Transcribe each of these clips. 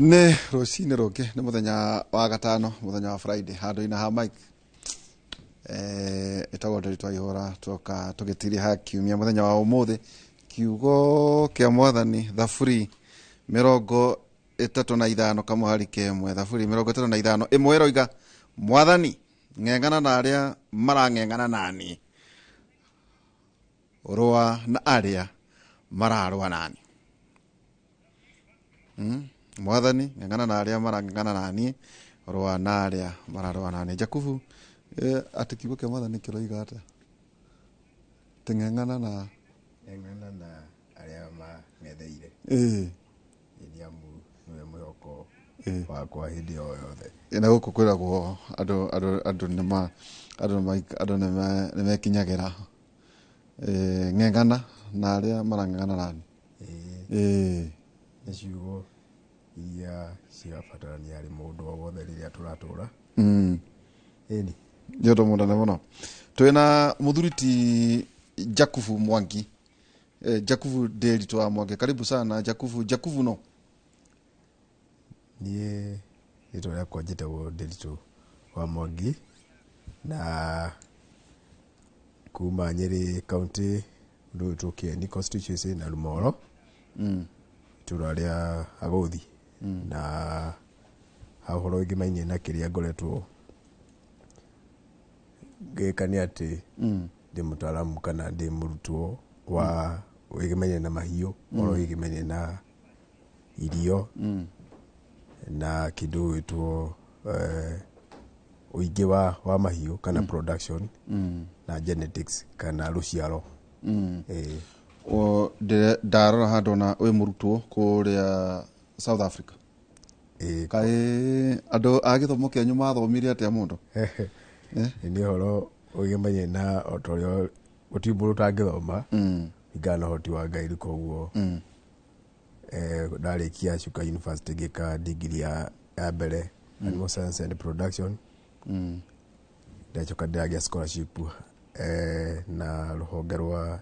Nĩ rũcinĩ rũngĩ, nĩ mũthenya wa gatano, mũthenya wa Friday, handũ-inĩ ha Mike ĩtagwo Nderi Twaihũra, tuoka tũgĩtiriha kiumia mũthenya wa ũmũthĩ. Kiugo kĩa Mwathani, Thaburi 35 kamũhari kemwe, Thaburi 35:1 ĩroiga, "Mwathani, ng'eng'ana na arĩa marang'eng'ana nani, rũa na arĩa mararũa nani." Mwathani, ng'eng'ana na arĩa marang'eng'ana nani, rũa na arĩa mararũa nani. Jakubu, atĩ kiugo kĩa Mwathani kĩroiga atĩa? Tĩng'eng'ana na Ng'eng'ana na arĩa mang'etheire. Nĩ amu nĩwe mwĩhoko wakwa hĩndĩ o yothe. Na gũkũ kwĩragwo andũ nĩma andũ nĩma andũ nĩmekinyagĩra. Ng'eng'ana na arĩa marang'eng'ana nani. Nĩ ciugo iria cirabatarania harĩ mũndũ o wothe rĩrĩa tũratũra. Ĩni. Nĩ ũndũ mũnene mũno. Twĩna mũthuri ti Jakubu Mwangi. Jakubu Nderitu wa Mwangi. Karibu sana Jakubu. Jakubu no. Niĩ rĩtwa rĩakwa njĩtagwo Nderitu wa Mwangi na kuma Nyĩrĩ County, ũndũ ũyũ Kieni constituency na Rumoro, itũra rĩa Agũthi. Na ha ũhoro wĩgĩmainie na kĩrĩa ngoretwo ngĩka nĩ atĩ ndĩ mũtaaramu kana ndĩ mũrutwo wa wĩgĩmainie na mahiũ, ũhoro wĩgĩmainie na irio na kĩndũ gwĩtwo ũingĩ wa mahiũ kana production na genetics kana rũciaro. O, ndarora handũ na wĩ mũrutwo kũrĩa South Africa. Kaĩ andũ a gĩthomo kĩanyu mathomire atĩa mũndũ? Nĩ ũhoro wĩgĩmainie na o ta ũrĩa gũtirĩ mũndũ ũtangĩthoma kũringana na ũhoti wa Ngai. Koguo ndarĩkia Chuka University, ngĩka degree ya mbere, Animal Science and Production. Ndacoka ndĩragĩa scholarship na rũhonge rwa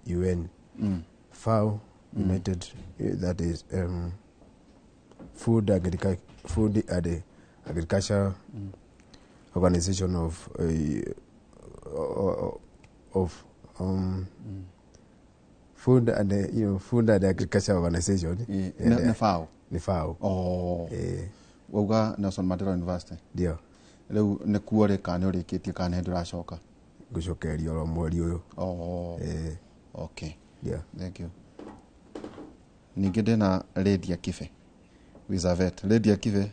UN FAO, United that is Food and Agriculture Organization of Food and Food and Agriculture Organization. Nĩ FAO? Nĩ FAO. Oh. Wauga Nelson Mandela University? Ndio. Rĩu nĩ kuo rĩ, kana nĩ ũrĩkĩtie, kana nĩ hĩndĩ ũracoka? Ngũcokereria oro mweri ũyũ. Oh. Eh. Okay. Ndio. Thank you. Ningĩ ndĩna Lydia Kibe Elizabeth. Lydia Kibe,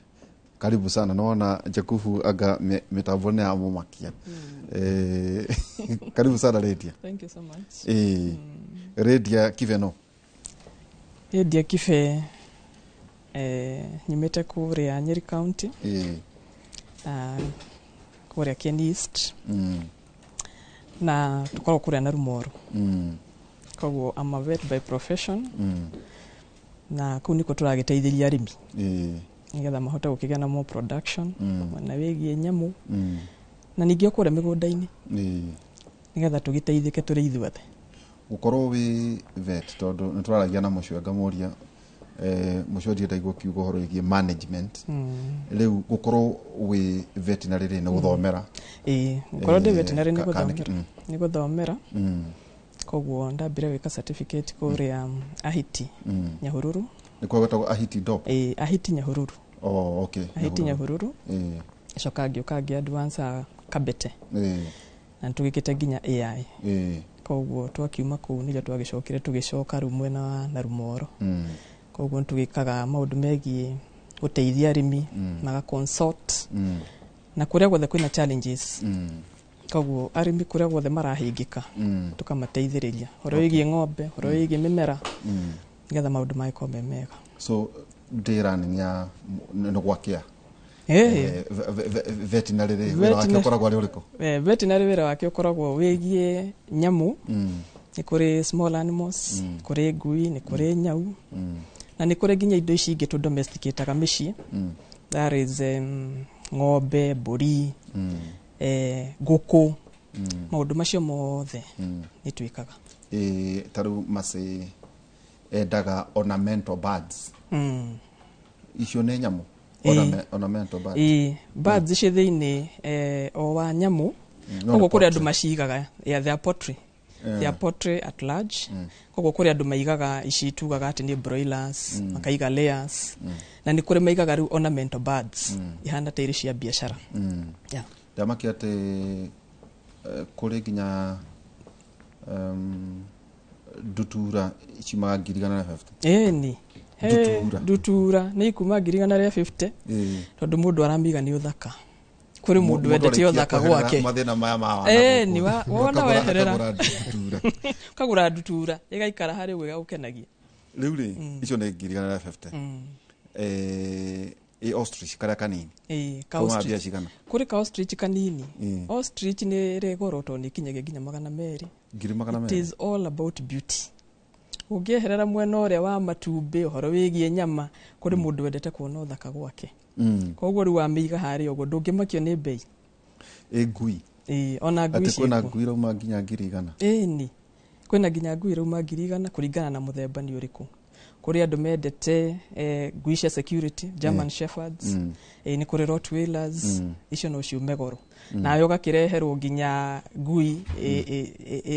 karibu sana. Naona Jakubu anga mitambo nĩ yamũmakia. Karibu sana, Lydia. Thank you so much. Lydia Kibe no. Lydia Kibe, nyumĩte kũrĩa Nyeri County, kũrĩa Kieni East, na tũkoragwo kũrĩa na Rumoro. Koguo I'm a vet by profession, na kũu nĩkuo tũragĩteithĩria arĩmi nĩgetha mahote gũkĩgĩa na more production, mwena wĩgiĩ nyamũ, na ningĩ o kũrĩa mĩgũnda-inĩ, nĩgetha tũgĩteithĩke tũrĩ ithuothe. Gũkorwo wĩ vet, tondũ nĩ tũraragia na mũcio ngamũria, mũcio ndienda kiugo ũhoro wĩgiĩ management. Rĩu gũkorwo wĩ veterinary rĩ, nĩ gũthomera? Ĩĩ, gũkorwo ndĩ veterinary nĩ gũthomera. Nĩ gũthomera. Koguo ndambire gwĩka certificate kũrĩa Ahiti, Nyahururu. Nĩ kwa gwĩtagwo Ahiti Dop? Ĩĩ, Ahiti Nyahururu. Oh, okay. Ahiti Nyahururu. Coka ngĩũka ngĩ advance Kabete, na nĩtũgĩkĩte nginya AI. Koguo twakiuma kũu nĩrĩo twagĩcokire tũgĩcoka rĩu mwena wa Narumoro. Koguo nĩtũgĩkaga maũndũ megiĩ gũteithia arĩmi, maga consult, na kũrĩa guothe kwĩna challenges. Koguo arĩmi kũrĩa guothe marahĩngĩka, tũkamateithĩrĩria ũhoro wĩgiĩ ng'ombe, ũhoro wĩgiĩ mĩmera, nĩgetha maũndũ magĩkorwo me mega. So day running ya nĩ gwakĩa? Veterinary rĩ, wĩra wake ũkoragwo arĩ ũrĩkũ? Veterinary wĩra wake ũkoragwo wĩgiĩ nyamũ. Nĩ kũrĩ small animals, kũrĩ ngui, nĩ kũrĩ nyau, na nĩ kũrĩ nginya indo ici ingĩ tũ domesticataga mĩciĩ, that is ng'ombe, mbũri, ngũkũ. Maũndũ macio mothe nĩ twĩkaga. Ta rĩu macĩ endaga ornamental birds. Icio nĩ nyamũ? Ornamental birds. Ĩĩ, birds ici thĩinĩ o wa nyamũ. No Koguo nĩ kũrĩ andũ poultry. macigaga, yeah, they are poultry. They are poultry at large. Koguo kũrĩ andũ maigaga ici tugaga atĩ nĩ broilers, makaiga layers, na nĩ kũrĩ maigaga rĩu ornamental birds ihana ta irĩ cia biacara. Yeah. Ndamakia atĩ kũrĩ nginya ndutura ciumaga 150,000. Ĩni. Ndutura. Ndutura nĩ ikuma 150,000, tondũ mũndũ aramiga nĩ ũthaka. Kũrĩ mũndũ wendete ũthaka gwake. Mathĩna maya ma wana Ĩni, gũkũ. wona weherera. Akagũra ndutura. Ũkagũra ndutura ĩgaikara harĩ ũguo ĩgagũkenagia. Rĩu rĩ, icio nĩ 150,000. Ĩ ostrich karĩa kanini Ĩĩ, ka kaumaga ostrich. mbia cigana? Kũrĩ ka ostrich kanini. Ostrich nĩ ĩrĩ goro tondũ nĩ ĩkinyagia nginya 200. 200,000. It is all about beauty. Ũngĩeherera mwena ũrĩa wa matumbĩ, ũhoro wĩgiĩ nyama, kũrĩ mũndũ wendete kuona ũthaka gwake. Koguo rĩu wamĩiga harĩa ũguo ndũngĩmakio nĩ mbei. Ĩ ngui? Ĩĩ, ona ngui Atĩ kwĩna ciĩkuo. ngui irauma nginya 100,000? Ĩni, kwĩna nginya ngui irauma 100,000 kũringana na mũthemba nĩ ũrĩkũ. Kũrĩ andũ mendete ngui cia security, German Shepherds, nĩ kũrĩ Rottweilers, icio no ciume goro. Nawe ũgakĩreherwo nginya ngui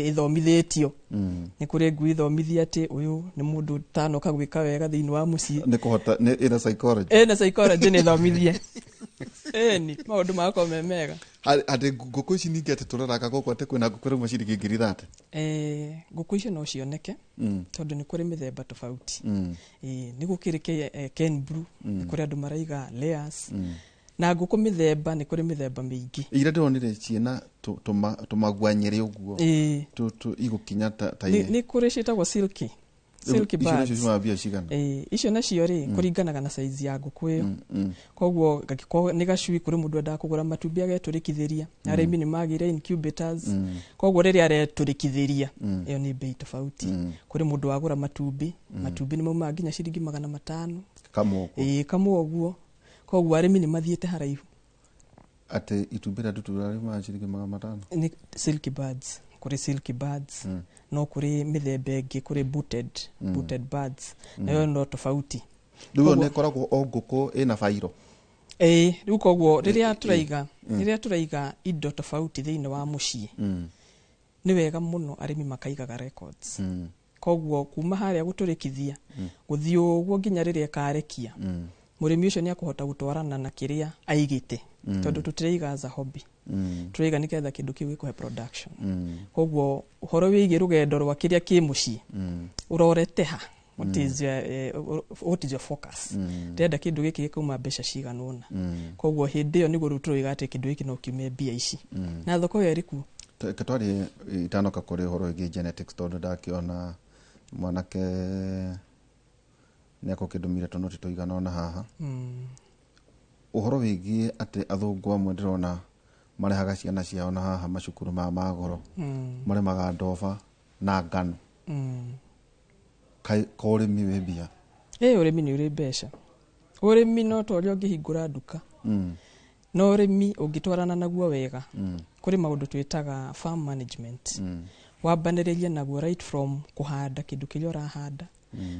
ĩthomithĩtio. Nĩ kũrĩ ngui ithomithie atĩ ũyũ nĩ mũndũ ũtanoka gwĩka wega thĩinĩ wa mũciĩ. Nĩ kũhota nĩ ĩna psychology. Ĩna psychology, nĩ ĩthomithie. Ĩni, maũndũ magakorwo me mega. Atĩ ngũkũ ici ningĩ atĩ tũraraka gũkũ atĩ kwĩna ngũkũ ĩrauma ciringi 30,000? Ngũkũ icio no cioneke tondũ nĩ kũrĩ mĩthemba tofauti. Nĩ gũkĩrĩ Ken Blue, nĩ kũrĩ andũ maraiga layers, na ngũkũ mĩthemba, nĩ kũrĩ mĩthemba mĩingĩ. Iria ndĩronire ciĩna tũmaguanyĩrĩ ũguo igũkinya ta Nĩ kũrĩ ciĩtagwo silky Icio nacio birds. ciumaga mbia cigana? Icio nacio rĩ, kũringanaga na size ya ngũkũ ĩyo. Koguo gangĩkorwo nĩ gacui, kũrĩ mũndũ endaga kũgũra matumbĩ agetũrĩkithĩria. Arĩmi nĩ magĩire incubators, koguo rĩrĩa aretũrĩkithĩria, ĩyo nĩ bei tofauti. Kũrĩ mũndũ wagũra matumbĩ, matumbĩ nĩ maumaga nginya ciringi 500. Kamwe ũguo? Ĩĩ, kamwe ũguo. Koguo arĩmi nĩ mathiĩte haraihu. Atĩ itumbĩ rĩa ndutura riumaga ciringi 500? Nĩ silky birds, kũrĩ silky birds, no kũrĩ mĩthemba ĩngĩ, kũrĩ booted birds, nayo no tofauti. Rĩu ĩyo nĩ ĩkoragwo o ngũkũ ĩna bairo? Ĩĩ, rĩu koguo rĩrĩa tũraiga indo tofauti thĩinĩ wa mũciĩ, nĩ wega mũno arĩmi makaigaga records. Koguo kuma harĩa gũtũrĩkithia gũthiĩ ũguo nginya rĩrĩa ĩkarekia, mũrĩmi ũcio nĩ akũhota gũtwarana na kĩrĩa aigĩte, tondũ tũtiraiga as a hobby, tũraiga nĩgetha kĩndũ kĩu gĩkũhe production. Koguo ũhoro wĩgiĩ rũgendo rwa kĩrĩa kĩ mũciĩ, ũrorete ha, what is your focus? Ndĩrenda kĩndũ gĩkĩ gĩkauma mbeca cigana ũna. Koguo hĩndĩ ĩyo nĩguo rĩu tũroiga atĩ kĩndũ gĩkĩ no kiume mbia ici, na thoko ĩyo ĩrĩ kuo. Reke twarie itanoka kũrĩ ũhoro wĩgiĩ genetics, tondũ ndakĩona mwanake nĩ akũkĩndũmire tũnoti tũigana ũna haha, ũhoro wĩgiĩ atĩ athũngũ amwe ndĩrona marehaga ciana ciao na haha macukuru maya ma goro, marĩmaga ndoba na ngano. Kaĩ ko ũrĩmi wĩ mbia? Ĩ, ũrĩmi nĩ ũrĩ mbeca. Ũrĩmi no ta ũrĩa ũngĩhingũra nduka, no ũrĩmi ũngĩtwarana naguo wega, kũrĩ maũndũ twĩtaga farm management, wambanĩrĩrie naguo right from kũhanda kĩndũ kĩrĩa ũrahanda.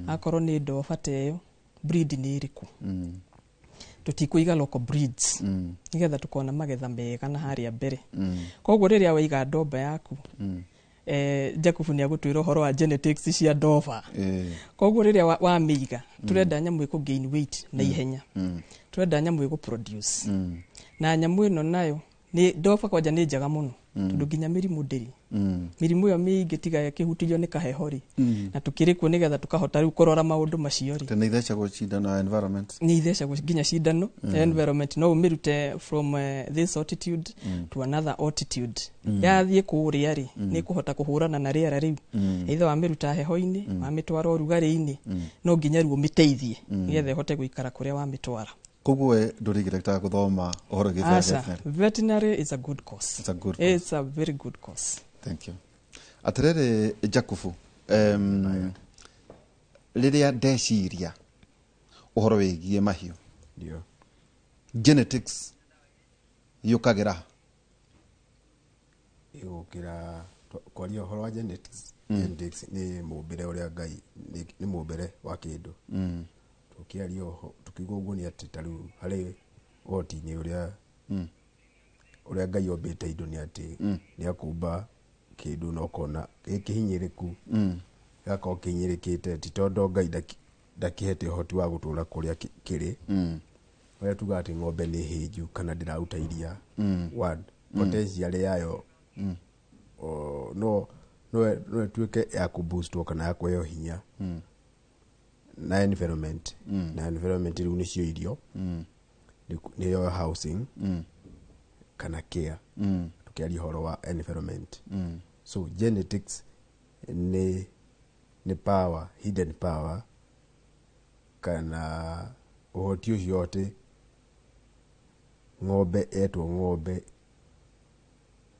Akorwo nĩ ndoba ta ĩyo, breed nĩ ĩrĩkũ? Tũtikũiga local breeds, nĩgetha tũkona magetha mega na harĩa mbere. Koguo rĩrĩa waiga ndomba yaku, Jakubu nĩ agũtwĩra ũhoro wa genetics cia ndoba. Koguo rĩrĩa wamĩiga, tũrenda nyamũ ĩkũ gain weight na ihenya, tũrenda nyamũ ĩgũ produce, na nyamũ ĩno nayo nĩ ndoba kwanja nĩ njega mũno, tondũ nginya mĩrimũ ndĩrĩ. Mĩrimũ ĩyo mĩingĩ tiga ĩkĩhutirio nĩ kaheho rĩ, na tũkĩrĩ kuo nĩgetha tũkahota rĩu kũrora maũndũ macio rĩ. Tene ithecagwo cindano ya environment. Nĩ ithecagwo nginya cindano environment, no ũmĩrute from this altitude to another altitude. Yathiĩ kũrĩa rĩ, nĩ ĩkũhota kũhũrana na rĩera rĩu. Either wamĩruta heho-inĩ, wamĩtwara ũrugarĩ-inĩ, no nginya rĩu ũmĩteithie nĩgetha ĩhote gũikara kũrĩa wamĩtwara. Koguo we ndũrĩgĩrĩtaga gũthoma ũhoro wĩgiĩ Aca, veterinary? Veterinary is a good course. It's a good course. It's a very good course. Thank you. Atĩrĩrĩ Jakubu, rĩrĩa ndeciria ũhoro wĩgiĩ mahiũ, Ndio. genetics yũkagĩra ha? Ĩgũkĩra kwaria ũhoro wa genetics. Genetics nĩ mũmbĩre ũrĩa Ngai nĩ mũmbĩre wa kĩndũ. Tukiaria tukiuga ũguo nĩ atĩ ta rĩu harĩ ũhoti-inĩ ũrĩa ũrĩa Ngai ombĩte indo nĩ atĩ nĩ akũmba kĩndũ na ũkona gĩkĩhinyĩrĩku, gĩgakorwo kĩhinyĩrĩkĩte ti tondũ Ngai ndakĩhete ũhoti wa gũtũra kũrĩa kĩrĩ. Ũrĩa tugaga atĩ ng'ombe nĩ hĩnju kana ndĩraruta iria, one potential yayo no no ĩtuĩke ya kũboostwo kana ya kũheo hinya na environment. Na environment rĩu nĩcio irio, nĩyo housing kana care, tukiaria ũhoro wa environment. So genetics nĩ power, hidden power, kana ũhoti ũcio atĩ ng'ombe etwo ng'ombe,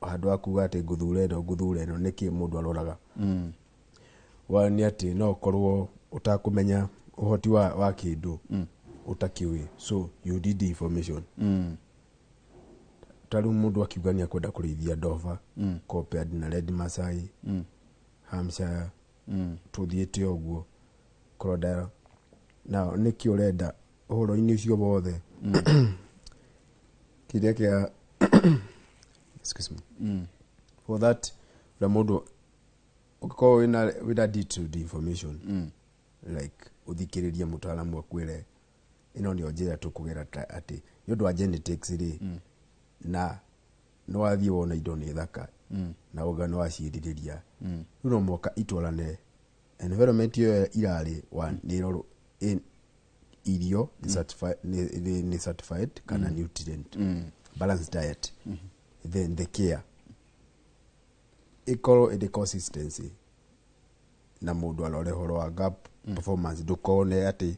handũ ha kuga atĩ ngũthure ĩno ngũthure ĩno, nĩkĩ mũndũ aroraga? Wa nĩ atĩ no ũkorwo ũtakũmenya ũhoti wa kĩndũ ũtakĩũĩ, so you need information. Ta rĩu mũndũ akiuga nĩ akwenda kũrĩithia Dover compared na Red Masai, Hampshire, tũthiĩte ũguo Crocodile, na nĩkĩ ũrenda ũhoro-inĩ ũcio wothe kĩrĩa kĩa, excuse me for that, ũrĩa mũndũ ũngĩkorwo wĩna detailed information, like ũthikĩrĩrie mũtaaramu akwĩre ĩno nĩyo njĩra tũkũgera, ta atĩ nĩ ũndũ wa genetics rĩ, na nĩ wathiĩ wona indo nĩ thaka na ũga nĩ waciĩrirĩria, rĩu no mũhaka itwarane environment ĩyo irarĩ wa nĩ ĩrorwo irio nĩ nĩ certified kana nutrient balanced diet, then the care ĩkorwo ĩrĩ consistency, na mũndũ arore ũhoro wa gap performance, ndũkone atĩ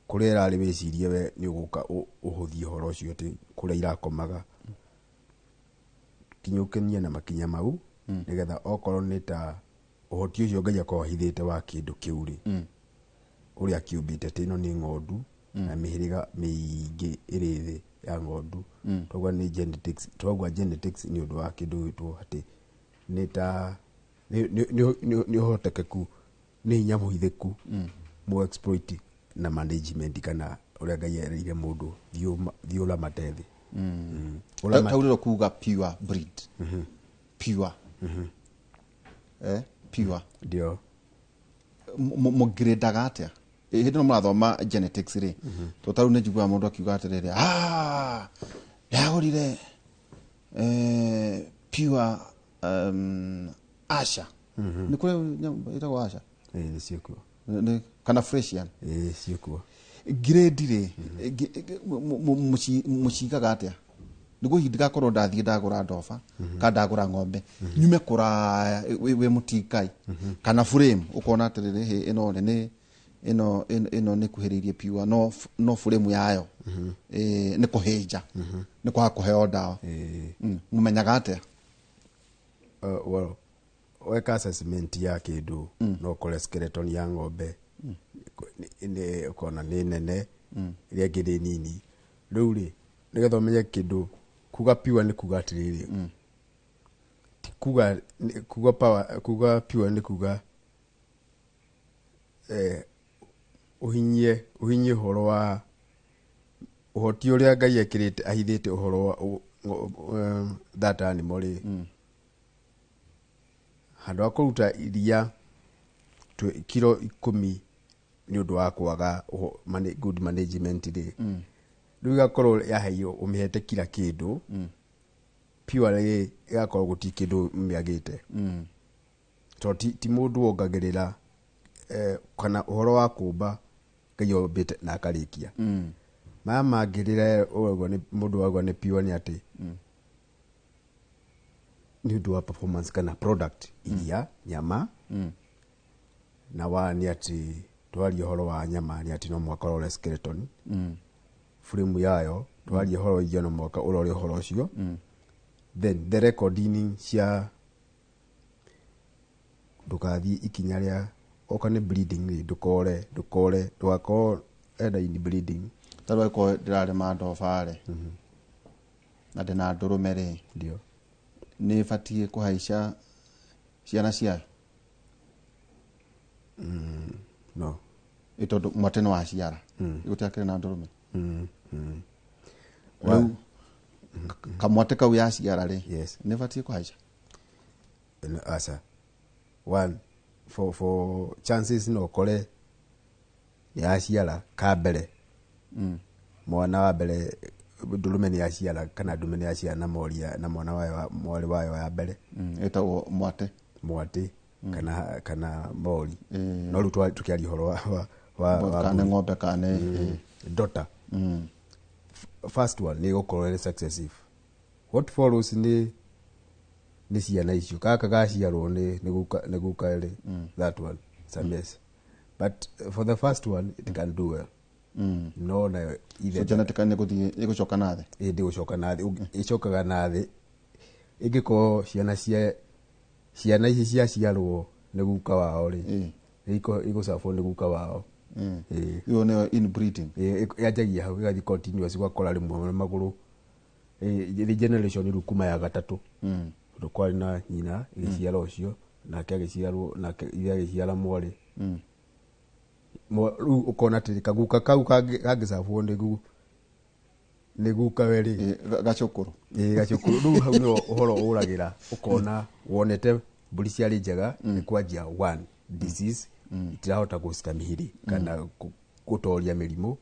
kũrĩa ĩrarĩ wĩcirie we nĩ ũgũka ũhũthie ũhoro ũcio atĩ kũrĩa irakomaga. Kinyũkania na makinya mau, nĩgetha okorwo nĩ ta ũhoti ũcio Ngai akorwo ahithĩte wa kĩndũ kĩu rĩ, ũrĩa kĩũmbĩte atĩ ĩno nĩ ng'ondu na mĩhĩrĩga mĩingĩ ĩrĩ thĩ ya ng'ondu. Twauga nĩ genetics, twauga genetics nĩ ũndũ wa kĩndũ gwĩtwo atĩ nĩ ta nĩ ũhotekeku, nĩ hinya mũhithĩku mũ exploit na management, kana ũrĩa Ngai erĩire mũndũ thiĩ ũramate thĩ. Taurĩro kuga pure breed, pure, pure. Ndio. Mũgrĩdaga atĩa hĩndĩ ĩno mũrathoma genetics rĩ? To tarĩu nĩ njiguaga mũndũ akiuga atĩrĩrĩ, "Ah, ndagũrire pure Asha." Nĩ kũrĩ nyamũ ĩtagwo Asha? Ĩĩ, nĩ ciĩkuo. Kana Fresian? Ĩĩ, ciĩkuo. Grade rĩ, mũcigaga atĩa nĩguo hihi ndigakorwo ndathiĩ ndagũra ndoba kana ndagũra ng'ombe nyume kũraya wĩ mũtingai kana frame, ũkona atĩrĩrĩ, hĩ, ĩno rĩ nĩ ĩno ĩno nĩ kuhĩrĩirie pure, no frame yayo nĩ kũhĩnja, nĩ kwaga kũheo ndawa? Mũmenyaga atĩa? Well, weka assessment ya kĩndũ, no ũkore skeleton ya ng'ombe ũkona nĩ nene, ĩrĩa ĩngĩ nĩ nini. Rĩu rĩ, nĩgetha ũmenye kĩndũ kuga pure nĩ kuga atĩrĩrĩ, ti kuga kuga power, kuga pure nĩ kuga ũhinyie ũhoro wa ũhoti ũrĩa Ngai ekĩrĩte ahithĩte ũhoro wa that animal rĩ, handũ ha kũruta iria kiro 10 nĩ ũndũ wa kwaga good management rĩ, rĩu igakorwo yaheirwo ũmĩhete kila kĩndũ pure rĩ, ĩgakorwo gũtirĩ kĩndũ mĩagĩte, tondũ ti mũndũ wongagĩrĩra kana ũhoro wa kũmba Ngai ombĩte na akarĩkia. Maya mangĩ rĩrĩa ũrauga nĩ mũndũ wauga nĩ pure, nĩ atĩ nĩ ũndũ wa performance kana product, iria, nyama. Na wa nĩ atĩ twaria ũhoro wa nyama nĩ atĩ no mũhaka ũrore skeleton frame yayo, twaria ũhoro wa irio no mũhaka ũrore ũhoro ũcio, then the recording cia ndũgathiĩ ikinya rĩa oka nĩ breeding rĩ, ndũkore ndũgakorwo enda in breeding. Tarĩu angĩkorwo ndĩrarĩma ndoba rĩ, na ndĩna ndũrũme rĩ, Ndio. nĩ batiĩ kũhaica ciana ciayo? No. Tondu mwate nĩ waciara gũtiakĩrĩ na ndũrũme. Rĩu kamwate kau yaciara rĩ, nĩ batiĩ kũhaica? Aca. One, for chances no ũkore nĩ yaciara ka mbere, mwana wa mbere ndũrũme nĩ yaciara kana ndume nĩ yaciara na mori na mwana wayo mwarĩ wayo ya mbere. Ĩtagwo mwate. Mwate kana mori. No rĩu tũkĩaria ũhoro wa kana ng'ombe kana daughter. First one nĩ ĩgũkorwo ĩrĩ successive. What follows nĩ ciana icio gaka gaciarwo nĩ guka rĩ, that one some yes, but for the first one it can do well. No nayo so genetically nĩ ĩgũcoka na thĩ. Ĩ ndĩgũcoka na thĩ, ĩcokaga na thĩ ĩngĩkorwo ciana ici ciaciarwo nĩ guka wao rĩ, igũcabwo nĩ guka wao. Ĩyo nĩyo inbreeding. Yanjagia hau ĩgathiĩ continuous ũgakora rĩmwe magũrũ the generation rĩu kuma ya gatatũ, tondũ kwarĩ na nyina ĩgĩciara ũcio nake agĩciarwo nake ithe agĩciara mwarĩ. Rĩu ũkona atĩ kaguka kau kangĩcabwo nĩ guka we rĩ, gacũkũrũ. Gacũkũrũ. Rĩu hau nĩho ũhoro ũragĩra, ũkona wonete mbũri ciarĩ njega nĩ kwanjia one disease itirahota gũcitamihiri kana gũtoria mĩrimũ.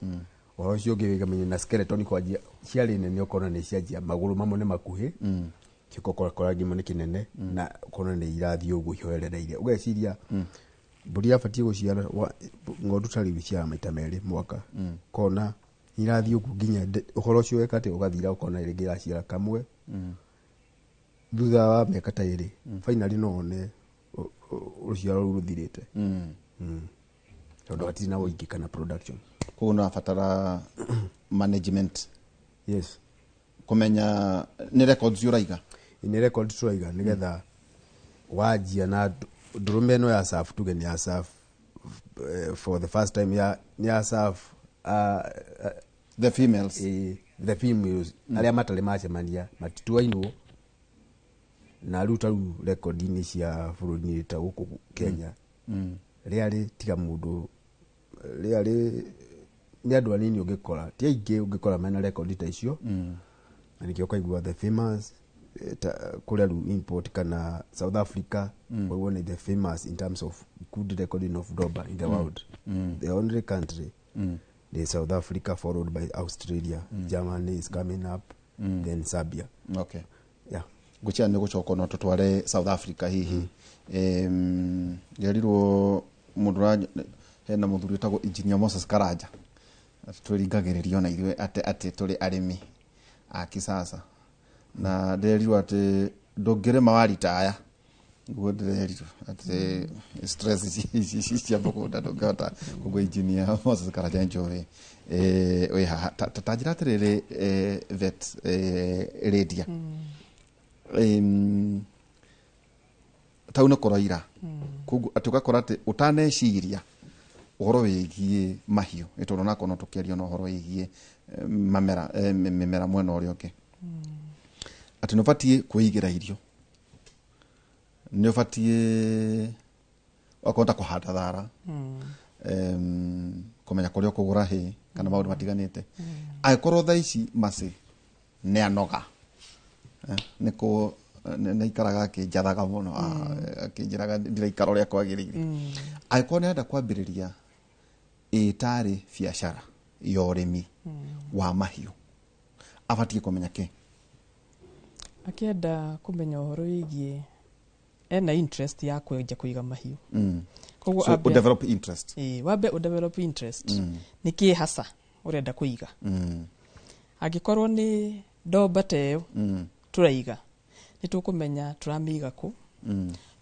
Ũhoro ũcio ũngĩ wĩgamenya na skeleton kwanjia ciarĩ nene ũkona nĩ cianjia magũrũ mamwe nĩ makuhĩ, kĩko kora ngimo nĩ kĩnene na ũkona nĩ irathiĩ ũguo ihoerereire. Ũgeciria mbũri yabatiĩ gũciara ng'ondu ta rĩu iciaraga maita merĩ mwaka, kona irathiĩ ũguo nginya ũhoro ũcio weka atĩ ũgathira ũkona rĩngĩ iraciara kamwe thutha wa mĩaka ta ĩrĩ, finally no wone rũciaro rũu rũthirĩte, tondũ hatirĩ na ũingĩ kana production. Koguo nĩ ũrabatara management. Yes. Kũmenya nĩ records ũraiga. Nĩ records tũraiga nĩgetha wanjia na ndũrũme ĩno ya SAF, tuge nĩ ya SAF for the first time ya nĩ ya SAF the females. The females arĩa matarĩ macemania matituainwo na rĩu ta rĩu rekondi-inĩ cia bũrũri-inĩ ta gũkũ Kenya rĩarĩ tiga mũndũ rĩarĩ nĩ andũ anini ũngĩkora, ti aingĩ ũngĩkora mena rekondi ta icio. Na nĩkĩo ũkaigua the famous kũrĩa rĩu import kana South Africa mm. Nĩ the famous in terms of good recording of Doba in the world. The only country ni South Africa, followed by Australia. Germany is coming up, then Serbia. Okay. Yeah. Ngwĩciria nĩ gũcoka no tũtware South Africa hihi. Ngerirwo mũndũ hena mũthuri wĩtagwo Engineer Moses Karanja atĩ twĩringagĩrĩrio na ithuĩ atĩ tũrĩ arĩmi a kisasa, na ndĩrerirwo atĩ ndũngĩrĩma waritaya, guo ndĩrerirwo atĩ stress ici cia mũgũnda ndũngĩhota. Koguo Engineer Moses Karanja njũĩ wĩ haha ta njĩra atĩrĩrĩ, vet Lydia, tau nĩ kũroira koguo atĩ ũgakora atĩ ũtaneciria ũhoro wĩgiĩ mahiũ nĩ tondũ onakorwo no tũkĩaria na ũhoro wĩgiĩ mamera mĩmera mwena ũrĩa ũngĩ, atĩ nĩ ũbatiĩ kwĩigĩra irio, nĩ ũbatiĩ okorwo ta kũhanda thara, kũmenya kũrĩa ũkũgũra hay kana maũndũ matiganĩte. Angĩkorwo thaa ici macĩ nĩ anoga, nĩ kũ nĩ aikaraga akĩnjathaga mũno, akĩnjĩraga ndiraikara ũrĩa kwagĩrĩire, angĩkorwo nĩ arenda kwambĩrĩria ĩtarĩ biacara ya ũrĩmi wa mahiũ, abatiĩ kũmenya kĩ? Akĩenda kũmenya ũhoro wĩgiĩ ena interest ya kwenja kũiga mahiũ. Koguo so, develop interest. Wambe ũdevelop interest. Nĩ kĩ hasa ũrenda kũiga? Angĩkorwo nĩ ndomba ta ĩyo tũraiga, nĩ tũkũmenya tũramĩiga kũ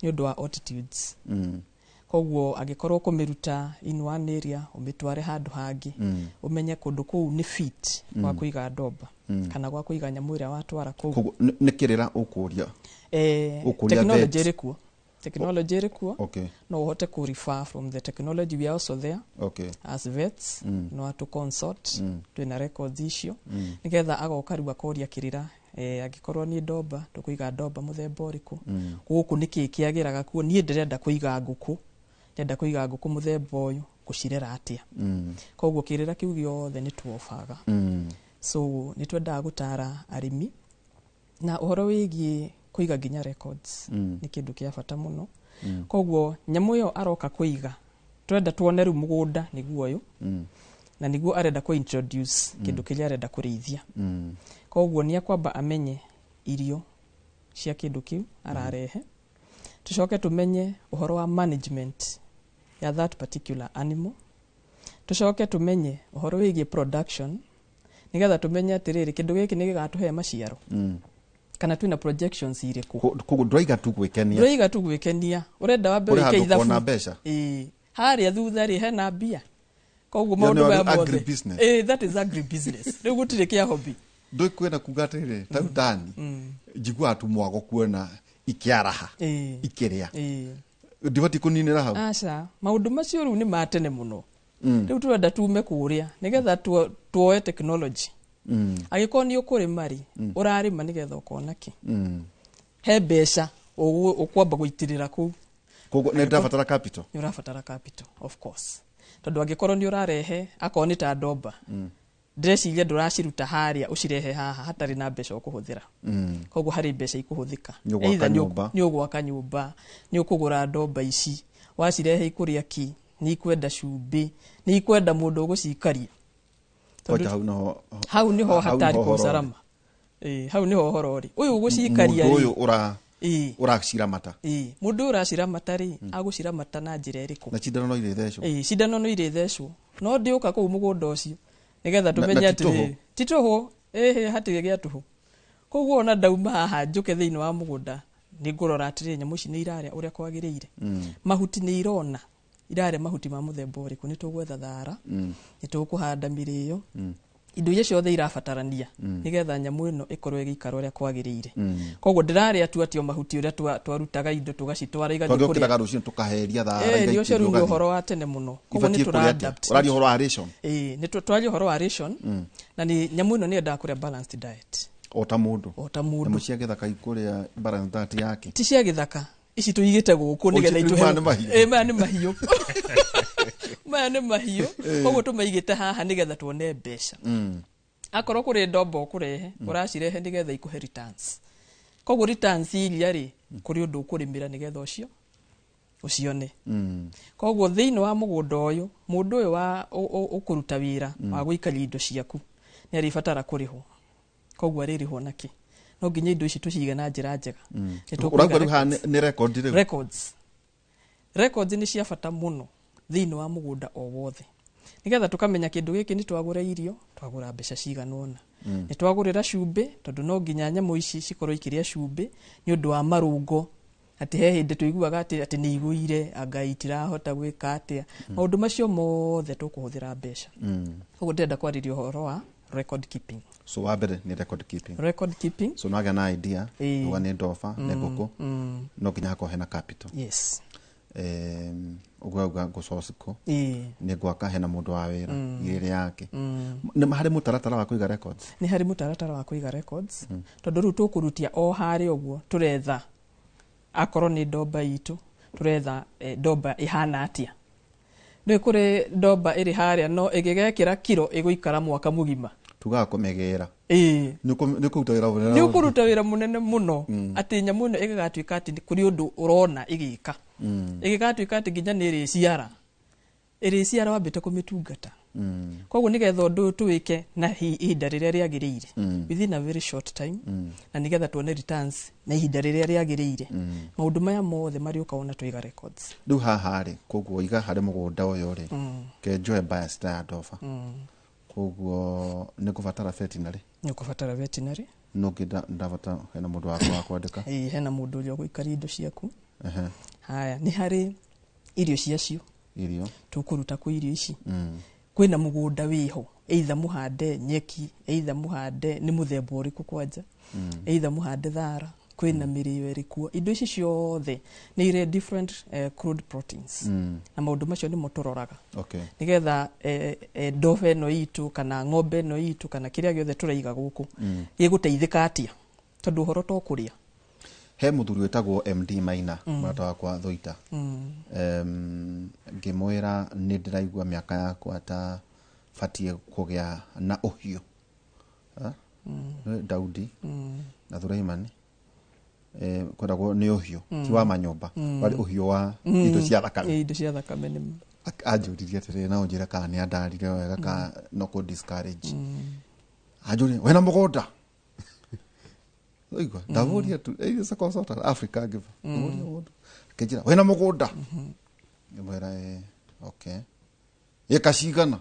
nĩ ũndũ wa altitudes. Koguo angĩkorwo kũmĩruta in one area ũmĩtware handũ hangĩ, ũmenye kũndũ kũu nĩ fit gwa kũiga ndomba kana gwa kũiga nyamũ ĩrĩa watwara kũu. Koguo nĩ kĩrĩra ũkũria? Technology ĩrĩ kuo. Technology ĩrĩ kuo. Okay. No ũhote kũ refer from the technology, we are also there. Okay. As vets, no to consult, twĩna records icio nĩgetha agoka rĩu akoria kĩrĩra, angĩkorwo nĩ ndomba tũkũiga ndomba mũthemba ũrĩkũ, gũkũ nĩkĩ kĩagĩraga kuo, niĩ ndĩrenda kũiga ngũkũ, ndĩrenda kũiga ngũkũ mũthemba ũyũ, gũcirera atĩa. Koguo kĩrĩra kĩu gĩothe nĩ tuobaga. So nĩ twendaga gũtara arĩmi na ũhoro wĩgiĩ kũiga nginya records nĩ kĩndũ kĩa bata mũno. Koguo nyamũ ĩyo aroka kũiga, twenda tuone rĩu mũgũnda nĩguo ũyũ, na nĩguo arenda kũ introduce kĩndũ kĩrĩa arenda kũrĩithia. Koguo nĩ akwamba amenye irio cia kĩndũ kĩu ararehe, tucoke tumenye ũhoro wa management ya that particular animal, tucoke tumenye ũhoro wĩgiĩ production, nĩgetha tumenye atĩrĩrĩ kĩndũ gĩkĩ nĩ gĩgatũhe maciaro kana twĩna projections irĩkũ. Koguo ndũraiga tu gwĩkenia. Ndũraiga tu gwĩkenia, ũrenda wambe wĩke ithabu kuona mbeca. Ĩĩ, harĩa thutha rĩ hena mbia. Koguo maũndũ maya mothe ĩĩ, that is agri business. Rĩu gũtirĩ kĩa hobby. Ndũĩ kwĩna kuga atĩrĩrĩ, ta rĩu tani njiguaga tu mwago kuona ikĩaraha ikĩrĩa, ndibatiĩ kũninĩra hau. Aca, maũndũ macio rĩu nĩ ma tene mũno. Rĩu tũrenda tume kũrĩa nĩgetha tuoe technology. Angĩkorwo nĩ ũkũrĩma rĩ, ũrarĩma nĩgetha ũkona kĩ, he mbeca ũkwamba gũitĩrĩra kũu. Koguo nĩ ndĩrabatara capital. Nĩ ũrabatara capital, of course, tondũ angĩkorwo nĩ ũrarehe akorwo nĩ ta ndomba, ndĩreciria ndũraciruta harĩa ũcirehe haha hatarĩ na mbeca ũkũhũthĩra. Koguo harĩ mbeca ikũhũthĩka. Nĩ ũgwaka nyũmba, nĩ ũkũgũra ndomba ici, wacirehe ikũrĩa ki, nĩ ikwenda cumbĩ, nĩ ikwenda mũndũ ũgũcikaria. Hau nĩho hatari kwa usalama. Hau nĩho ũhoro ũrĩ. Ũyũ ũgũcikaria rĩ, mũndũ ũyũ ũraciramata. Mũndũ ũyũ ũraciramata rĩ, agũciramata na njĩra ĩrĩkũ? Na cindano no irĩthecwo. Cindano no irĩthecwo. No ndĩũka kũu mũgũnda ũcio nĩgetha tũmenye atĩrĩrĩ, ti tũhũ, ĩhĩ hatirĩ gĩa tũhũ. Koguo ona ndauma haha njũke thĩinĩ wa mũgũnda nĩ ngũrora atĩrĩrĩ, nyamũ ici nĩ irarĩa ũrĩa kwagĩrĩire. Mahuti nĩ irona, irarĩa mahuti ma mũthemba ũrĩkũ, nĩ tũgwetha thara, nĩ tũkũhanda mĩrĩo, indo iria ciothe irabatarania nĩgetha nyamũ ĩno ĩkorwo ĩgĩikara ũrĩa kwagĩrĩire. Koguo ndĩrarĩa tu atĩ o mahuti ũrĩa twarutaga indo tũgacitwara igathiĩ kũrĩa. Tondũ rũcinĩ tũkaheria thara. Ũcio rĩu nĩ ũhoro wa tene mũno. Koguo nĩ tũra adapt. Ũraria ũhoro wa ration. Nĩ twaria ũhoro wa ration, na nĩ nyamũ ĩno nĩ yendaga kũrĩa balanced diet. O ta mũndũ. O ta mũndũ. Nyamũ cia gĩthaka ikũrĩa balanced diet yake. Ti cia gĩthaka. Ici tũigĩte gũkũ nĩgetha itũhe. Maya nĩ mahiũ. Maya nĩ mahiũ. Koguo tũmaigĩte haha nĩgetha tuone mbeca. Akorwo kũrĩ ndombo ũkũrehe, ũracirehe nĩgetha ikũhe returns. Koguo returns iria rĩ, kũrĩ ũndũ ũkũrĩmĩra nĩgetha ũcio ũcione. Koguo thĩinĩ wa mũgũnda ũyũ, mũndũ ũyũ wa ũkũruta wĩra wa gũikaria indo ciaku nĩ arĩbatara kũrĩhwo. Koguo arĩrĩhwo nakĩ? No nginya indo ici tũcige na njĩra njega. Ũrauga rĩu haha nĩ record rĩu? Records. Records nĩ cia bata mũno thĩinĩ wa mũgũnda o wothe. Nĩgetha tũkamenya kĩndũ gĩkĩ nĩ twagũra irio, twagũra mbeca cigana ũna. Nĩ twagũrĩra cumbĩ, tondũ no nginya nyamũ ici cikorwo ikĩrĩa cumbĩ nĩ ũndũ wa marũngo. Atĩ he hĩndĩ tũiguaga atĩ nĩ igũire, anga itirahota gwĩka atĩa. Maũndũ macio mothe tũkũhũthĩra mbeca. Koguo ndĩrenda kwarĩria ũhoro wa record keeping. So wa mbere nĩ record keeping. Record keeping. So no na idea, uga nĩ ndoba, nĩ ngũkũ, no nginya hakorwo hena capital. Yes. Ũguo auga ngũcoci kũ, nĩ ngwaka hena mũndũ wa wĩra, irĩrĩ yake. Nĩ harĩ mũtaratara wa kũiga records? Nĩ harĩ mũtaratara wa kũiga records, tondũ rĩu tũkũrutia o harĩa ũguo tũretha akorwo nĩ ndomba itũ, tũretha ndomba ĩhana atĩa. Nĩ kũrĩ ndomba ĩrĩ harĩa no ĩgĩgekĩra kiro ĩgũikara mwaka mũgima. Tugaga kũmĩgĩra. Nĩ ũkũruta wĩra mũnene. Nĩ ũkũruta wĩra mũnene mũno atĩ nyamũ ĩno ĩgĩgatuĩka atĩ kũrĩ ũndũ ũrona ĩgĩka. Ĩgĩgatuĩka atĩ nginya nĩ ĩrĩciara. Ĩrĩciara wambĩte kũmĩtungata. Koguo nĩgetha ũndũ ũyũ tũwĩke na ihinda rĩrĩa rĩagĩrĩire, within a very short time, na nĩgetha tuone returns na ihinda rĩrĩa rĩagĩrĩire. Maũndũ maya mothe marĩũka ona tũiga records. Rĩu haha rĩ, koguo iga harĩ mũgũnda ũyũ rĩ, ke njoe bias ta ya ndoba. Koguo nĩ ngũbatara veterinary. Nĩ ũkũbatara veterinary. No ndabata hena mũndũ wakwa wa kwandĩka. Hena mũndũ ũrĩa ũgũikaria indo ciaku. Haya, nĩ harĩ irio ciacio. Irio. Tũkũruta kũ irio ici. Kwĩna mũgũnda wĩho, either mũhande nyeki, either mũhande nĩ mũthemba ũrĩkũ kwanja, either mũhande thara, kwĩna mĩrĩo ĩrĩkuo. Indo ici ciothe nĩ irĩ different crude proteins. Na maũndũ macio nĩmo tũroraga. Nĩgetha ndobe ĩno itũ kana ng'ombe ĩno itũ kana kĩrĩa gĩothe tũraiga gũkũ gĩgũteithĩka atĩa, tondũ ũhoro to kũrĩa. He muthuri wetagwo MD Maina, murata wakwa Thuita. Ngimwira ni ndiraigua miaka yakwa ta batie kugia na uhiu. Daudi na Thuraimani kwendagwo ni uhiu ti wa manyumba, wari uhiu wa indo cia thakame. Indo cia thakame ni anjuririe atĩrĩrĩ, na ũnjĩre kana nĩ andarire wega ka no kũ discourage. Anjũrie wena mũgũnda, ũigua ndamũria tu is a consultant Africa ngĩba ndamũria mũndũ akĩnjĩra wena mũgũnda, ngĩmwĩra okay, ĩka cigana,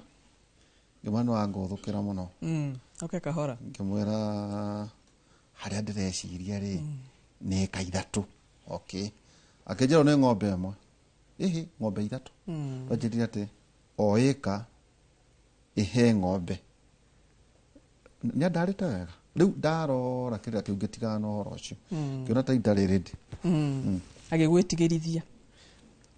ngĩmwĩra nĩ wangũthũkĩra mũno. Okay, kahora. Ngĩmwĩra harĩa ndĩreciria rĩ nĩ ĩka 3. Okay, akĩnjĩra nĩ ng'ombe ĩmwe. Ĩhĩ, ng'ombe 3. Anjĩrire atĩ o ĩka ĩhe ng'ombe. Nĩ andarĩte wega. Rĩu ndarora kĩrĩa kĩu ngĩtigana na ũhoro ũcio. Ngĩona ta itarĩ ready. Agĩgwĩtigĩrithia.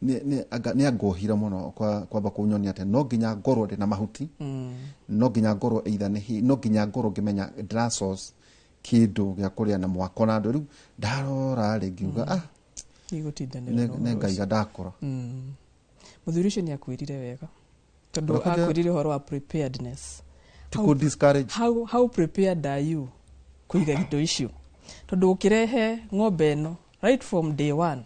Nĩ angohire mũno kwamba kũnyonia atĩ no nginya ngorwo ndĩ na mahuti, no nginya ngorwo either nĩ no nginya ngorwo ngĩmenya ndĩra source kĩndũ gĩa kũrĩa na mwako na andũ. Rĩu ndarora rĩ ngiuga nĩ ngaiga ndakũra. Mũthuri ũcio nĩ akwĩrire wega tondũ akwĩrire ũhoro wa preparedness. To discourage. How prepared are you kũiga indo icio? Tondũ ũkĩrehe ng'ombe ĩno right from day one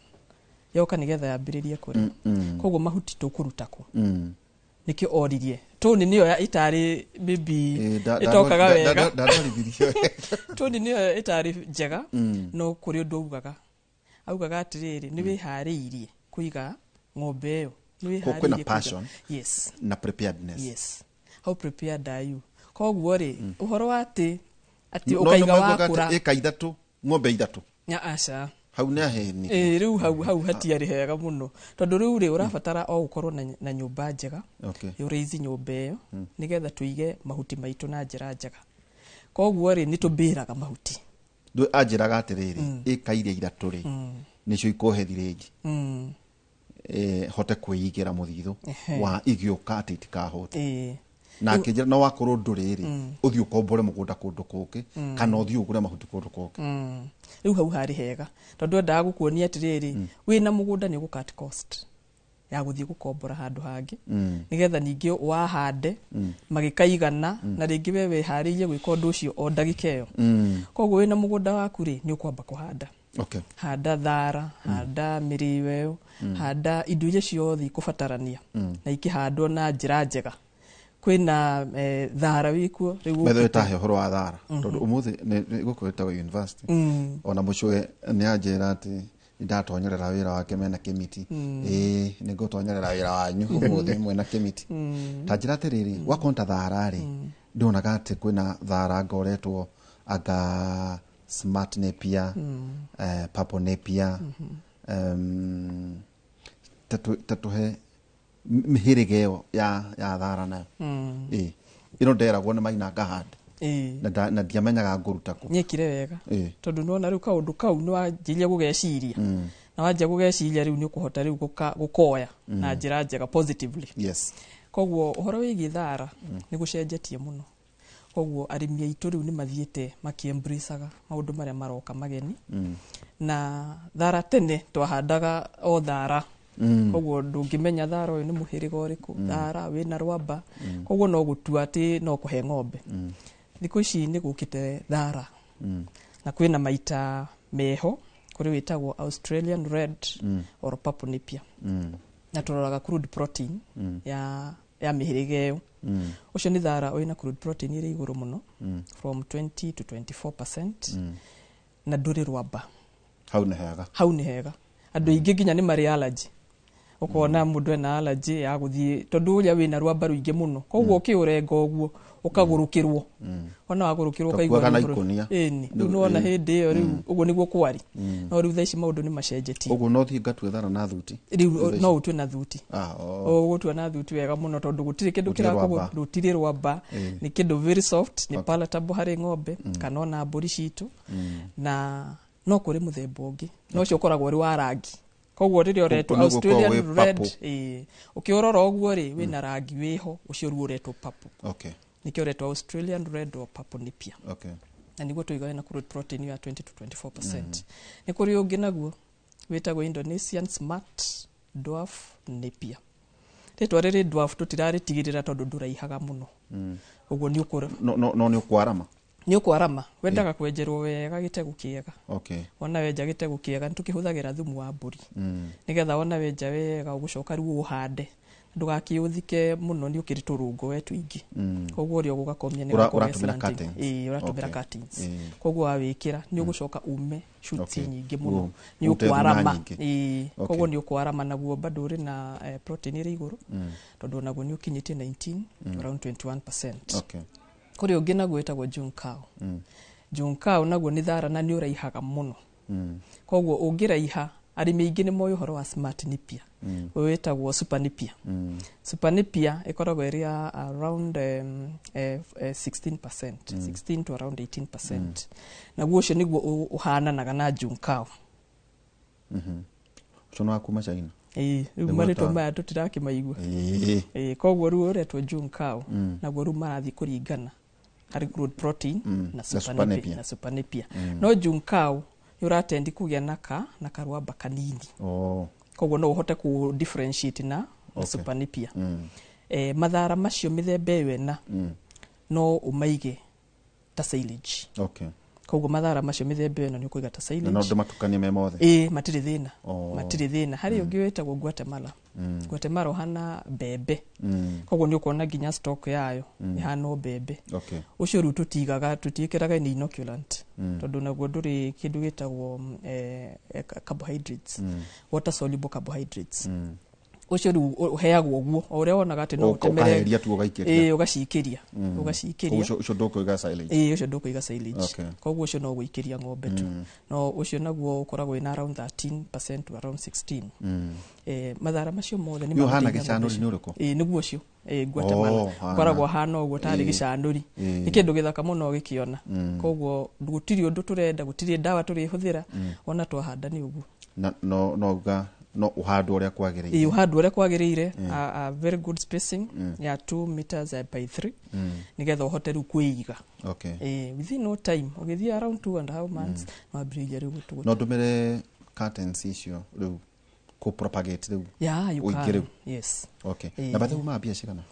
yoka nĩgetha yambĩrĩrie kũrĩa. Koguo mahuti tũkũruta kũ? Nĩkĩo oririe. Toni nĩyo itarĩ maybe ĩtokaga wega. Toni nĩyo itarĩ njega, no kũrĩ ũndũ augaga. Augaga atĩrĩrĩ, nĩ wĩharĩirie kũiga ng'ombe ĩyo. Nĩ wĩharĩirie kwĩna passion. Yes. Na preparedness. Yes. How prepared are you? Koguo rĩ, ũhoro wa atĩ ũkaiga wakũra ĩka 3, ng'ombe 3. Nya aca. Hau nĩ aheni. Rĩu hau hatiarĩ hega mũno. Tondũ rĩu rĩ ũrabatara o gũkorwo na nyũmba njega. Ũrĩithi nyũmba ĩyo nĩgetha tũige mahuti maitũ na njĩra njega. Koguo rĩ nĩ tũmbĩraga mahuti. Anjĩraga atĩrĩrĩ, ĩka iria 3 rĩ nĩcio ikũhe thirĩngi. Hote kwĩigĩra mũthithũ wa igĩũka atĩ itikahũte. Na akĩnjĩra no wakorwo ndũrĩ rĩ ũthiĩ ũkombore mũgũnda kũndũ kũngĩ kana ũthiĩ ũgũre mahuti kũndũ kũngĩ. Rĩu hau harĩ hega tondũ endaga gũkuonia atĩrĩrĩ, wĩna mũgũnda nĩ ũgũ cut cost ya gũthiĩ gũkombora handũ hangĩ nĩgetha ningĩ wahande magĩkaigana na rĩngĩ we wĩharĩirie gwĩka ũndũ ũcio o ndagĩka ĩyo. Koguo wĩna mũgũnda waku rĩ nĩ ũkwamba kũhanda. Okay. Handa thara, handa mĩrĩo ĩyo, handa indo iria ciothe ikũbatarania na ikĩhandwo na njĩra njega. Kwĩna thara wĩkuo rĩu Bethe tahe ũhoro wa thara tondũ ũmũthĩ nĩ gũkũ wĩtagwo university. Ona mũcũe nĩ anjĩra atĩ ndatonyerera wĩra wake mena kĩmiti. Nĩ ngũtonyerera wĩra wanyu ũmũthĩ mwena kĩmiti. Ta njĩra atĩrĩrĩ, wakonta thara rĩ ndionaga atĩ kwĩna thara ngoretwo anga smart napier, purple napier, tatuhe mĩhĩrĩga ĩyo ya thara nayo. Ĩno nderagwo nĩ Maina ngahande. Na ndiamenyaga ngũruta kũ. Nyekire wega tondũ nĩwona rĩu kaũndũ kau nĩ wanjirie gũgeciria. Na wanjia gũgeciria rĩu nĩ ũkũhota rĩu gũkoya na njĩra njega positively. Yes. Koguo ũhoro wĩgiĩ thara nĩ gũcenjetie mũno. Koguo arĩmi aitũ rĩu nĩ mathiĩte makĩembracaga maũndũ marĩa maroka mageni. Na thara tene twahandaga o thara. Koguo ndũngĩmenya thara ũyũ nĩ mũhĩrĩga ũrĩkũ, thara wĩna rwamba. Koguo no gũtua atĩ no kũhe ng'ombe. Thikũ ici nĩ gũkĩte thara. Na kwĩna maita meho, kũrĩ wĩtagwo Australian Red or Purple Napier. Na tũroraga crude protein ya mĩhĩrĩga ĩyo. Ũcio nĩ thara wĩna crude protein ĩrĩ igũrũ mũno, from 20 to 24%, na ndũrĩ rwamba. Hau nĩ hega. Hau nĩ hega. Andũ aingĩ nginya nĩ marĩ allergy. Ũkona mũndũ ena allergy ya gũthiĩ tondũ ũrĩa wĩna rwamba rũingĩ mũno. Koguo ũkĩũrenga ũguo ũkagũrũkĩrwo. Ona wagũrũkĩrwo ũkaigua ĩni. Rĩu nĩwona hĩndĩ ĩyo rĩu ũguo nĩguo kwari. No rĩu thaa ici maũndũ nĩ macenjetie. Ũguo no thiĩ ngatue thara na thuti. Rĩu no ũtue na thuti. Ũgũtua na thuti wega mũno tondũ gũtirĩ kĩndũ kĩrakũgũrũ, gũtirĩ rwamba. Nĩ kĩndũ very soft, nĩ palatable harĩ ng'ombe kana ona mbũri citũ. Na no kũrĩ mũthemba ũngĩ. No ũcio ũkoragwo ũrĩ wa rangi. Koguo rĩrĩa ũretwo Australian Red, ũkĩũrora ũguo rĩ wĩna rangi wĩho, ũcio rĩu ũretwo purple. Okay. Nĩkĩo ũretwo Australian Red or Purple Napier. Okay. Na nĩguo tũigaga na crude protein ya 20 to 24%. Nĩ kũrĩ ũngĩ naguo wĩtagwo Indonesian Smart Dwarf Napier. Rĩtwa rĩrĩ dwarf tũtirarĩtigĩrĩra tondũ ndũraihaga mũno. Ũguo nĩ ũkũra. No nĩ ũkwarama. Nĩ ũkwarama. Wendaga kwenjerwo wega gĩtegũ kĩega. Okay. Wona wenja gĩtegũ kĩega nĩ tũkĩhũthagĩra thumu wa mbũri. Nĩgetha wona wenja wega ũgũcoka rĩu ũhande. Ndũgakĩũthike mũno nĩ ũkĩrĩ tũrũngo we tũingĩ. Koguo ũrĩa ũgũgakomia nĩ Ũratũmĩra slanting. Curtains. Ĩĩ, ũratũmĩra Okay. curtains. Koguo wawĩkĩra nĩ ũgũcoka ume shoots nyingĩ mũno. Nĩ Ũrute thuna ũkwarama. nyingĩ. Ĩĩ, Okay. koguo nĩ ũkwarama naguo bado ũrĩ na protein ĩrĩ igũrũ. Tondũ onaguo nĩ ũkinyĩtie 19 around 21%. Okay. Kũrĩ ũngĩ naguo wĩtagwo Juncao. Juncao naguo nĩ thara na nĩ ũraihaga mũno. Koguo ũngĩraiha, arĩmi aingĩ nĩ moĩ ũhoro wa Smart Napier. Ũyũ wĩtagwo Super Napier. Super Napier ĩkoragwo ĩrĩ ya around 16%, 16 to around 18%. Naguo ũcio nĩguo ũhananaga na Juncao. Ũcio nĩ wa kuma China. Ĩĩ, rĩu Nĩguo marĩtwa maya tũtirakĩmaigua. Ĩĩ, koguo rĩu ũretwo Juncao, naguo rĩu marathiĩ kũringana harĩ crude protein na Na Super Super Napier, Napier. na Super Napier. No Juncao nĩ ũratendi kũgĩa na karwamba kanini. Koguo no ũhote kũ differentiate na Okay. Super Napier. Mathara macio mĩthemba ĩyo ĩna no ũmaige ta silage. Okay. Koguo mathara macio mĩthemba ĩno nĩ ũkũiga ta silage. Na no ndĩmatukanie me mothe. Ĩĩ, matirĩ thĩna. Oh. Matirĩ thĩna. Harĩ ũngĩ wĩtagwo Guatemala. Guatemala ũhana mbembe. Koguo nĩ ũkuona nginya stock yayo ĩhana o mbembe. Okay. Ũcio rĩu tũtigaga, tũtiĩkĩraga ni inoculant. Tondũ naguo ndũrĩ kĩndũ gĩtagwo carbohydrates. Water soluble carbohydrates. Ũcio rĩu ũheagwo ũguo o ũrĩa wonaga atĩ no ũtemere. Ũkaheria tu ũgaikĩria. Ĩĩ, ũgaciikĩria. Ũgaciikĩria. Ũcio ndũkũiga silage. Ĩĩ, ũcio ndũkũiga silage. Okay. Koguo ũcio no gũikĩria ng'ombe tu. No ũcio naguo ũkoragwo wĩna around 13% to around 16. Mathara macio mothe nĩ Nĩ ũhana magũteithia ng'ombe gĩcanũri icio. nĩ ũrĩkũ? Ĩĩ, nĩguo ũcio. Ĩĩ, Guatemala. Oh, hana. Ũkoragwo ũhana ũguo tarĩ gĩcanũri. Nĩ kĩndũ gĩthaka mũno ũgĩkĩona. Koguo gũtirĩ ũndũ tũrenda, gũtirĩ ndawa tũrĩhũthĩra, ona twahanda nĩ ũguo. Na no uga no ũhandwo ũrĩa kwagĩrĩire. Ĩĩ, ũhandwo ũrĩa kwagĩrĩire, a very good spacing ya 2 meters by 3 nĩgetha ũhote rĩu kwĩiga. Okay. Ĩĩ, within no time ũgĩthiĩ around 2.5 months wambĩrĩria rĩu gũtũgũta. No ndũmĩre curtains icio rĩu kũ propagate rĩu. Yeah, you Ũingĩ can. rĩu. Yes. Okay. Ĩĩ. Na bathe umaga mbia cigana?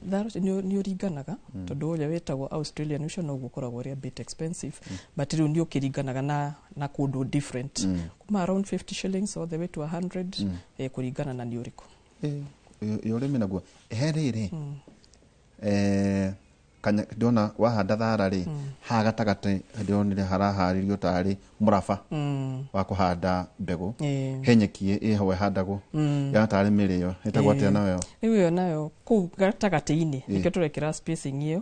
Thara ũcio nĩ ũringanaga tondũ ũrĩa wĩtagwo Australian ũcio noguo ũkoragwo ũrĩ a bit expensive, but rĩu nĩ ũkĩringanaga na kũndũ different, kuma around 50 shillings all the way to 100, kũringana na nĩ ũrĩkũ. Ĩĩ, ĩ ũrĩmi naguo he rĩrĩ kanya ndĩrona wahanda thara rĩ, haha gatagatĩ ndĩronire haraharĩrio tarĩ mũraba wa kũhanda mbegũ. He nyeki ĩho ĩhandagwo ya tarĩ mĩrĩo, ĩtagwo atĩa nayo? Rĩu ĩyo nayo kũu gatagatĩ-inĩ nĩkĩo tũrekĩra spacing ĩyo,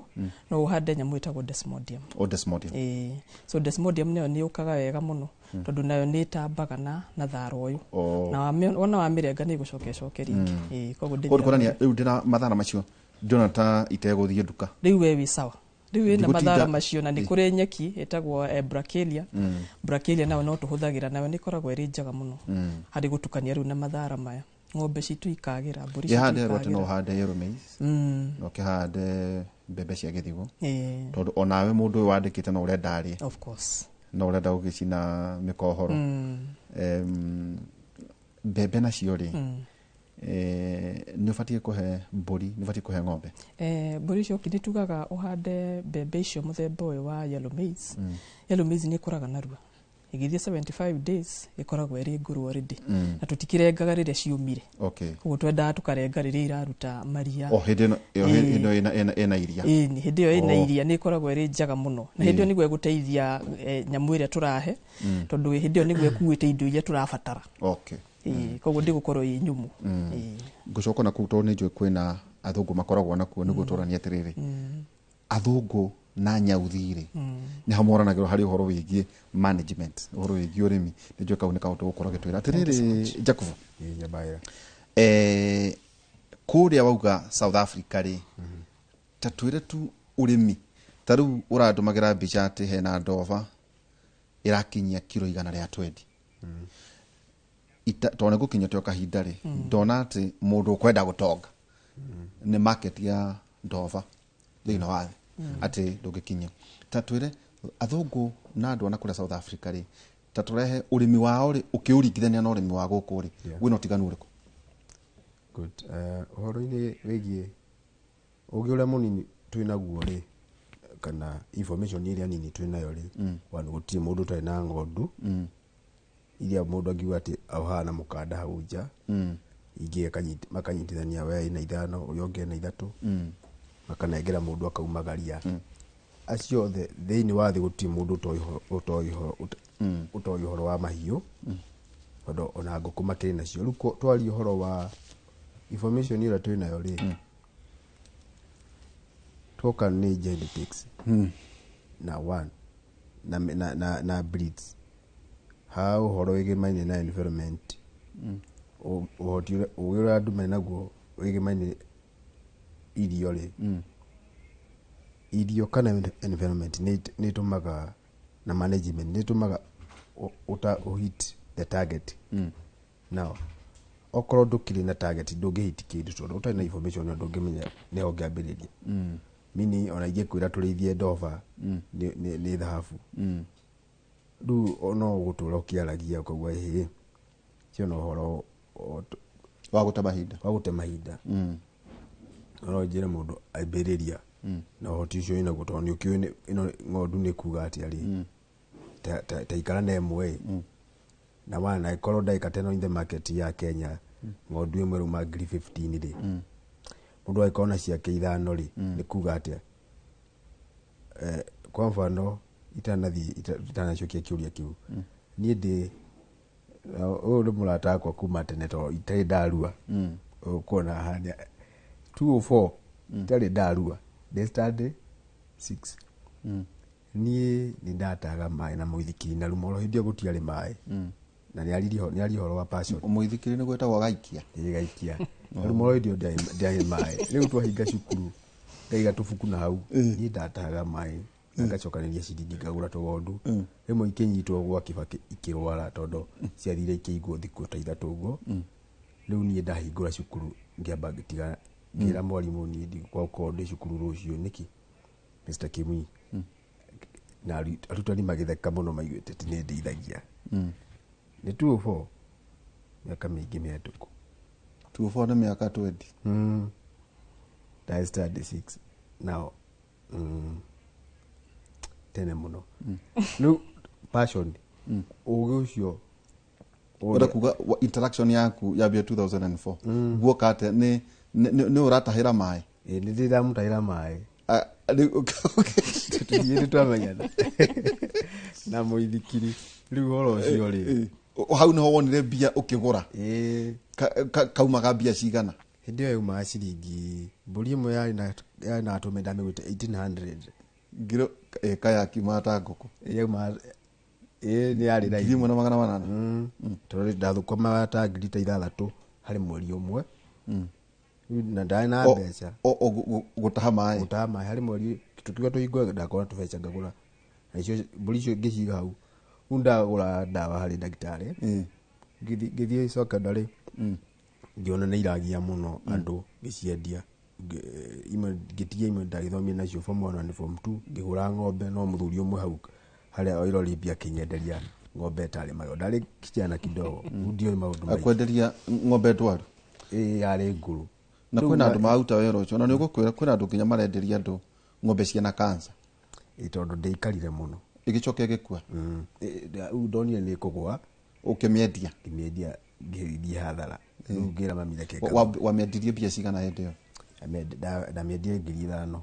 no ũhande nyamũ ĩtagwo desmodium. O desmodium. Ĩĩ, so desmodium nayo nĩ yũkaga wega mũno tondũ nayo nĩ ĩtambaga na thara ũyũ. Oh. Na wona wamĩrenga nĩ ĩgũcoka ĩcoke rĩngĩ. Ĩĩ, koguo Koguo ndĩthiraga. kuonania rĩu ndĩna mathara macio, ndĩrona ta itegũthiĩ nduka. Rĩu we wĩ sawa, rĩu wĩna Ndigũtinda- mathara macio, na nĩ kũrĩ nyeki ĩtagwo brachiaria. Brachiaria nayo no tũhũthagĩra, nayo nĩ ĩkoragwo ĩrĩ njega mũno harĩ gũtukania rĩu na mathara maya, ng'ombe citũ ikagĩra, mbũri citũ Ĩhande rwate no ikagĩra. ũhande yellow maize na ũkĩhande mbembe cia gĩthigo, tondũ onawe mũndũ ũyũ wandĩkĩte no ũrenda arĩe. Of course. No ũrenda gũgĩcina mĩkohoro. Mbembe nacio rĩ, nĩ ũbatiĩ kũhe mbũri, nĩ ũbatiĩ kũhe ng'ombe? Mbũri icio nĩ tugaga ũhande mbembe icio mũthemba ũyũ wa yellow maize. Yellow maize nĩ ĩkũraga narua, ĩgĩthiĩ 75 days ĩkoragwo ĩrĩ ngũrũ already, na tũtikĩrengaga rĩrĩa ciũmire. Koguo twendaga tũkarenga rĩrĩa iraruta maria. O hĩndĩ ĩno ĩyo, hĩndĩ ĩno ĩna iria. Ĩni, hĩndĩ ĩyo ĩna Oh. iria nĩ ĩkoragwo ĩrĩ njega mũno, na hĩndĩ ĩyo nĩguo ĩgũteithia nyamũ ĩrĩa tũrahe, tondũ hĩndĩ ĩyo nĩguo ĩkuĩte indo iria tũrabatara. Okay. Ĩĩ, koguo ndĩgũkorwo ĩ nyũmũ. Ĩĩ. Ngũcoka na kũu tondũ nĩ njũĩ kwĩna athũngũ makoragwo nakuo, nĩguo tũranie atĩrĩrĩ, athũngũ na nyauthi rĩ, nĩ hamoranagĩrwo harĩ ũhoro wĩgiĩ management, ũhoro wĩgiĩ ũrĩmi. Nĩ njũĩ kau nĩ kaũndũ gũkorwo gĩtwĩra atĩrĩrĩ, Jacobo. Ĩĩ, Nyamaĩra. Kũrĩa wauga South Africa rĩ, ta twĩre tu ũrĩmi ta rĩu ũrandũmagĩra mbica atĩ hena ndova ĩrakinyia kiro 120. Tondũ nĩ gũkinyĩte o kahinda rĩ, ndona atĩ mũndũ ũkwenda gũtonga nĩ market ya ndova thĩinĩ wa thĩ atĩ ndũngĩkinyia. Ta twĩre Athũngũ na andũ a nakũrĩa South Africa rĩ, ta tũrehe ũrĩmi wao rĩ, ũkĩũringithania na ũrĩmi wa gũkũ rĩ, wĩna ũtiganu ũrĩkũ? Good. Ũhoro-inĩ wĩgiĩ ũgĩ ũrĩa mũnini twĩ naguo rĩ, kana information ĩrĩa nini twĩ nayo rĩ, one, gũtirĩ mũndũ ũtarĩ na ng'ondu iria mũndũ angiuga atĩ ohaga na mũkanda hau nja, ingĩ makanyitithania we ĩna 5, ũrĩa ũngĩ ena 3, makanengera mũndũ akaumagaria. Acio othe thĩinĩ wa thĩ gũtirĩ mũndũ ũtoĩ ũhoro wa mahiũ, tondũ ona ngũkũ makĩrĩ nacio. Rĩu twaria ũhoro wa information ĩrĩa twĩ nayo rĩ, twoka nĩ genetics na one na breeds, ha ũhoro wĩgĩmaine na environment, ũhoti ũrĩa ũgĩ ũrĩa andũ menaguo wĩgĩmaine irio rĩ, irio kana environment nĩ ĩtũmaga na management nĩ ĩtũmaga hit the target. Now okorwo ndũkĩrĩ na target ndũngĩhit kĩndũ, tondũ ũtarĩ na information ndũngĩmenya nĩho ũngĩambĩrĩria. Mini ona ingĩkwĩra tũrĩithie ndoba nĩ thahabu, rĩu no ũgũtũra ũkĩaragia ũkauga ĩhĩ cio no ũhoro wa gũte mahinda, wa gũte mahinda. No njĩre mũndũ ambĩrĩria na ũhoti ũcio wĩnaguo, tondũ nĩ ũkĩũĩ ĩno ng'ondu nĩ kuga atĩa rĩ, ta ikara na ĩmwe na wana ĩkorwo ndagĩka 10 in the market ya Kenya, ng'ondu ĩmwe rauma ngiri 15 rĩ, mũndũ angĩkorwo na ciake 5 rĩ, nĩ kuga atĩa? Kwa mfano itanathiĩ itanacokia kĩũria kĩu, niĩ ndĩ ũyũ nĩ mũrata wakwa kuma tene, tondũ itarĩ ndarua, ũkuona hania 204 itarĩ ndarua, ndĩ standard 6. Niĩ nĩ ndataga maĩ na mũithikiri na Rumoro hĩndĩ ĩyo gũtiarĩ maĩ, na nĩ aria ũhoro wa passion. Mũithikiri nĩ gwĩtagwo gaikia. Ĩĩ gaikia. Rumoro hĩndĩ ĩyo ndiarĩ maĩ. Rĩu twahinga cukuru ngaiga tũbuku na hau, niĩ ndataga maĩ na ngacokanĩria ciringi ngagũra tũgondu. Rĩmwe ikĩnyitwo gwa Kibaki ikĩrwara, tondũ ciathire ikĩigwo thikũ ta 3 ũguo. Rĩu niĩ ndahingũra cukuru ngĩamba ngĩtiga, ngĩra mwarimũ niĩ ndigũkorwo ndĩ cukuru rũciũ nĩkĩ, Mr. Kimui. Na arutani magĩtheka mũno maiguĩte atĩ nĩ ndeithagia. Nĩ 204 mĩaka mĩingĩ mĩhetũku. 204 nĩ mĩaka 20. Ndarĩ standard 6 now, tene mũno. Rĩu passion, ũgĩ ũcio ũrenda kuga interaction yaku yambia 2004, guoka atĩa? Nĩ ũratahĩra maĩ? Ĩĩ, nĩ ndĩramũtahĩra maĩ. Tũthiĩ nĩ twamenyana na mũithikiri. Rĩu ũhoro ũcio rĩ, hau nĩho wonire mbia ũkĩgũra? Kaumaga mbia cigana? Hĩndĩ ĩyo yaumaga ciringi, mbũri ĩmwe yarĩ na atũme ndamĩgũrĩte 1800. Ngiro ĩka yakiumaga ta ngũkũ. Yaumaga, ĩĩ, nĩ yarĩ raithi. 1800. Tondũ ndathũkũmaga ta ngiri ta 6 harĩ mweri ũmwe. Na ndarĩ na mbeca. Gũtaha maĩ. Gũtaha maĩ harĩ mweri, tũkiuga tũhingũre ndakora tũbeca ngagũra. Na icio mbũri icio ngĩciga hau. Rĩu ndagũra ndawa harĩ ndagĩtarĩ. Ngĩthiĩ secondary, ngĩona nĩ iragia mũno andũ ngĩciendia. Imwe ngĩtigia, imwe ndagĩthomire nacio form 1 na form 2, ngĩgũra ng'ombe, no mũthuri ũmwe hau harĩa oirori mbia akĩnyenderia ng'ombe ĩtarĩ magego. Ndarĩ kijana kidogo, rĩu ndiũĩ maũndũ maingĩ. Akwenderia ng'ombe ndwaru? Ĩĩ, yarĩ ngũrũ. Na kwĩna andũ mararuta wĩra ũcio, na nĩ ũgũkwĩra kwĩna andũ nginya marenderia andũ ng'ombe ciĩna cancer. Ĩĩ, tondũ ndĩikarire mũno. Ĩgĩcoka ĩgĩkua? Rĩu ndonire nĩ ĩkũgũa. Ũkĩmĩendia? Ngĩmĩendia, ngĩthiĩ hathara. Rĩu ngĩra mami reke Wamĩendirie mbia cigana hĩndĩ ĩyo? Ndamĩendirie ngiri 5.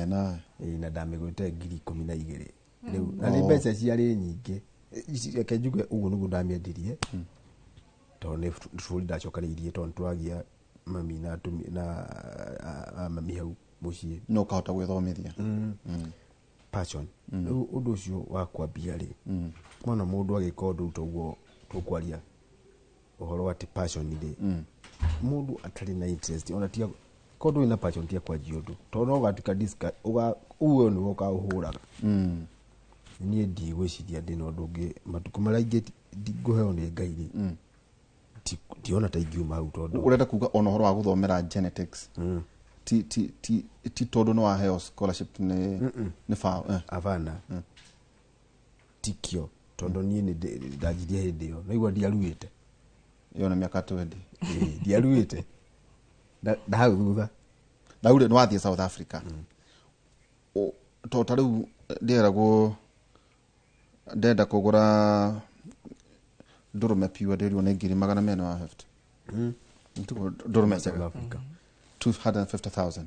Na. Ĩĩ, na ndamĩgũrĩte ngiri 12. Rĩu, na nĩ mbeca ciarĩ nyingĩ. Ici, reke njuge ũguo nĩguo ndamĩendirie. Tondũ nĩ bũrũri ndacokanĩrĩirie, tondũ nĩtũragia mami na na mami hau mũciĩ. No ũkahota gwĩthomithia. Passion. Rĩu ũndũ ũcio wa kwambia rĩ, mwana mũndũ agĩka ũndũ ta ũguo tũkwaria ũhoro wa atĩ passion rĩ, mũndũ atarĩ na interest, ona tiga korwo ndũrĩ na passion tiga kwanjia ũndũ, tondũ no ũgatuĩka ũguo nĩwe ũkaũhũraga. Niĩ ndigwĩciria ndĩna ũndũ ũngĩ matukũ marĩa ingĩ ngũheo nĩ Ngai rĩ, ndiona ta ingiuma hau tondũ ũrenda kuga ona ũhoro wa gũthomera genetics. Ti ti ti ti tondu no waheo scholarship ni FAO, eh. Avana, tikio tondu niĩ nĩ ndanjirie hĩndĩ ĩyo naigua ndiaruĩte. Iyo nĩ mĩaka 20. Ĩĩ, ndiaruĩte na hau thutha. Na rĩu nĩ wathiĩ South Africa. To ta rĩu ndĩragwo ndenda kũgũra ndũrũme pure, ndĩrirwo nĩ 250,000. Nĩtiguo ndũrũme South njega? Africa. 250,000.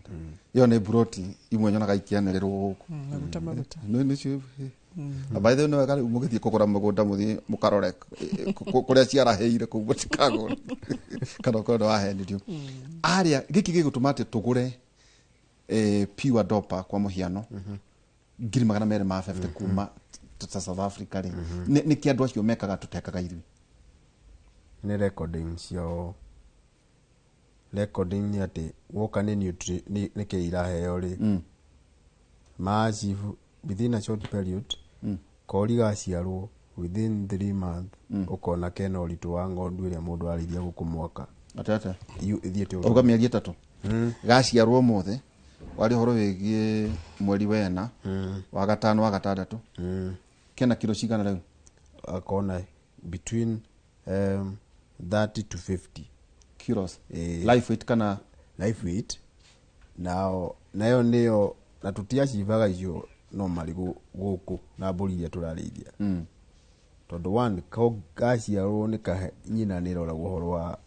Iyo nĩ buroti imwe nyonaga ikĩanĩrĩrwo gũkũ. Maguta maguta. Nĩcio. Na by the way, nĩ wega rĩu mũgĩthiĩ kũgũra mũgũnda mũthiĩ mũkarore kũrĩa ciarahĩire kũu, mũtikagũre kana ũkorwo nĩ wahenirio. Arĩa gĩkĩ gĩgũtũma atĩ tũgũre pure dopa kwa mũhiano 250,000 kuma ta South Africa rĩ, nĩ kĩ andũ acio mekaga tũtekaga ithuĩ? Nĩ recording ciao. Recording nĩ atĩ woka nĩ nĩ kĩ iraheo rĩ, maachieve within a short period. Kori gaciarwo within 3 months, ũkona kena ũritũ wa ng'ondu ĩrĩa mũndũ arĩithia gũkũ mwaka. Atĩ Ĩthiĩte ũguo. Auga mĩeri 3 gaciarwo ũmũthĩ wari ũhoro wĩgiĩ mweri wena, wa gatano, wa gatandatũ, kena kiro cigana rĩu? Akona between 30 to 50 kilos. Eh. Life weight kana? Life weight. Nao nayo nĩyo na tũtiacibaga icio normally gũkũ na mbũri iria tũrarĩithia, tondũ one gaciarwo nĩ kahe nyina nĩ ĩroragwo ũhoro wa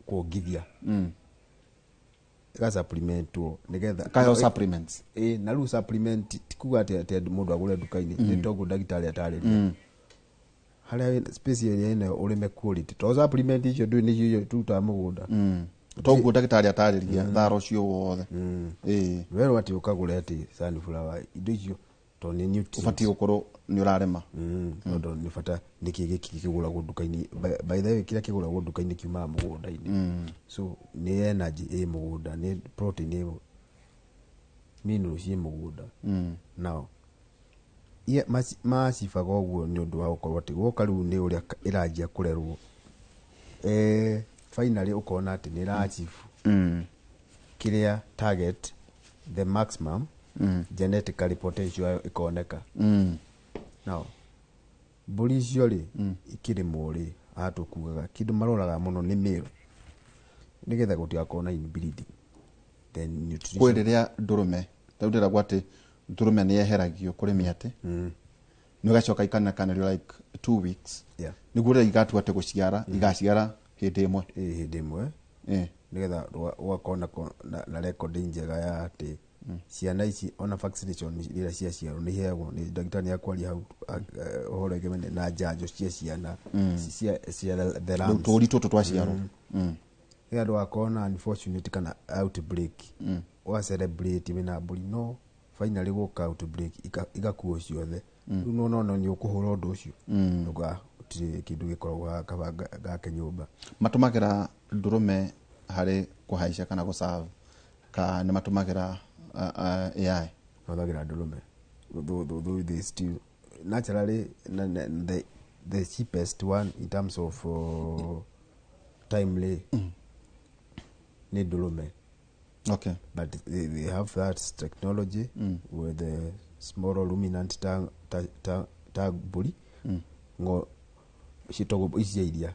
kuongithia, ĩgasupplementwo nĩgetha Kaheo supplements. Ĩ, na rĩu supplement ti kuga atĩ mũndũ agũre nduka-inĩ, nĩ toguo ndagĩtarĩ atarĩria harĩa space ĩrĩa ĩnayo ũrĩme quality, to supplement icio ndũĩ nĩcio icio tũrutaga mũgũnda. Toguo ndagĩtarĩ atarĩria thara ũcio wothe, ĩĩ. Werwo atĩ ũkagũre atĩ sunflower, indo icio to nĩ nutrients. Ũbatiĩ gũkorwo nĩ ũrarĩma. Tondũ nĩ bata nĩkĩ gĩkĩ kĩgũragwo nduka-inĩ? By the way, kĩrĩa kĩgũragwo nduka-inĩ kiumaga mũgũnda-inĩ, so nĩ energy ĩ mũgũnda, nĩ protein ĩ, minerals ciĩ mũgũnda. Now macibaga ũguo nĩ ũndũ wa gũkorwo atĩ woka rĩu nĩ ũrĩa ĩranjia kũrerwo, finally ũkona atĩ nĩ ĩra-achieve kĩrĩa target, the maximum genetically potential yayo ĩkoneka. Now mbũri icio rĩ ikĩrĩmwo rĩ, haha tũkugaga kĩndũ maroraga mũno nĩ male, nĩgetha gũtigakorwo na inbreeding, then nutrition. Kwĩ rĩrĩa ndũrũme rĩu ndĩragwo atĩ ndũrũme nĩ yeheragio kũrĩ mĩatĩ, nĩ ũgacoka ikanekanĩrio like 2 weeks, nĩguo rĩrĩa igatua atĩ gũciara igaciara hĩndĩ ĩmwe. Ĩ, hĩndĩ ĩmwe. Nĩgetha ũgakorwo na recording njega ya atĩ ciana ici ona vaccination rĩrĩa ciaciarwo nĩ iheagwo nĩ ndagĩtarĩ nĩ akwaria hau ũhoro ĩngĩ na njanjo cia ciana cia the Rĩu lambs. tũri tũtũ twaciarwo. Nĩgetha ndũgakorwo na unfortunate kana outbreak, ũga celebrate wĩna mbũri no finally gũka outbreak igakuo ciothe. Rĩu nĩwona ona nĩ ũkũhũra ũndũ ũcio. Gũtirĩ kĩndũ gĩkoragwo kaba gake nyũmba. Matũmagĩra ndũrũme harĩ kũhaica kana gũserve ka nĩ matũmagĩra AI? Mahũthagĩra ndũrũme. Though they still naturally the cheapest one in terms of timely nĩ ndũrũme. But they have that technology with the small ruminant ta mbũri ngo ciĩtagwo ici cia iria,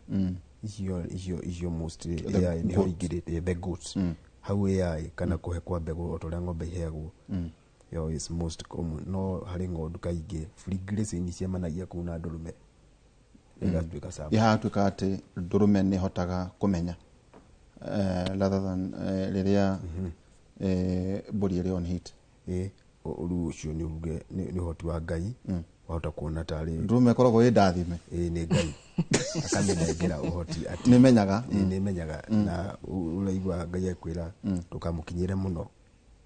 icio mostly The AI nĩho goat. ingĩrĩte the goats hau AI kana kũhe kwa mbegũ o ta ũrĩa ng'ombe iheagwo, yo is most common. No harĩ ng'ondu kaingĩ free grazing icemanagia kũu na ndũrũme ĩgatuĩka sawa. Ihatuĩka atĩ ndũrũme nĩ ĩhotaga kũmenya rather than rĩrĩa mbũri ĩrĩ on heat. Ĩ, rĩu ũcio nĩ uge nĩ ũhoti wa Ngai wahota kuona tarĩ Ndũrũme ĩkoragwo ĩ ndathime. Ĩ, nĩ Ngai akamĩnengera ũhoti atĩ nĩ menyaga. Ĩ, nĩ menyaga na ũraigua Ngai akwĩra ndũkamũkinyĩre mũno.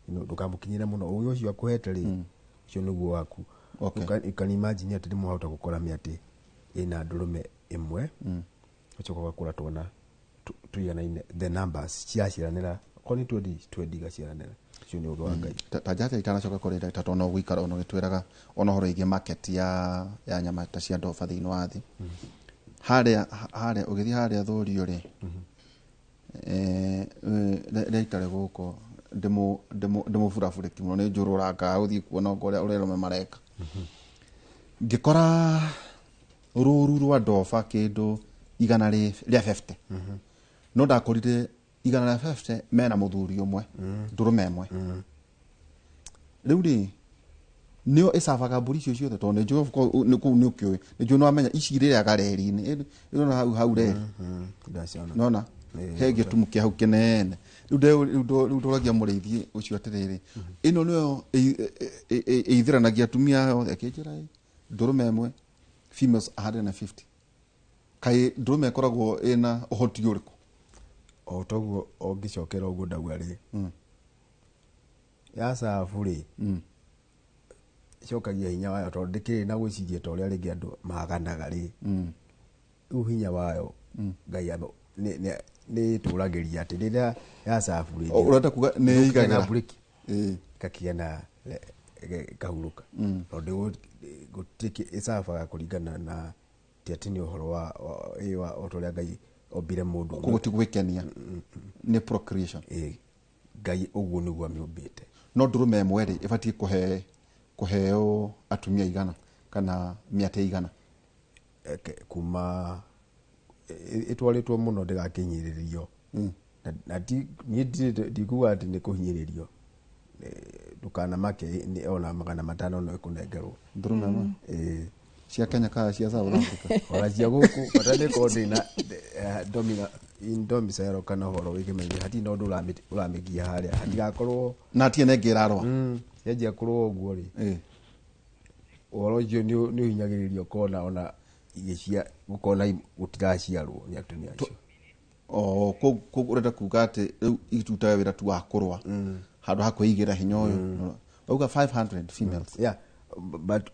Ndũkamũkinyĩre mũno, ũgĩ ũcio akũhete rĩ, ũcio nĩguo waku. You can imagine atĩ rĩmwe wahota gũkora mĩatĩ ĩna ndũrũme ĩmwe, ũcoka ũgakora twana tũiganaine the numbers ciraciaranĩra, okorwo nĩ twendi twendi igaciaranĩra. Ũcio nĩ ũgĩ wa Ngai. Ta njate itanacoka kũrĩ ndagĩtarĩ, tondũ no gũikara ona ũgĩtwĩraga ona ũhoro wĩgiĩ market ya nyama ta cia ndoba thĩinĩ wa thĩ. Harĩa ũgĩthiĩ harĩa thũrio rĩ, rĩrĩa itarĩ gũkũ Ndĩmũburabũrĩki mũno, nĩ njũrũrangaga gũthiĩ kuona ũrĩa arũme mareka. Ngĩkora rũru rwa ndoba kĩndũ 150. No ndakorire 150 mena mũthuri ũmwe, ndũrũme ĩmwe. Rĩu rĩ, nĩo ĩcabaga mbũri icio ciothe, tondũ nĩ njũĩ of course, nĩ kũu nĩ ũkĩũĩ, nĩ njũĩ nĩwamenya ici irĩaga reri-inĩ, ĩrona hau reri. Ndaciona. Nona he gĩtumu kĩa hau kĩnene. Rĩu ndoragia mũrĩithi ũcio atĩrĩrĩ, ĩno nĩyo ĩithĩranagia atumia aya othe? Akĩnjĩra ĩ, ndũrũme ĩmwe, females 150. Kaĩ ndũrũme ĩkoragwo ĩna ũhoti ũrĩkũ? O toguo ũngĩcokera ũguo ndauga rĩ, ya cabu rĩ, ĩcokagia hinya wayo tondũ ndĩkĩrĩ na gwĩciria ta ũrĩa rĩngĩ andũ maganaga rĩ. Rĩu hinya wayo Ngai nĩ ĩtũragĩria atĩ rĩrĩa ya cabu rĩ, Ũrenda kuga nĩ ĩigagĩra breki, ĩkakĩgĩa na ĩkahurũka, tondũ gũtirĩ ĩcabaga kũringana na ti atĩ nĩ ũhoro wa o ta ũrĩa Ngai ombire mũndũ. Koguo ti gwĩkenia, nĩ procreation. Ngai ũguo nĩguo amĩũmbĩte. No ndũrũme ĩmwe rĩ, ĩbatiĩ kũheo atumia igana kana mĩate igana? Kuma ĩtwarĩtwo mũno ndĩgakinyĩrĩrio. Na niĩ ndikuga atĩ nĩ kũhinyĩrĩrio, ndũkanamake, ona 500 no ĩkũnengerwo. Ndũrũme ĩmwe? Ĩĩ. Cia Kenya kana cia South Africa? Ona cia gũkũ, bata nĩ korwo ndĩna domicile kana ũhoro wĩkĩmenyithia, hatirĩ na ũndũ ũramĩgia harĩa, hatigakorwo na hatirĩ na ĩngĩ ĩrarũa. Cianjia kũrũa ũguo rĩ, ũhoro ũcio nĩ ũhinyagĩrĩria ũkona ona igĩcia gũkona gũtiraciarwo nĩ atumia acio. Koguo ũrenda kuga atĩ rĩu itutaga wĩra tu wa kũrũa handũ ha kwĩigĩra hinya ũyũ. Wauga 500 females. Yeah, but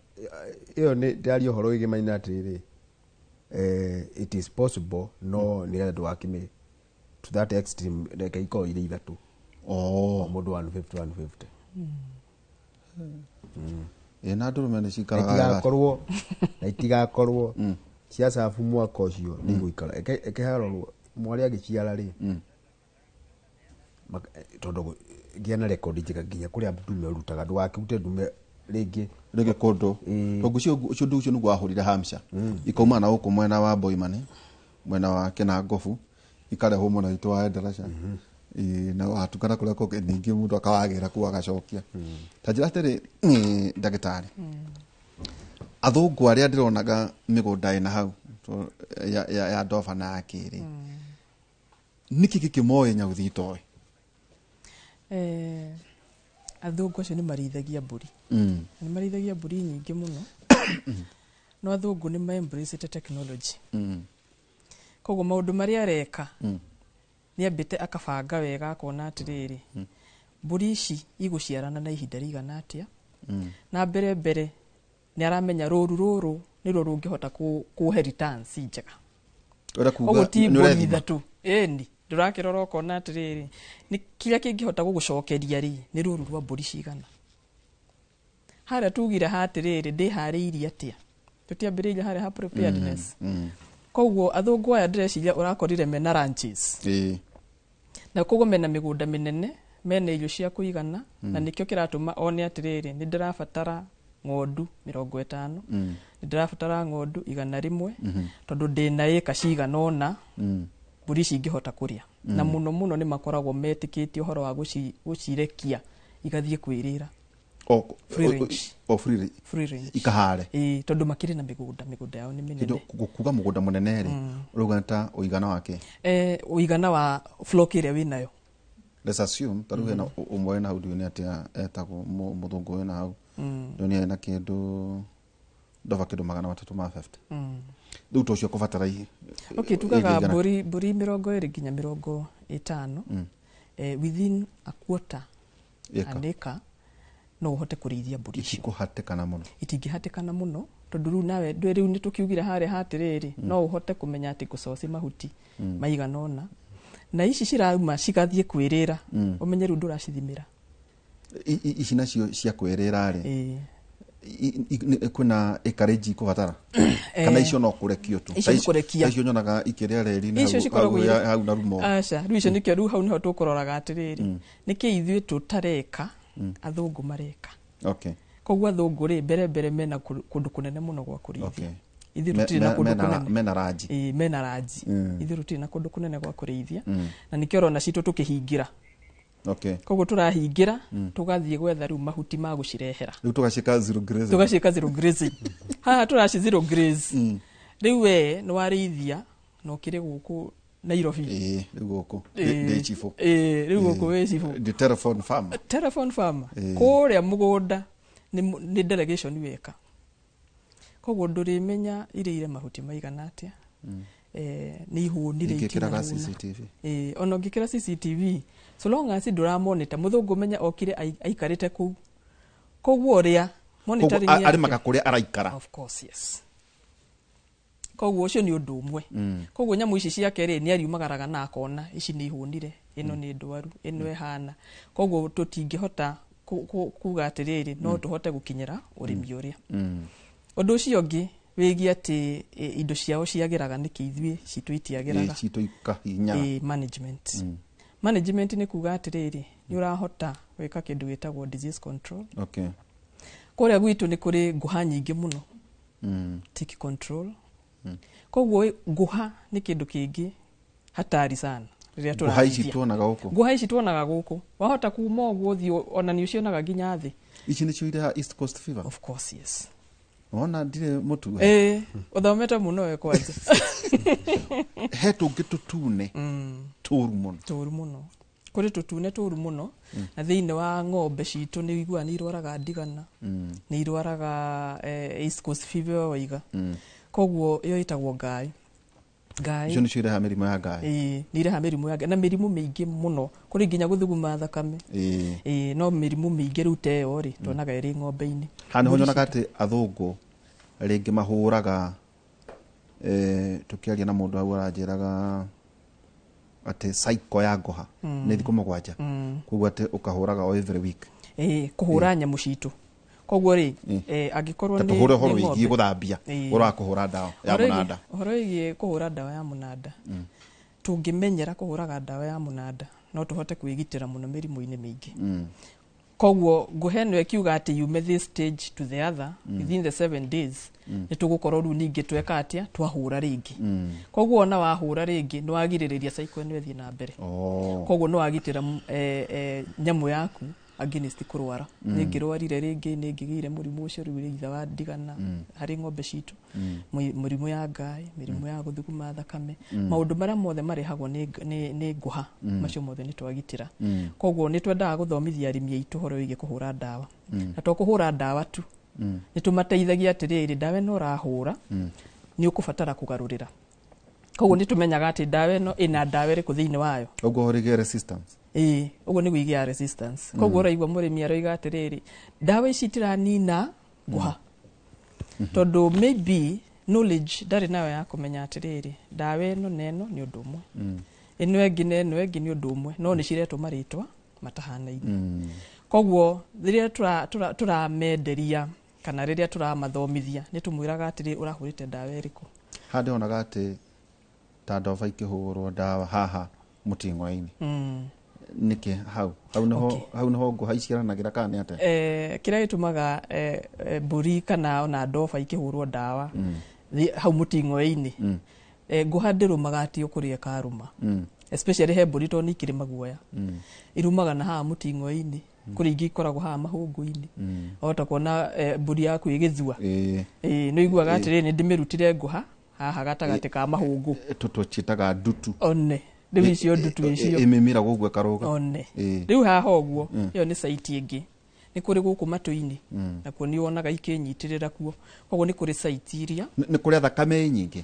ĩyo nĩ ndĩraria ũhoro wĩgĩmaine atĩrĩrĩ, it is possible, no nĩgetha ndũgakĩmĩ to that extreme, reke ikorwo irĩ ithatũ. O mũndũ 150, 150. Ĩ, na ndũrũme nĩ cikaraga na itigakorwo cia cabu mwaka ũcio nĩ igũikara. Eke harorwo mwarĩ agĩciara rĩ, tondũ ngĩa na rekondi njega nginya kũrĩa ndume ũrutaga, ndũgakĩrute ndume rĩngĩ rĩngĩ kũndũ. Tondũ ũcio ũndũ ũcio nĩguo wahũrire Hampshire, ikauma na gũkũ mwena wa Boimani, mwena wa Kĩnangobu, ikarehwo mwena witũ wa Endarasha. Na watukana kũrĩa kũngĩ, ningĩ mũndũ akawagĩra kũu agacokia. Ta njĩra atĩrĩ, ndagĩtarĩ, athũngũ arĩa ndĩronaga mĩgũnda ĩna hau ya ndoba na ya kĩrĩ, nĩkĩ gĩkĩ moĩ nyauthi itoĩ? Athũngũ acio nĩ marĩithagia mbũri. Nĩ marĩithagia mbũri nyingĩ mũno. No athũngũ nĩ ma-embrace technology. Koguo maũndũ marĩa areka, nĩ ambĩte akabanga wega, akona atĩrĩrĩ, mbũri ici igũciarana na ihinda rĩigana atĩa. Na mbere mbere nĩ aramenya rũru rũrũ nĩruo rũngĩhota kũhe returns njega. Koguo ti mbũri ithatũ. Ĩni, ndũrakĩrora ũkona atĩrĩrĩ, nĩ kĩrĩa kĩngĩhota gũgũcokeria rĩ, nĩ rũru rwa mbũri cigana. Harĩa tugire hatĩrĩrĩ, ndĩharĩirie atĩa? Tũtiambĩrĩirie harĩa ha preparedness. Koguo athũngũ aya ndĩreciria ũrakorire mena ranches. Na koguo mena mĩgũnda mĩnene, mena irio cia kũigana, na nĩkĩo kĩratũma one atĩrĩrĩ, nĩ ndĩrabatara ng'ondu 50, nĩ ndĩrabatara ng'ondu 100, tondũ ndĩna ĩka cigana ũna, mbũri ici ingĩhota kũrĩa. Na mũno mũno nĩ makoragwo metĩkĩtie ũhoro wa gũcirekia igathiĩ kwĩrĩra. Free range. Free range. Free range. Ikahare. Ĩĩ, tondũ makĩrĩ na mĩgũnda yao nĩ mĩnene. Kuga mũgũnda mũnene rĩ, ũrauga ta ũigana wake? Ũigana wa flock ĩrĩa wĩnayo. Let's assume ta rĩu hena ũmwe wĩna hau, ndiũĩ nĩ atĩa etagwo, mũthũngũ wĩna hau. Ndiũĩ nĩ ena kĩndũ ndoba kĩndũ 350. Rĩu to ũcio kũbatara Okay, tugaga mbũri 20 nginya 50, within a quarter an acre no ũhote kũrĩithia mbũri icio. Itikũhatĩkana mũno. Itingĩhatĩkana mũno, tondũ rĩu nawe ndũĩ, rĩu nĩ tũkiugire harĩa hatĩrĩrĩ, no ũhote kũmenya atĩ ngũcoci mahuti maigana ũna. Na ici cirauma cigathiĩ kwĩrĩra, ũmenye rĩu ndũracithimĩra. Ici nacio cia kwĩrĩra rĩ, Kwĩna ĩkarĩnji ikũbatara kana icio no kũrekio tu? Icio nĩ kũrekia. Icio nyonaga ikĩrĩa reri-inĩ Icio cikoragwo hau na rumo. Aca, rĩu icio nĩkĩo rĩu hau nĩho tũkũroraga atĩrĩrĩ, nĩkĩ ithuĩ tũtareka athũngũ mareka. Koguo athũngũ rĩ, mbere mbere mena kũndũ kũnene mũno gwa kũrĩithia. Ithuĩ tũtirĩ na kũndũ kũnene. Mena ranji. Ĩĩ, mena ranji. Ithuĩ tũtirĩ na kũndũ kũnene gwa kũrĩithia. Na nĩkĩo ũrona citũ tũkĩhingĩra. Koguo tũrahingĩra, tũgathiĩ gwetha rĩu mahuti ma gũcirehera. Rĩu tũgaciĩka zero grazing. Tũgaciĩka zero grazing. Haha tũraci zero graze. Rĩu we nĩ warĩithia na ũkĩrĩ gũkũ Nairobi. Ĩĩ, rĩu gũkũ ndĩ chibũ. Ĩĩ, rĩu gũkũ wĩ chibũ. Ndĩ telephone farmer. Telephone farmer. Kũrĩa mũgũnda nĩ delegation weka. Koguo ndũrĩmenya irĩire mahuti maigana atĩa. Nĩ ihũnire Ingĩkĩraga itinahũna. CCTV. Ĩĩ, ona ũngĩkĩra CCTV, so long as ndũramonitor, mũthũngũ menya okire aikarĩte kũu. Koguo ũrĩa monitoring Koguo yake. arĩmaga kũrĩa araikara. Of course, yes. Koguo ũcio nĩ ũndũ ũmwe. Koguo nyamũ ici ciake rĩ, nĩ ariumagaraga na akona ici nĩ ihũnire, ĩno nĩ ndwaru, ĩno ĩhana. Koguo tũtingĩhota kuga atĩrĩrĩ, no tũhote gũkinyĩra ũrĩmi ũrĩa. Ũndũ ũcio ũngĩ wĩgiĩ atĩ indo ciao ciagĩraga nĩkĩ ithuĩ citũ itiagĩraga. Ĩ, citũ ikahinyara. Ĩ, management. Management nĩ kuga atĩrĩrĩ, nĩ ũrahota gwĩka kĩndũ gĩtagwo disease control. Kũrĩa gwitũ nĩ kũrĩ ngũha nyingĩ mũno. Tick control. Koguo ngũha nĩ kĩndũ kĩngĩ hatari sana rĩrĩa Ngũha ici tũrarĩithia. tuonaga gũkũ. Ngũha ici tuonaga gũkũ. Wahota kuma ũguo ũthiĩ, ona nĩ ũcionaga nginya thĩ. Ici nĩcio irehaga East Coast Fever? Of course, yes. Wona ndirĩ mũtu. Ĩĩ, ũthomete mũno we kwanja. He tũngĩ tũtune tũru mũno. Tũru mũno. Kũrĩ tũtune tũru mũno. Na thĩinĩ wa ng'ombe citũ nĩ ũiguaga nĩ irwaraga ndigana. Nĩ irwaraga East Coast Fever waiga. Koguo ĩyo ĩtagwo ngai. Ngai. Icio nĩcio irehaga mĩrimũ ya ngai. Ĩĩ, nĩ irehaga mĩrimũ ya ngai na mĩrimũ mĩingĩ mũno. Kũrĩ nginya gũthuguma thakame. Ĩĩ, no mĩrimũ mĩingĩ rĩu ta ĩyo rĩ, tuonaga ĩrĩ ng'ombe-inĩ. Haha nĩho nyonaga atĩ athũngũ rĩngĩ mahũraga, tũkĩaria na mũndũ hau aranjĩraga atĩ cycle ya ngũha nĩ thikũ 7. Koguo atĩ ũkahũraga o every week. Ĩĩ, kũhũra nyamũ citũ. Koguo rĩ, angĩkorwo Ta nĩ tũhũre ũhoro nĩ wĩgiĩ ng'ombe. gũthambia, ũhoro wa kũhũra ndawa ya mũnanda. Ũhoro wĩgiĩ kũhũra ndawa ya mũnanda. Tũngĩmenyera kũhũraga ndawa ya mũnanda, no tũhote kwĩgitĩra mũno mĩrimũ-inĩ mĩingĩ. Koguo ngũha ĩno ĩkiuga atĩ yume this stage to the other within the 7 days, nĩ tũgũkorwo rĩu ningĩ tweka atĩa, twahũra rĩngĩ. Koguo ona wahũra rĩngĩ, nĩ wagirĩrĩria cycle ĩno ĩthiĩ na mbere. Koguo nĩ wagitĩra nyamũ yaku against kũrwara. Nĩ ngĩrwarire rĩngĩ, nĩ ngĩgĩire mũrimũ ũcio rĩu either wa ndigana harĩ ng'ombe citũ, mũrimũ ya ngai, mĩrimũ ya gũthuguma thakame, maũndũ marĩa mothe marehagwo nĩ ngũha, macio mothe nĩ twagitĩra. Koguo nĩ twendaga gũthomithia arĩmi aitũ ũhoro wĩgiĩ kũhũra ndawa. Na to kũhũra ndawa tu, nĩ tũmateithagia atĩrĩrĩ, ndawa ĩno ũrahũra, nĩ ũkũbatara kũgarũrĩra. Koguo nĩ tũmenyaga atĩ ndawa ĩno ĩna ndawa ĩrĩkũ thĩinĩ wayo. Ũguo ũrĩgĩe resistance. Ĩĩ, ũguo nĩguo igĩaga resistance. Koguo ũraigua mũrĩmi aroiga atĩrĩrĩ, ndawa ici itiranina ngũha. Tondũ maybe knowledge ndarĩ nayo ya kũmenya atĩrĩrĩ, ndawa ĩno na ĩno nĩ ũndũ ũmwe. Ĩno ĩngĩ na ĩno ĩngĩ nĩ ũndũ ũmwe, no nĩ ciretwo marĩtwa matahanaine. Koguo rĩrĩa tũramenderia kana rĩrĩa tũramathomithia, nĩ tũmwĩraga atĩrĩ, ũrahũrĩte ndawa ĩrĩkũ. Haha ndĩronaga atĩ ta ndoba ikĩhũrwo ndawa haha mũting'oe-inĩ. Nĩkĩ hau? Hau nĩho, hau nĩho ngũha iciaranagĩra kana nĩ atĩa? Kĩrĩa gĩtũmaga mbũri kana ona ndoba ikĩhũrwo ndawa hau mũting'oe-inĩ. Ngũha ndĩrũmaga atĩ o kũrĩa ĩkarũma. Especially he mbũri tondũ nĩ ikĩrĩ maguoya. Irumaga na haha mũting'oe-inĩ. Kũrĩ ingĩ ikoragwo haha mahũngũ-inĩ. Wahota kuona mbũri yaku ĩgĩthua. Nĩ ũiguaga atĩrĩrĩ, nĩ ndĩmĩrutire ngũha haha gatagatĩ ka mahũngũ. Tũciĩtaga ndutu. One. Rĩu icio ndutu icio. Ĩmĩmĩragwo ũguo ĩkarũga. One. Rĩu haha ũguo, ĩyo nĩ site ĩngĩ. Nĩ kũrĩ gũkũ matũ-inĩ. Nakuo nĩ wonaga ikĩnyitĩrĩra kuo. Koguo nĩ kũrĩ site iria. Nĩ kũrĩa thakame nyingĩ?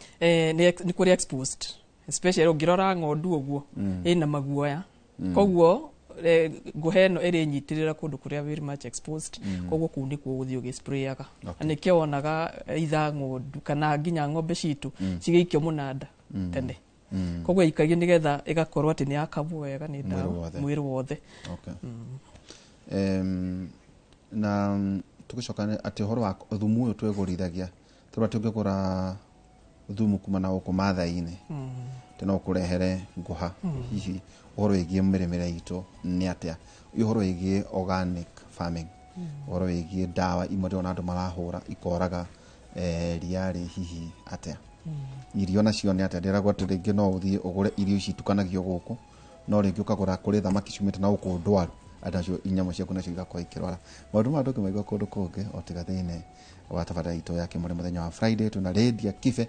Nĩ kũrĩ exposed. Especially ũngĩrora ng'ondu ũguo, ĩna maguoya. Koguo ngũha ĩno ĩrĩnyitĩrĩra kũndũ kũrĩa very much exposed. Koguo kũu nĩkuo ũgũthiĩ ũgĩsprayaga. Na nĩkĩo wonaga either ng'ondu kana nginya ng'ombe citũ cigĩikio mũnanda tene. Koguo ĩikagio nĩgetha ĩgakorwo atĩ nĩ yakamwo wega nĩ ndawa Mwĩrĩ wothe. mwĩrĩ wothe. Na Tũgĩcoka atĩ ũhoro wa thumu ũyũ twĩgũrithagia, tũrĩa tũngĩgũra thumu kuma na gũkũ Maathai-inĩ atĩ no kũrehere ngũha. Hihi ũhoro wĩgiĩ mĩrĩmĩre itũ nĩ atĩa? Ũhoro wĩgiĩ organic farming, ũhoro wĩgiĩ ndawa imwe ndĩrona andũ marahũra ikoraga ria rĩ, hihi atĩa? Irio nacio nĩ atĩa? Ndĩragwo atĩ rĩngĩ no ũthiĩ ũgũre irio ici itukanagio gũkũ, no rĩngĩ ũkagũra kũrĩ thamaki ciumĩte na gũkũ ndwaru, andũ acio inyamũ ciaku nacio igakorwo ikĩrwara. Maũndũ maya ndũngĩmaigua kũndũ kũngĩ o tiga thĩinĩ wa tabarĩra itũ ya Kĩmũrĩ. Mũthenya wa Friday twĩna Lydia Kibe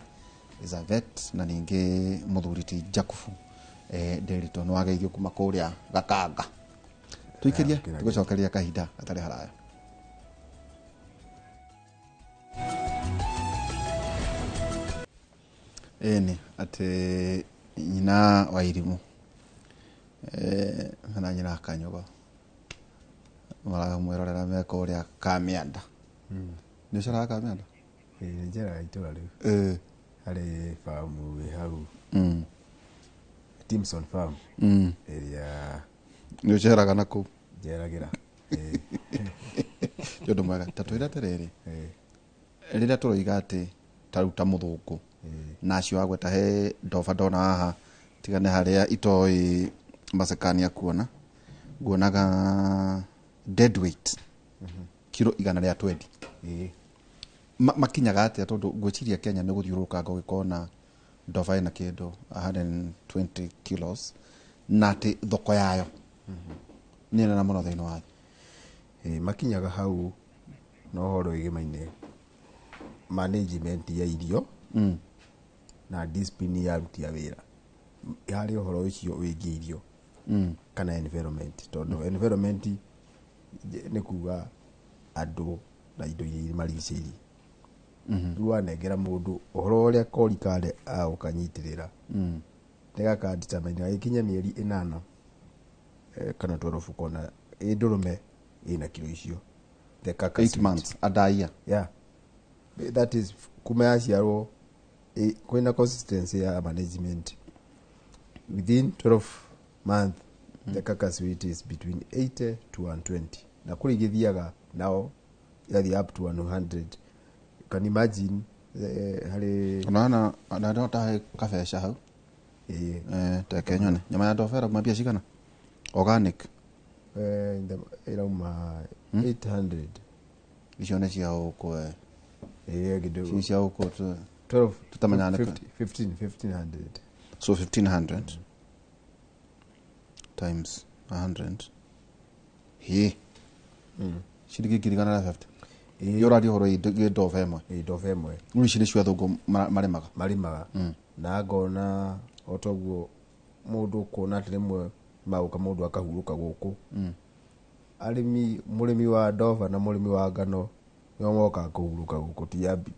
is a vet, na ningĩ mũthuri ti Jakubu Nderitu nĩ wageithio kuma kũrĩa Gakanga. Tũikĩrie, tũgũcokeria kahinda gatarĩ haraya. Ĩni atĩ nyina wa irimũ na nyina Kanyugo maramwĩrorera me kũrĩa Kamianda. Nĩ ũcoraga Kamianda? Ĩĩ, njeraga itũra rĩu. Harĩ famu ĩ hau, Timson Farm, ĩrĩa Nĩ ũceraga na kũu? Njeragĩra. Nĩ ũndũ mwega. Ta twĩre atĩrĩrĩ, rĩrĩa tũroiga atĩ ta rĩu ta mũthũngũ na acio agweta, he ndoba ndona haha, tiga nĩ harĩa itoĩ macekania kuona nguonaga dead weight kiro 120. Makinyaga atĩa? Tondũ ngwĩciria Kenya nĩ gũthiũrũrũkanga ũgĩkona ndoba ĩna kĩndũ 120 kilos, na atĩ thoko yayo nĩ nene mũno thĩinĩ wa thĩ. Makinyaga hau na ũhoro wĩgĩmaine management ya irio na discipline ya aruti a wĩra harĩ ũhoro ũcio wĩgiĩ irio kana environment, tondũ environment nĩ kuga andũ na indo iria marigicĩirie. Rĩu wanengera mũndũ ũhoro ũrĩa kori kare agũkanyitĩrĩra, nĩ gaka determine gagĩkinya mĩeri 8 kana 12 kona ĩ ndũrũme ĩna kiro icio, the carcass 8 weight. months adaia. Yeah, that is kuma yaciarwo kwĩna consistency ya management, within 12 month the carcass weight is between 80 to 120, na kũrĩ igĩthiaga nao igathiĩ up to 100. You can imagine, harĩ Onana na ndota he kabeca hau. Teke nyone nyama ya ndoba ĩrauma mbia cigana organic? Ĩrauma 800. Icio nĩ cia gũkũ? Kĩndũ Icio cia gũkũ 12 Tutamenyane. 50, 15 1500. So 1500 times 100 hi ciringi 150. Ũraria ũhoro ĩ ndoba ĩmwe? Ĩ, ndoba ĩmwe. Rĩu ici nĩcio athũngũ marĩmaga? Marĩmaga, na ngona o toguo mũndũ kuona atĩ rĩmwe magũka mũndũ akahurũka gũkũ, arĩmi, mũrĩmi wa ndoba na mũrĩmi wa ngano nĩo mokaga kũhurũka gũkũ,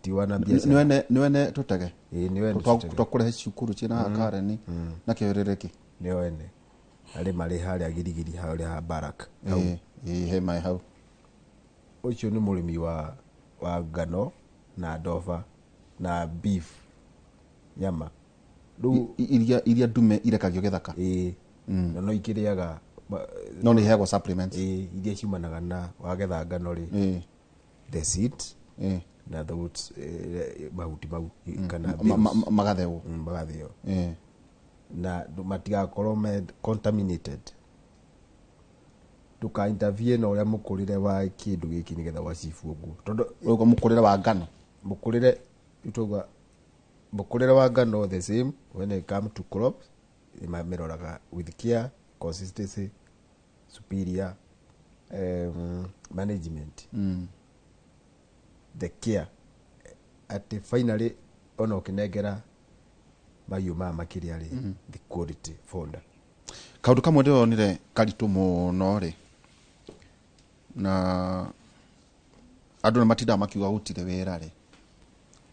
ti wana biacara. Nĩ wene tũtege. Ĩĩ, nĩo ene tũtege. Twakũrehe cukuru ciĩna haha Karen na kĩũrĩrĩki. Nĩo ene arĩ marĩ harĩa Girigiri, harĩa ha Barak hau. Ĩ, he maĩ hau. Ũcio nĩ mũrĩmi wa ngano na ndoba na beef, nyama rĩu. Iria ndume irekagio gĩthaka? Ĩĩ, na no ikĩrĩaga No nĩ iheagwo supplements? Ĩĩ, iria ciumanaga na wagetha ngano rĩ, the seed na those mahuti mau kana bales. Magathewwo. Magathĩo na matigakorwo me contaminated, ndũka interfere na ũrĩa mũkũrĩre wa kĩndũ gĩkĩ nĩgetha wacibu ũguo, tondũ Ũguo mũkũrĩre wa ngano? Mũkũrĩre, tauga mũkũrĩre wa ngano, the same when it come to crops, nĩmamĩroraga with care, consistency, superior management, the care atĩ finally ona ũkĩnengera mahiũ maya makĩrĩa rĩ, the quality fodder. Kaũndũ kamwe ndĩronire karitũ mũno rĩ, na andũ nĩ matindaga makiuga gũtirĩ wĩra rĩ,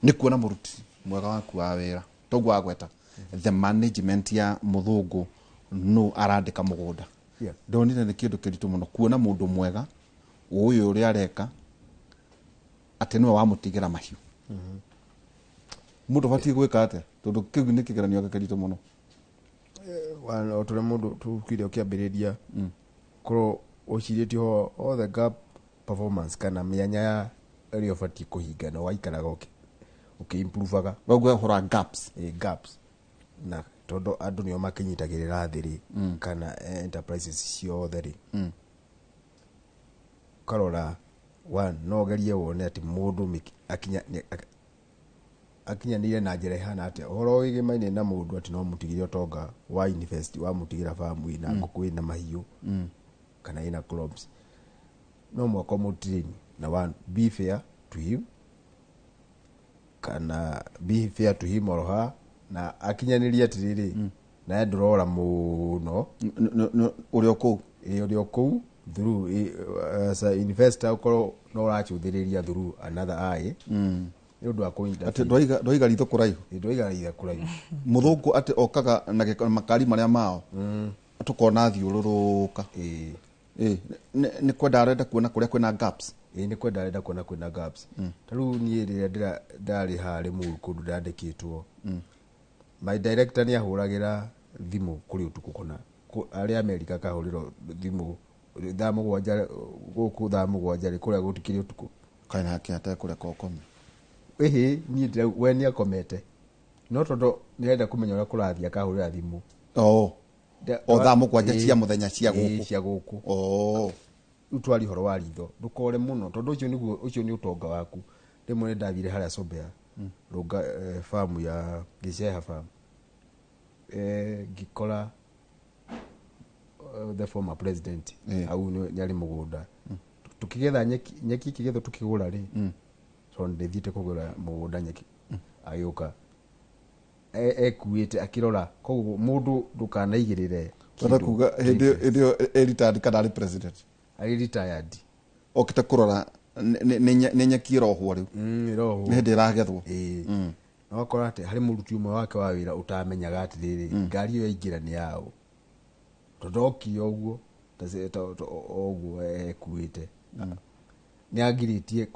nĩ kuona mũruti mwega waku wa wĩra. Toguo wagweta the management ya mũthũngũ no arandĩka mũgũnda. Ndonire nĩ kĩndũ kĩritũ mũno kuona mũndũ mwega ũyũ ũrĩa areka atĩ nĩwe wamũtigĩra mahiũ. Mũndũ abatiĩ gwĩka atĩa? Tondũ kĩu nĩ kĩgeranio kĩritũ mũno. O ta ũrĩa mũndũ tukire ũkĩambĩrĩria korwo ũcirĩtie all the gap. performance kana mĩanya ya ĩrĩa ũbatiĩ kũhinga na ũgaikaraga ũkĩ-improvaga. Ũguo ũhoro wa gaps. Gaps na tondũ andũ nĩo makĩnyitagĩrĩra thĩ rĩ, kana enterprises ciothe rĩ, ũkarora one, no ũgerie wone atĩ mũndũ akinyanĩire na njĩra ĩhana atĩa. Ũhoro wĩgĩmaine na mũndũ atĩ no mũtigĩre ũtonga wa invest, wa mũtigĩra farm ĩna ngũkũ ĩna mahiũ kana ĩna crops, no mwaka ũmũtrain na one, be fair to him kana be fair to him or her, na akinyanĩrie atĩrĩrĩ, nawe ndũrora mũno ũrĩa kũu, ũrĩa kũu through as a investor ũkorwo no ũracũthĩrĩria through another eye, nĩ ũndũ wa kũnyita atĩ ndwaiga ritho kũraihu, ndwaiga ritho kũraihu. Mũthũngũ atĩ okaga na makari marĩa mao tũkona thiũrũrũka. Nĩ kwenda arenda kuona kũrĩa kwĩna gaps. Nĩ kwenda arenda kuona kwĩna gaps. Ta rĩu niĩ rĩrĩa ndarĩ harĩ mũru kũndũ ndandĩkĩtwo, my director nĩ ahũragĩra thimũ kũrĩ ũtukũ kũna, arĩ Amerika akahũrĩrwo thimũ thaa mũgwanja gũkũ, thaa mũgwanja rĩ kũrĩa gũtikĩrĩ ũtukũ. Kaĩ nake atekũreka ũkome? Ĩhĩ, niĩ we nĩ akomete, no tondũ nĩarenda kũmenya ũrĩa kũrathiĩ akahũrĩra thimũ. O thaa mũgwanja cia mũthenya cia gũkũ. Cia gũkũ. Rĩu twari ũhoro wa ritho ndũkore mũno tondũ ũcio nĩguo, ũcio nĩ ũtonga waku. Rĩmwe nĩ ndathire harĩa Sobea rũnga farm ya Gĩceha farm, ngĩkora the former president hau nĩ arĩ mũgũnda. Tũkĩgetha nyeki, nyeki ĩkĩgethwo tũkĩgũra rĩ, tondũ ndĩthiĩte kũgũra mũgũnda nyeki, agĩũka ekuĩte akĩrora. Koguo mũndũ ndũkanaigĩrĩre Wenda kuga hĩndĩ ĩyo e retired kana arĩ president? Arĩ retired. Okĩte kũrora nĩ nyeki ĩrohwo rĩu. Ĩrohwo. Nĩ hĩndĩ ĩragethwo. Na ũgakora atĩ harĩ mũruti ũmwe wake wa wĩra ũtamenyaga atĩrĩrĩ, ngari ĩyo yaingĩra nĩ yaũ, tondũ okire ũguo ũguo ekuĩte. Nĩagirĩtie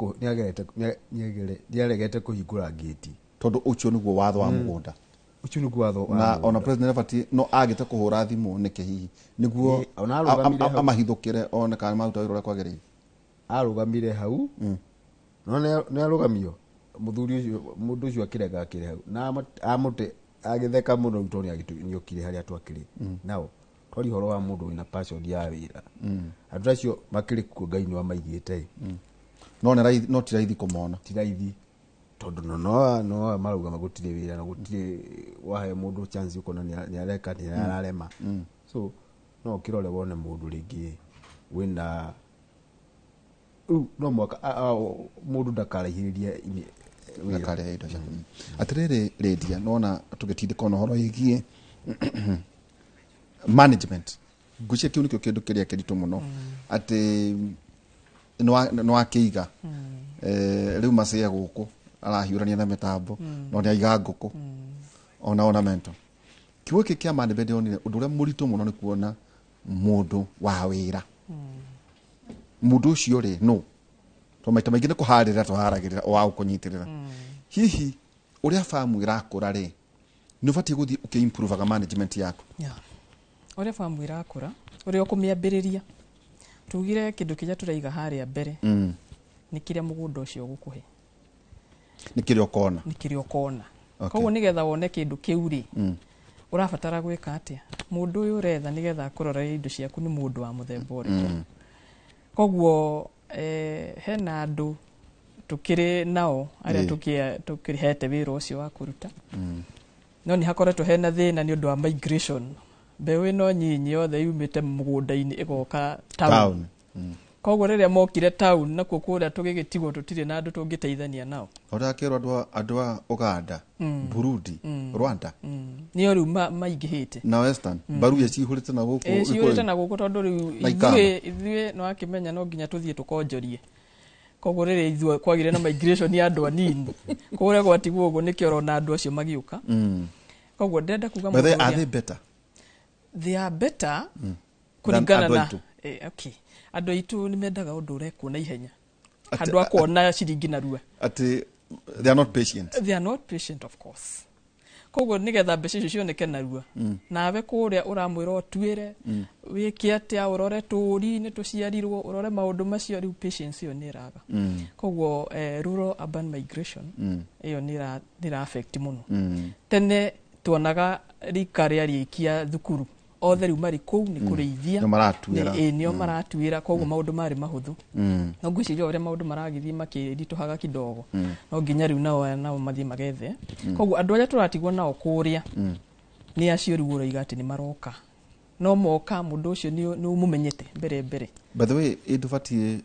nĩaregete kũhingũra ngĩti, tondũ ũcio nĩguo watho wa mũgũnda. Ũcio nĩguo watho wa na mũgũnda. Ona president abatiĩ no agĩte kũhũra thimũ nĩkĩ hihi nĩguo Ona arũgamire hau. Amahithũkĩre one kana maruta wĩra ũrĩa kwagĩrĩire. Arũgamire hau, no nĩ arũgamio mũthuri ũcio, mũndũ ũcio akĩrega akĩrĩ hau na amũte agĩtheka mũno rĩu tondũ nĩokire harĩa twakĩrĩ. Nao twari ũhoro wa mũndũ wĩna passion ya wĩra, andũ acio makĩrĩ kuo Ngai nĩ wamaigĩte. No nĩ raithi, no ti raithi kũmona. Ti raithi tondũ no marauga gũtirĩ wĩra na gũtirĩ wahe mũndũ chance ũkona nĩ areka nĩ ararema. So no ũkĩrore wone mũndũ rĩngĩ wĩna rĩu no mwaka mũndũ ndakaraihĩrĩrie wĩra. Ndakarehe indo ciake. Atĩrĩrĩ Lydia, nona tũgĩtindĩka ona ũhoro wĩgiĩ management, ngwĩciria kĩu nĩkĩo kĩndũ kĩrĩa kĩritũ mũno, atĩ nĩwakĩiga rĩu macea gũkũ arahiũrania na mĩtambo, no nĩ aiga ngũkũ ona ornamental. Kiugo gĩkĩ kĩa management ndĩronire ũndũ ũrĩa mũritũ mũno nĩ kuona mũndũ wa wĩra. Mũndũ ũcio rĩ no to maita maingĩ nĩ kũharĩrĩra tũharagĩrĩra o wa gũkũnyitĩrĩra. Hihi ũrĩa famu ĩrakũra rĩ, nĩ ũbatiĩ gũthiĩ ũkĩ-improvaga management yaku? Ũrĩa famu ĩrakũra, ũrĩa ũkũmĩambĩrĩria, tugire kĩndũ kĩrĩa tũraiga harĩa mbere nĩ kĩrĩa mũgũnda ũcio ũgũkũhe, nĩ kĩrĩa ũkona, nĩ kĩrĩa ũkona. Koguo nĩgetha wone kĩndũ kĩu rĩ, ũrabatara gwĩka atĩa? Mũndũ ũyũ ũretha nĩgetha akũrorere indo ciaku nĩ mũndũ wa mũthemba ũrĩkũ? Koguo hena andũ tũkĩrĩ nao arĩa tũkĩhete wĩra ũcio wa kũruta, no nĩ hakoretwo hena thĩna nĩ ũndũ wa migration. Mbeũ ĩno nyinyi yothe yumĩte mũgũnda-inĩ ĩgoka town. Koguo rĩrĩa mokire town nakuo kũrĩa tũgĩgĩtigwo tũtirĩ na andũ tũngĩteithania nao. Ũrĩa akĩrwo andũ a Uganda, Burundi, Rwanda. Nĩo rĩu maingĩhĩte. Na Western, Baruya cihũrĩte na gũkũ. Cihũrĩte na gũkũ tondũ rĩu ithuĩ nĩ wakĩmenya no nginya tũthiĩ tũkonjorie. Koguo rĩrĩa ithuĩ kwagĩire na migration ya andũ anini, kũrĩa gwatigwo ũguo nĩkĩo ũrona andũ acio magĩũka. Koguo ndĩrenda kuga mũndũ ũrĩa. Are they better? They are better kũringana na okay. Andũ aitũ nĩ mendaga ũndũ ũrekwo na ihenya, handũ a kuona ciringi narua. Atĩ they are not patient. They are not patient, of course. Koguo nigetha mbeca icio cioneke narua, nawe kũrĩa ũramwĩra ũtuĩre, wĩke atĩa, ũrore tũri nĩ tũciarirwo, ũrore maũndũ macio, rĩu patience ĩyo nĩ ĩraga. Koguo rural urban migration ĩyo nĩ ĩra affect mũno. Tene tuonaga rika rĩarĩkia thukuru othe rĩu marĩ kũu nĩ kũrĩithia, nĩo maratuĩra, koguo maũndũ marĩ mahũthũ. No ngwĩciria ũrĩa maũndũ maragĩthiĩ makĩritũhaga kidogo, no nginya rĩu nao mathiĩ magethe. Koguo andũ arĩa tũratigwo nao kũrĩa nĩ acio rĩu ũroiga atĩ nĩ maroka, no moka mũndũ ũcio nĩ ũmũmenyete mbere mbere. By the way, ndũbatiĩ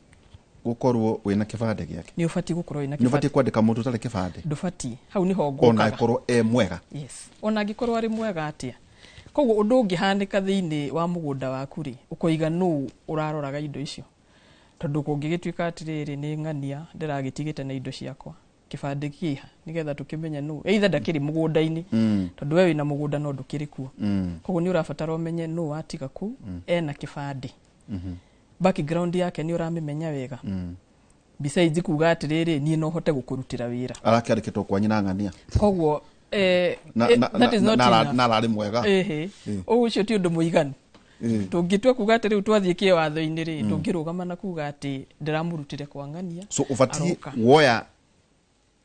gũkorwo wĩna kĩbandĩ gĩake? Nĩ ũbatiĩ gũkorwo wĩna kĩbandĩ. Nĩ ũbatiĩ kwandĩka mũndũ ũtarĩ kĩbandĩ? Ndũbatiĩ, hau nĩho ngũkaga. Ona angĩkorwo e mwega? Yes, ona angĩkorwo arĩ mwega atĩa. Koguo ũndũ ũngĩhanĩka thĩinĩ wa mũgũnda waku rĩ, ũkoiga nũ ũraroraga indo icio, tondũ kũngĩgĩtuĩka atĩrĩrĩ nĩ ng'ania ndĩragĩtigĩte na indo ciakwa, kĩbandĩ kĩha nĩgetha tũkĩmenye nũ, either ndakĩrĩ mũgũnda-inĩ, tondũ we wĩna mũgũnda no ndũkĩrĩ kuo. Koguo nĩ ũrabatara ũmenye nũ watiga kũu ena kĩbandĩ, background yake nĩ ũramĩmenya wega. Besides kuga atĩrĩrĩ niĩ no hote gũkũrutĩra wĩra, arakĩandĩkĩtwo kwa nyina ng'ania, koguo that is not enough. Na ararĩ mwega. Ũcio ti ũndũ mũiganu. Tũngĩtua kuga atĩ rĩu twathiĩ kĩwatho-inĩ rĩ, tũngĩrũgama na kuga atĩ ndĩramũrutire kwa ng'ania. So ũbatiĩ woya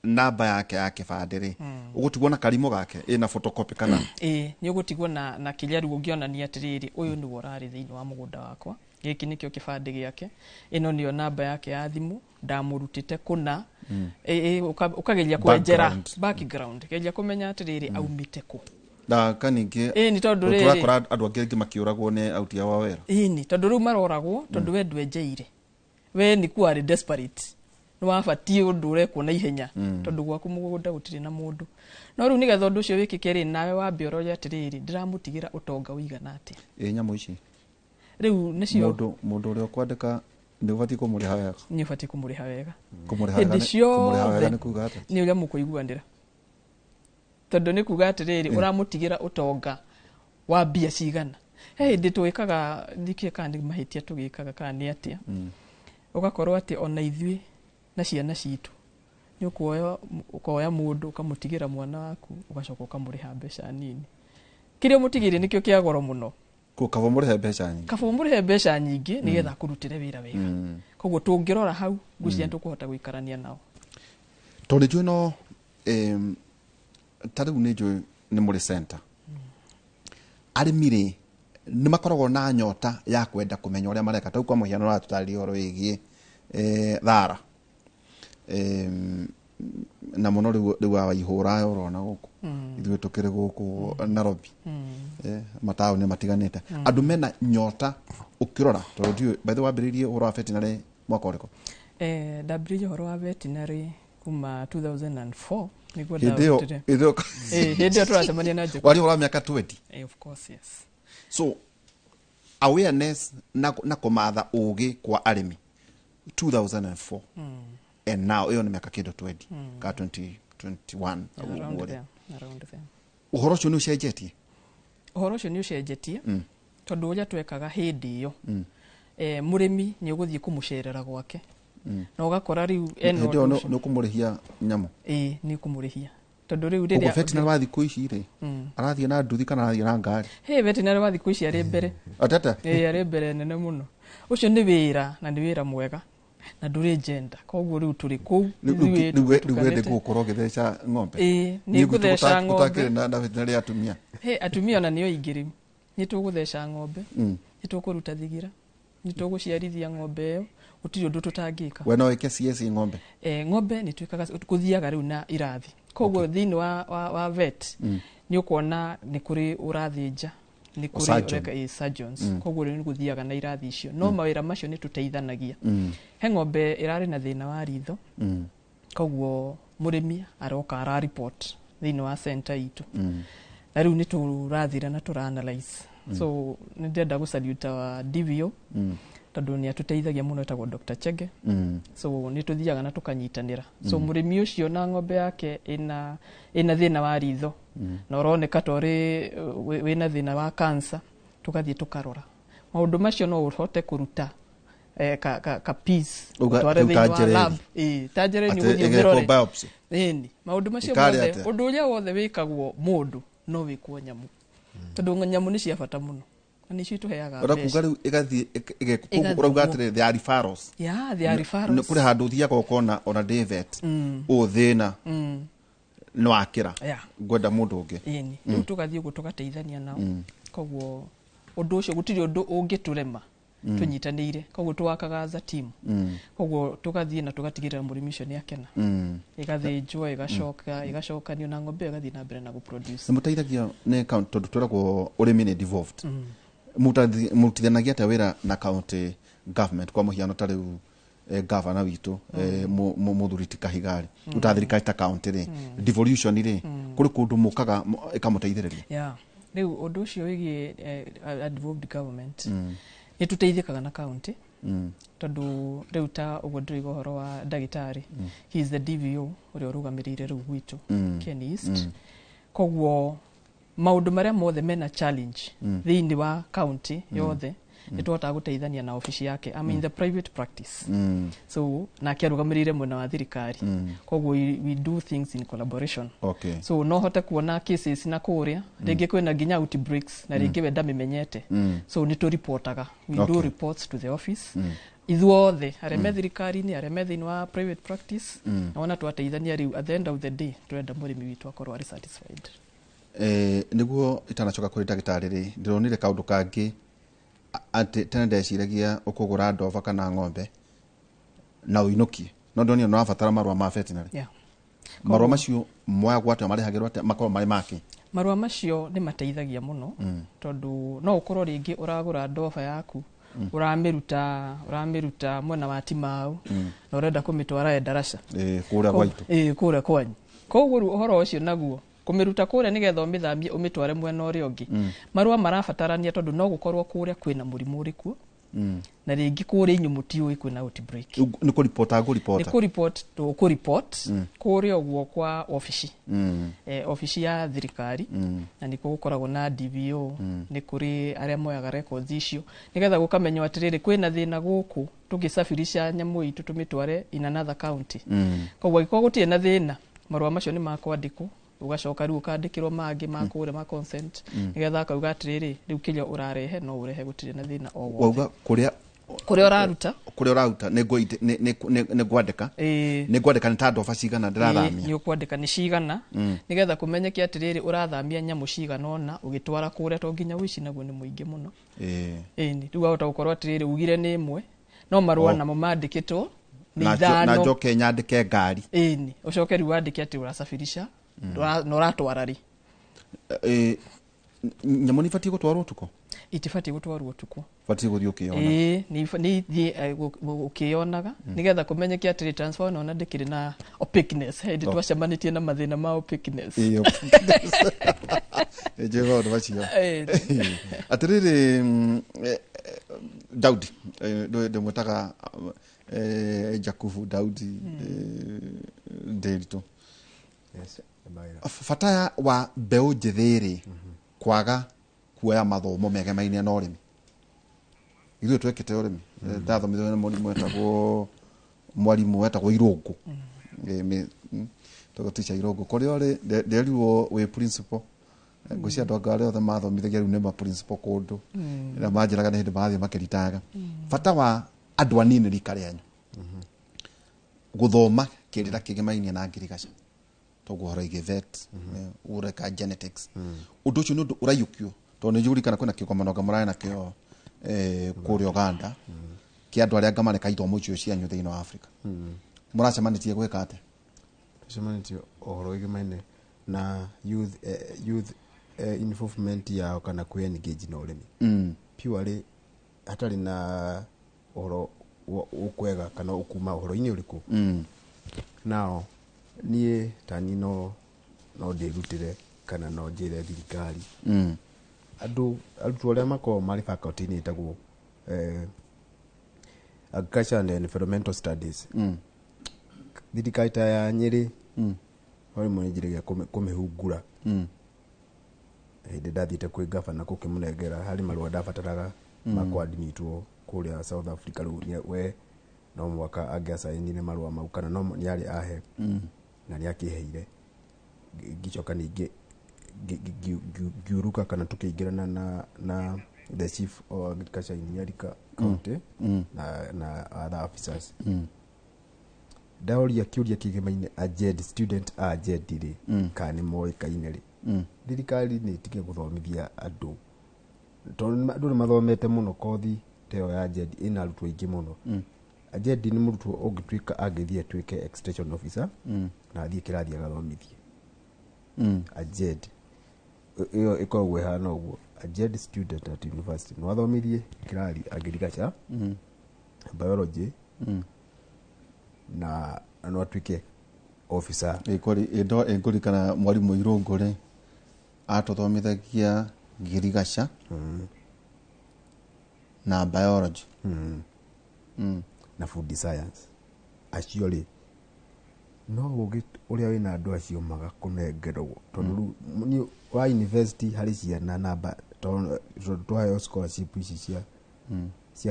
namba yake ya kĩbandĩ rĩ, ũgũtigwo na karimo gake ĩna photocopy kana? Ĩĩ, nĩ ũgũtigwo na kĩrĩa rĩu ũngĩonania atĩrĩrĩ ũyũ nĩwe ũrarĩ thĩinĩ wa mũgũnda wakwa, gĩkĩ nĩkĩo kĩbandĩ gĩake, ĩno nĩyo namba yake ya thimũ, ndamũrutĩte kũna. Ũkageria kwenjera background, geria kũmenya atĩrĩrĩ aumĩte kũ. Na kaningĩ nĩ tondũ rĩrĩ tũrakora andũ angĩ rĩngĩ makĩũragwo nĩ aruti a wĩra. Ĩni, tondũ rĩu maroragwo tondũ we ndwenjeire, we nĩ kuarĩ desperate, nĩ wabatiĩ ũndũ ũrekwo na ihenya, tondũ gwaku mũgũnda gũtirĩ na mũndũ. No rĩu nĩgetha ũndũ ũcio wĩkĩke rĩ, nawe wambe ũrore atĩrĩrĩ ndĩramũtigĩra ũtonga ũigana atĩa. Ĩ nyamũ ici rĩu nĩcio mũndũ ũrĩa ũkwandĩka nĩ ũbatiĩ kũmũrĩha wega. Nĩ ũbatiĩ kũmũrĩha wega. Kũmũrĩha wega nĩ kuga atĩa? Nĩ ũrĩa mũkũiguanĩra, tondũ nĩ kuga atĩrĩrĩ ũramũtigĩra ũtonga wa mbia cigana. He hĩndĩ twĩkaga, ndikĩũĩ kana nĩ mahĩtia tũgĩkaga kana nĩ atĩa, ũgakorwo atĩ ona ithuĩ na ciana citũ nĩ ũkoya mũndũ ũkamũtigĩra mwana waku, ũgacoka ũkamũrĩha mbeca nini. Kĩrĩa ũmũtigĩire nĩkĩo kĩa goro mũno. Kaba ũmũrĩhe mbeca nyingĩ. Kaba ũmũrĩhe mbeca nyingĩ nĩgetha akũrutĩre wĩra wega. Koguo tũngĩrora hau ngwĩciria nĩtũkũhota gũikarania nao. Tondũ njũĩ no ta rĩu nĩ njũĩ nĩ mũrĩ center. Arĩmi rĩ nĩ makoragwo na nyota ya kwenda kũmenya ũrĩa mareka. Ta rĩu kwa mũhiano ũratũtarĩria ũhoro wĩgiĩ thara, na mũno rĩu wa Waihũra ũrona gũkũ, ithuĩ tũkĩrĩ gũkũ Nairobi, mataũni matiganĩte, andũ mena nyota ũkĩrora. Tondũ ndiũĩ, by the way wambĩrĩirie ũhoro wa veterinary mwaka ũrĩkũ? Ndambĩrĩirie ũhoro wa veterinary kuma 2004 nĩguo Hĩndĩ ĩyo ndarutire. Hĩndĩ ĩyo tũracemania na Jacob. Warĩ ũhoro wa mĩaka 20? Of course, yes. So awareness na kũmatha ũgĩ kwa arĩmi 2004 and now ĩyo nĩ mĩaka kĩndũ 20 ka 2021 around there. Ũhoro ũcio nĩ ũcenjetie? Ũhoro ũcio nĩ ũcenjetie, tondũ ũrĩa twekaga hĩndĩ ĩyo, mũrĩmi nĩ ũgũthiĩ kũmũcerera gwake, na ũgakora rĩu ena hĩndĩ ĩyo nĩ ũkũmũrĩhia nyamũ? Ĩĩ, nĩ ũkũmũrĩhia, tondũ rĩu rĩrĩa veterinary wa thikũ ici rĩ, arathiĩ na nduthi kana arathiĩ na ngari? Hĩ, veterinary wa thikũ ici arĩ mbere. Atata? Ĩĩ, arĩ mbere nene mũno. Ũcio nĩ wĩra, na nĩ wĩra mwega, na ndũrĩ gender. Koguo rĩu tũrĩ kũu rĩu wende gũkorwo ũgĩtheca ng'ombe? Ĩĩ, nĩ ngũtheca ng'ombe. Ũtakĩrĩ na veterinary atumia? Hĩ, atumia ona nĩo aingĩ rĩu. Nĩ tũgũtheca ng'ombe, nĩ tũkũruta thigira, nĩ tũgũciarithia ng'ombe ĩyo, gũtirĩ ũndũ tũtangĩka. We no wĩke CS ng'ombe? Ng'ombe nĩ twĩkaga, kũthiaga rĩu na irathi. Koguo thĩinĩ wa vet nĩ ũkuona nĩ kũrĩ ũrathĩnja, nĩ kũrĩ ũreka surgeons. Koguo rĩu nĩ gũthiaga na irathi icio. No mawĩra macio nĩ tũteithanagia. He ng'ombe ĩrarĩ na thĩna wa ritho, koguo mũrĩmi aroka ara report thĩinĩ wa center itũ, na rĩu nĩ tũrathira na tũra analyze. So nĩ ndĩrenda gũ salute wa DVO, tondũ nĩ atũteithagia mũno, etagwo Dr. Chege. So nĩ tũthiaga na tũkanyitanĩra. So mũrĩmi ũcio na ng'ombe yake ĩna thĩna wa ritho, na ũroneka ta ũrĩ wĩna thĩna wa cancer, tũgathiĩ tũkarora maũndũ macio. No ũhote kũruta ka piece Uga- ũtware rĩu ta thĩinĩ wa lab. njereri. Ĩĩ, ta njereri Atĩ ũgũthiĩ ĩgekwo ũmĩrore. biopsy. Ĩni, maũndũ macio Ĩkarĩa mothe, atĩa? ũndũ ũrĩa wothe wĩkagwo mũndũ no wĩkwo nyamũ, tondũ nyamũ nĩ cia bata mũno na nĩcio itũheaga Ũrakuga mbeca. rĩu ĩgathiĩ ĩgekwo Ĩgathiĩ ũrauga guo. atĩrĩ, they are referrals. Yeah, they are referrals. Kũrĩ handũ ũthiaga ũkona ona ndĩ vet ũũ thĩna nĩ wakĩra, ngwenda mũndũ ũngĩ. Ĩni, rĩu tũgathiĩ ũguo tũgateithania nao. Koguo ũndũ ũcio gũtirĩ ũndũ ũngĩtũrema tũnyitanĩire, koguo tũwakaga as a team. Koguo tũgathiĩ na tũgatigĩrĩra mũrĩmi ũcio nĩ akena, ĩgathĩnjwo, ĩgacoka ĩgacokanio na ng'ombe ĩyo ĩgathiĩ na mbere na gũproduce. Nĩ mũteithagio nĩ county, tondũ twĩragwo ũrĩmi nĩ devolved. Mũrutithanagia atĩa wĩra na county government? Kwa mũhiano ta rĩu gavana witũ, mũthuri ti Kahiga-rĩ, rĩu ta thirikari ta county rĩ, devolution rĩ, kũrĩ kũndũ mũkaga ĩkamũteithĩrĩria? Yeah. Rĩu ũndũ ũcio wĩgiĩ devolved government, nĩ tũteithĩkaga na county, tondũ rĩu ta ũguo ndĩroiga ũhoro wa ndagĩtarĩ, he is the DVO ũrĩa ũrũgamĩrĩire rĩu gwitũ Ken East. Koguo maũndũ marĩa mothe mena challenge thĩinĩ wa county yothe nĩ tũhotaga gũteithania na obici yake. I'm in the private practice, so nake arũgamĩrĩire mwena wa thirikari, koguo we do things in collaboration. So no hote kuona cases na kũrĩa rĩngĩ kwĩna nginya outbreaks na rĩngĩ we ndamĩmenyete, so nĩ tũripotaga, we do reports to the office, ithuothe arĩa me thirikari-inĩ, arĩa me thĩinĩ wa private practice, na wona twateithania, rĩu at the end of the day tũrenda mũrĩmi witũ akorwo arĩ satisfied. Nĩguo itanacoka kũrĩ ndagĩtarĩ rĩ, ndĩronire kaũndũ kangĩ atĩ tene ndeciragia ũkũgũra ndoba kana ng'ombe na ũinũkie, no ndonire nĩ wabatara marũa ma veterinary. Marũa macio moyagwo atĩa, marĩhagĩrwo atĩa, makorwo marĩ make? Marũa macio nĩ mateithagia mũno, tondũ no ũkorwo rĩngĩ ũragũra ndoba yaku, ũramĩruta mwena wa Timau na ũrenda kũmĩtwara Endarasha. Kũrĩa gwaitũ. Ĩĩ, kũrĩa kwanyu. Koguo rĩu ũhoro ũcio naguo kũmĩruta kũrĩa nĩgetha ũmĩthamie ũmĩtware mwena ũrĩa ũngĩ, marũa marabatarania, tondũ no gũkorwo kũrĩa kwĩna mũrimũ ũrĩ kuo na rĩngĩ kũrĩa inyuĩ mũtiũĩ kwĩna outbreak. Nĩ kũripota Nĩ ngũripota? Kũripot, tũkũripot kũrĩa ũguo kwa obici, obici ya thirikari, na nĩkuo gũkoragwo na DVO, nĩ kũrĩ arĩa moyaga records icio nĩgetha gũkamenywo atĩrĩrĩ, kwĩna thĩna gũkũ tũgĩcabirisha nyamũ itũ tũmĩtware in another county. Koguo angĩkorwo gũtirĩ na thĩna, marũa macio nĩ makwandĩkwo, ũgacoka rĩu ũkandĩkĩrwo mangĩ ma kũrĩa ma consent, nĩgetha akauga atĩrĩrĩ, rĩu kĩrĩa ũrarehe no ũrehe, gũtirĩ na thĩna o wothe. Wauga kũrĩa Kũrĩa ũraruta. Kũrĩa ũraruta nĩ ngwandĩka. Nĩ ngwandĩka nĩ ta ndoba cigana ndĩrathamia. Nĩ ũkwandĩka nĩ cigana, nĩgetha kũmenyeke atĩrĩrĩ, ũrathamia nyamũ cigana ũna ũgĩtwara kũrĩa, to nginya ũici naguo nĩ mũingĩ mũno. Ĩni, rĩu wahota gũkorwo atĩrĩrĩ, ugire nĩ ĩmwe, no marũa namo mandĩkĩtwo nĩ Na ithano. njoke nyandĩke ngari. Ĩni, ũcoke rĩu wandĩke atĩ ũracabirisha na ũratwara rĩ. Nyamũ nĩ ibatiĩ gũtwarwo ũtukũ? Itibatiĩ gũtwarwo ũtukũ. Batiĩ gũthiĩ ũkĩona. Ĩĩ, nĩ ithiĩ ũkĩyonaga nĩgetha kũmenyeke atĩrĩ, transfer ona ndĩkĩrĩ na opaqueness hĩndĩ twacemanĩtie na mathĩna ma opaqueness. Ĩĩ, njũĩ maũndũ macio. Atĩrĩrĩ, Daudi, ndĩmwĩtaga Jakubu Daudi, Ndĩritũ. Yes, Mawĩra. Bata wa mbeũ njĩthĩ rĩ kwaga kuoya mathomo megemainie na ũrĩmi, ithuĩ twekĩte ũrĩmi, ndathomithio nĩ mũrimũ wetagwo mwarimũ wetagwo Irũngũ. Tagwo teacher Irũngũ, kũrĩa ũrĩ nderirwo wĩ principal. Ngwĩciria andũ anga arĩa othe mathomithagia rĩu nĩ ma principal kũndũ, na manjĩraga nĩ hĩndĩ marathiĩ makĩritaga. Bata wa andũ anini rika rĩanyu gũthoma kĩrĩra kĩgemainie na ngirigaca, toguo ũhoro ĩgiĩ vet, ũreka genetics, ũndũ ũcio nĩ ũndũ ũraiyũkio, tondũ nĩ njũririkana kwĩna kĩgomano anga mũrarĩ nakĩo kũrĩa Uganda kĩa andũ arĩa anga mareka ithomo icio cianyu thĩinĩ wa Africa. Mũracemanĩtie gwĩka atĩa? Tũcemanĩtie ũhoro wĩgemaine na youth involvement yao kana kwĩ engage na ũrĩmi purely hatarĩ na ũhoro ũkwega kana ũkuma ũhoro-inĩ ũrĩkũ. Nao niĩ tani no ndĩrutĩre kana no njĩre thirikari, andũ arutwo arĩa makoragwo marĩ faculty-inĩ ĩtagwo agriculture and environmental studies, thirikari ta ya Nyĩrĩ no rĩmwe nĩ njĩrĩga kũmĩhungura. Hĩndĩ ndathiĩte kwĩ gavana gũkĩmũnengera harĩ marũa ndabataraga ma kwadmitwo Kũrĩa South Africa rĩu we no mwaka angĩacainire marũa mau kana no nĩ arĩ ahe na nĩ akĩheire. Ngĩcoka ningĩ ngiuruka kana tũkĩingĩrana na the chief of agriculture in Nyeri County na other officers. Ndaũria kĩũria kĩgemaine AJED student AJED rĩ, kana nĩ moĩkaine rĩ, thirikari nĩ ĩtige gũthomithia andũ tondũ andũ nĩ mathomete mũno. Kothi ta ĩyo ya AJED ĩna arutwo aingĩ mũno. AJED nĩ mũrutwo ũngĩtuĩka angĩthiĩ atuĩke extension officer na athiĩ kĩrathi agathomithie. AJED ĩyo ĩkoragwo ĩhana ũguo: AJED student at university no athomithie kĩrathi agriculture, biology, na no atuĩke officer. Ĩngũrikana mwarimũ Irũngũ rĩ, atũthomithagia ngirigaca na biology. Na food science. Acio rĩ, no ũgĩ ũrĩa wĩna andũ acio magakũnengerwo tondũ rĩu niĩ wa university harĩ ciana namba tondũ twaheo scholarship ici cia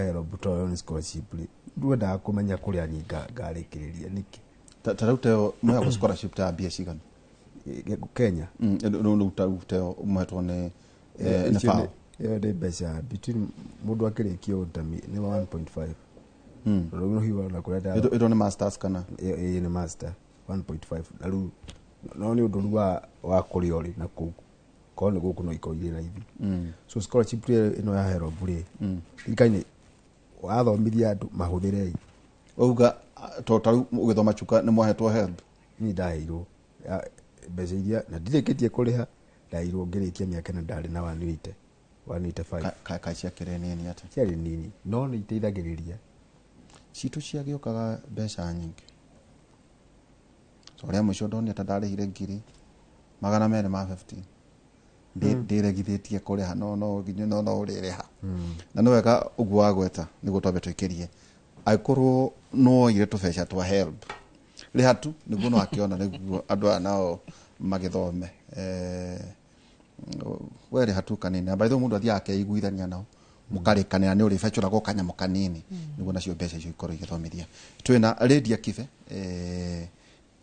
HELB, tondũ nĩ scholarship rĩ, ndwendaga kũmenya kũrĩa niĩ ngarĩkĩrĩria nĩkĩ. Ta rĩu teo mũheagwo scholarship ta mbia cigana? Kenya? Rĩu ta rĩu teo mũhetwo nĩ nĩ icio FAO. Ĩyo nĩ mbeca between mũndũ akĩrĩkia ũtami nĩ 1.5. Rĩu hihi wona kũrĩa Ĩyo nĩ masters kana? Ĩĩ, nĩ master, 1.5. Na rĩu no nĩ ũndũ rĩu wa kũrĩa ũrĩ na kũu korwo nĩ gũkũ no ikorwo irĩ raithi. So scholarship rĩ, ĩno ya HELB rĩ, thirikari wathomithia andũ mahũthĩrei. Wauga to ta rĩu ũgĩthoma chuka nĩ mwahetwo HELB? Niĩ ndaheirwo mbeca iria na ndirĩkĩtie kũrĩha. Ndaheirwo ngĩrĩkia mĩaka ĩna, ndarĩ na 180, 185. Kaĩ ciakĩrĩ nini atĩa? Ciarĩ nini no nĩ iteithagĩrĩria. Citũ ciagĩũkaga mbeca nyingĩ. So rĩa mũico ndonire ta ndarĩhire 250,000. Ndĩregithĩtie kũrĩha no nginya no ũrĩrĩha na nĩ wega ũguo wagweta nĩguo twambe twĩkĩrie. Angĩkorwo no woire tũbeca twa HELB, rĩha tu nĩguo no akĩona nĩguo andũ aya nao magĩthome. We rĩha tu kanini, na by the way mũndũ athiaga akeiguithania nao mũkarĩkanĩra nĩ ũrĩbecũragwo kanyamũ kanini nĩguo nacio mbeca icio ikorwo igĩthomithia. Twĩna Lydia Kibe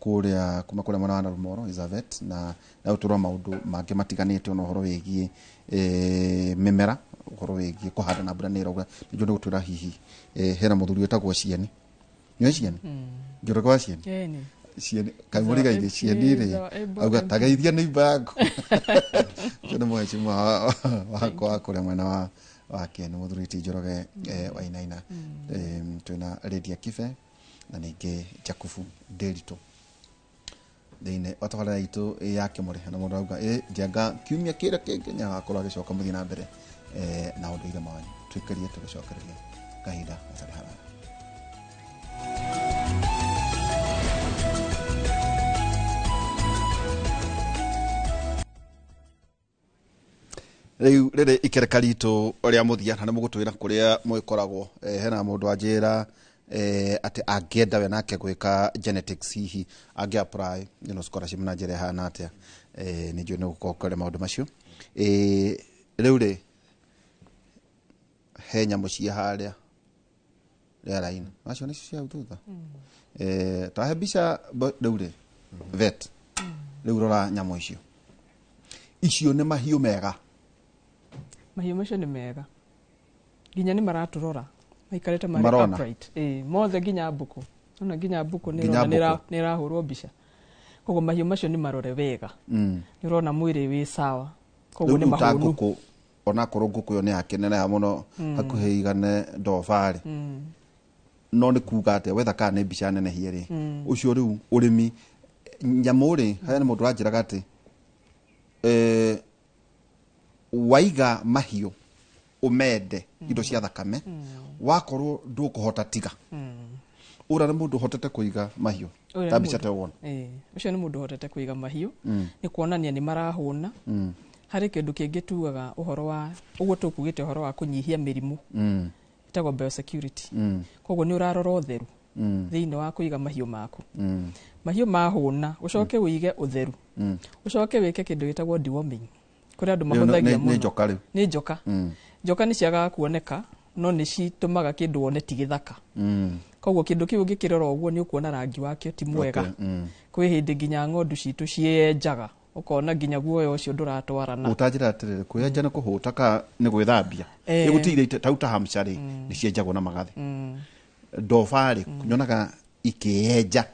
kũrĩa kuma kũrĩa mwena wa Narumoro Elizabeth na tũrora maũndũ mangĩ matiganĩte ona ũhoro wĩgiĩ mĩmera, ũhoro wĩgiĩ kũhanda na mbura nĩ ĩraura. Nĩnjũĩ nĩ gũtwĩra hihi hena mũthuri wĩtagwo Cieni. Nĩũĩ Cieni? Njoroge wa Cieni? Ĩni. Cieni kaimũrigaithie Cieni rĩ, auga tageithia neighbor yaku. Ũcio nĩ mũhecimwa wakwa wa kũrĩa mwena wa Kieni, mũthuri ti Njoroge Wainaina. Twĩna Lydia Kibe na ningĩ Jakubu Nderitu thĩinĩ wa tabarĩra itũ ya Kĩmũrĩ. Na mũndũ arauga ĩ njenga kiumia kĩrĩa kĩngĩ nĩagakorwo agĩcoka mũthiĩ na mbere na ũndũire wanyu. Twĩkĩrie tũgĩcokereria kahinda gatarĩ haraya. Rĩu rĩrĩ ikereka ritũ rĩa mũthia na nĩ mũgũtwĩra kũrĩa mũgĩkoragwo. Hena mũndũ wanjĩra atĩ angĩenda we nake gwĩka genetics hihi angĩ apply scholarship na njĩra ĩhana atĩa? Nĩ njũĩ nĩ gũkorwo kũrĩ maũndũ macio. Rĩu rĩ, he nyamũ cia harĩa rĩera-inĩ macio nĩcio cia hau thutha. Ta he mbica rĩu rĩ vet, rĩu rora nyamũ icio. Icio nĩ mahiũ mega. Mahiũ macio nĩ mega, nginya nĩ maratũrora maikarĩte marĩ Marona. upright. Ĩĩ, mothe, nginya mbũkũ, ona nginya mbũkũ nĩ Nginya ĩrona nĩ mbũkũ. nĩ ĩrahũrwo mbica. Koguo mahiũ macio nĩ marore wega. Nĩ ũrona mwĩrĩ wĩ sawa, koguo nĩ Rĩu ta mahũnu. Ngũkũ, onakorwo ngũkũ ĩyo nĩ yakĩneneha mũno hakuhĩ igane ndobarĩ, no nĩ kuga atĩa wetha kana nĩ mbica nenehie rĩ ũcio. Rĩu ũrĩmi nyamũ rĩ, hena mũndũ ũranjĩraga atĩ waiga mahiũ ũmende indo cia thakame wakorwo ndũkũhota tiga ũrĩa nĩ mũndũ ũhotete kũiga mahiũ. Ũrĩa Ta nĩ mbica mũndũ- ta ĩyo wona. Ĩĩ, ũcio nĩ mũndũ ũhotete kũiga mahiũ, nĩ kuonania nĩ marahũna. Harĩ kĩndũ kĩngĩ tugaga ũhoro wa ũguo tũkugĩte ũhoro wa kũnyihia mĩrimũ, ĩtagwo biosecurity. Koguo nĩ ũrarora ũtheru thĩinĩ wa kũiga mahiũ maku. Mahiũ mahũna, ũcoke ũige ũtheru, ũcoke wĩke kĩndũ gĩtagwo deworming kũrĩ andũ Rĩu mahũthagia nĩ mũno. njoka rĩu. Nĩ njoka. Njoka nĩ ciagaga kuoneka. No nĩ citũmaga kĩndũ wone ti gĩthaka. Koguo kĩndũ kĩu ũngĩkĩrora ũguo nĩ ũkuona rangi wakĩo ti mwega. Kwĩ hĩndĩ nginya ng'ondu citũ ciĩyenjaga, ũkona nginya guoya ũcio ndũratwarana. Ũtanjĩra atĩrĩrĩ, kwĩyenja nĩ kũhũta ka nĩ gwĩthambia? Ĩgũtigire tau ta Hampshire rĩ, nĩ cienjagwo na magathĩ. Ndoba rĩ, nyonaga ikĩyenja.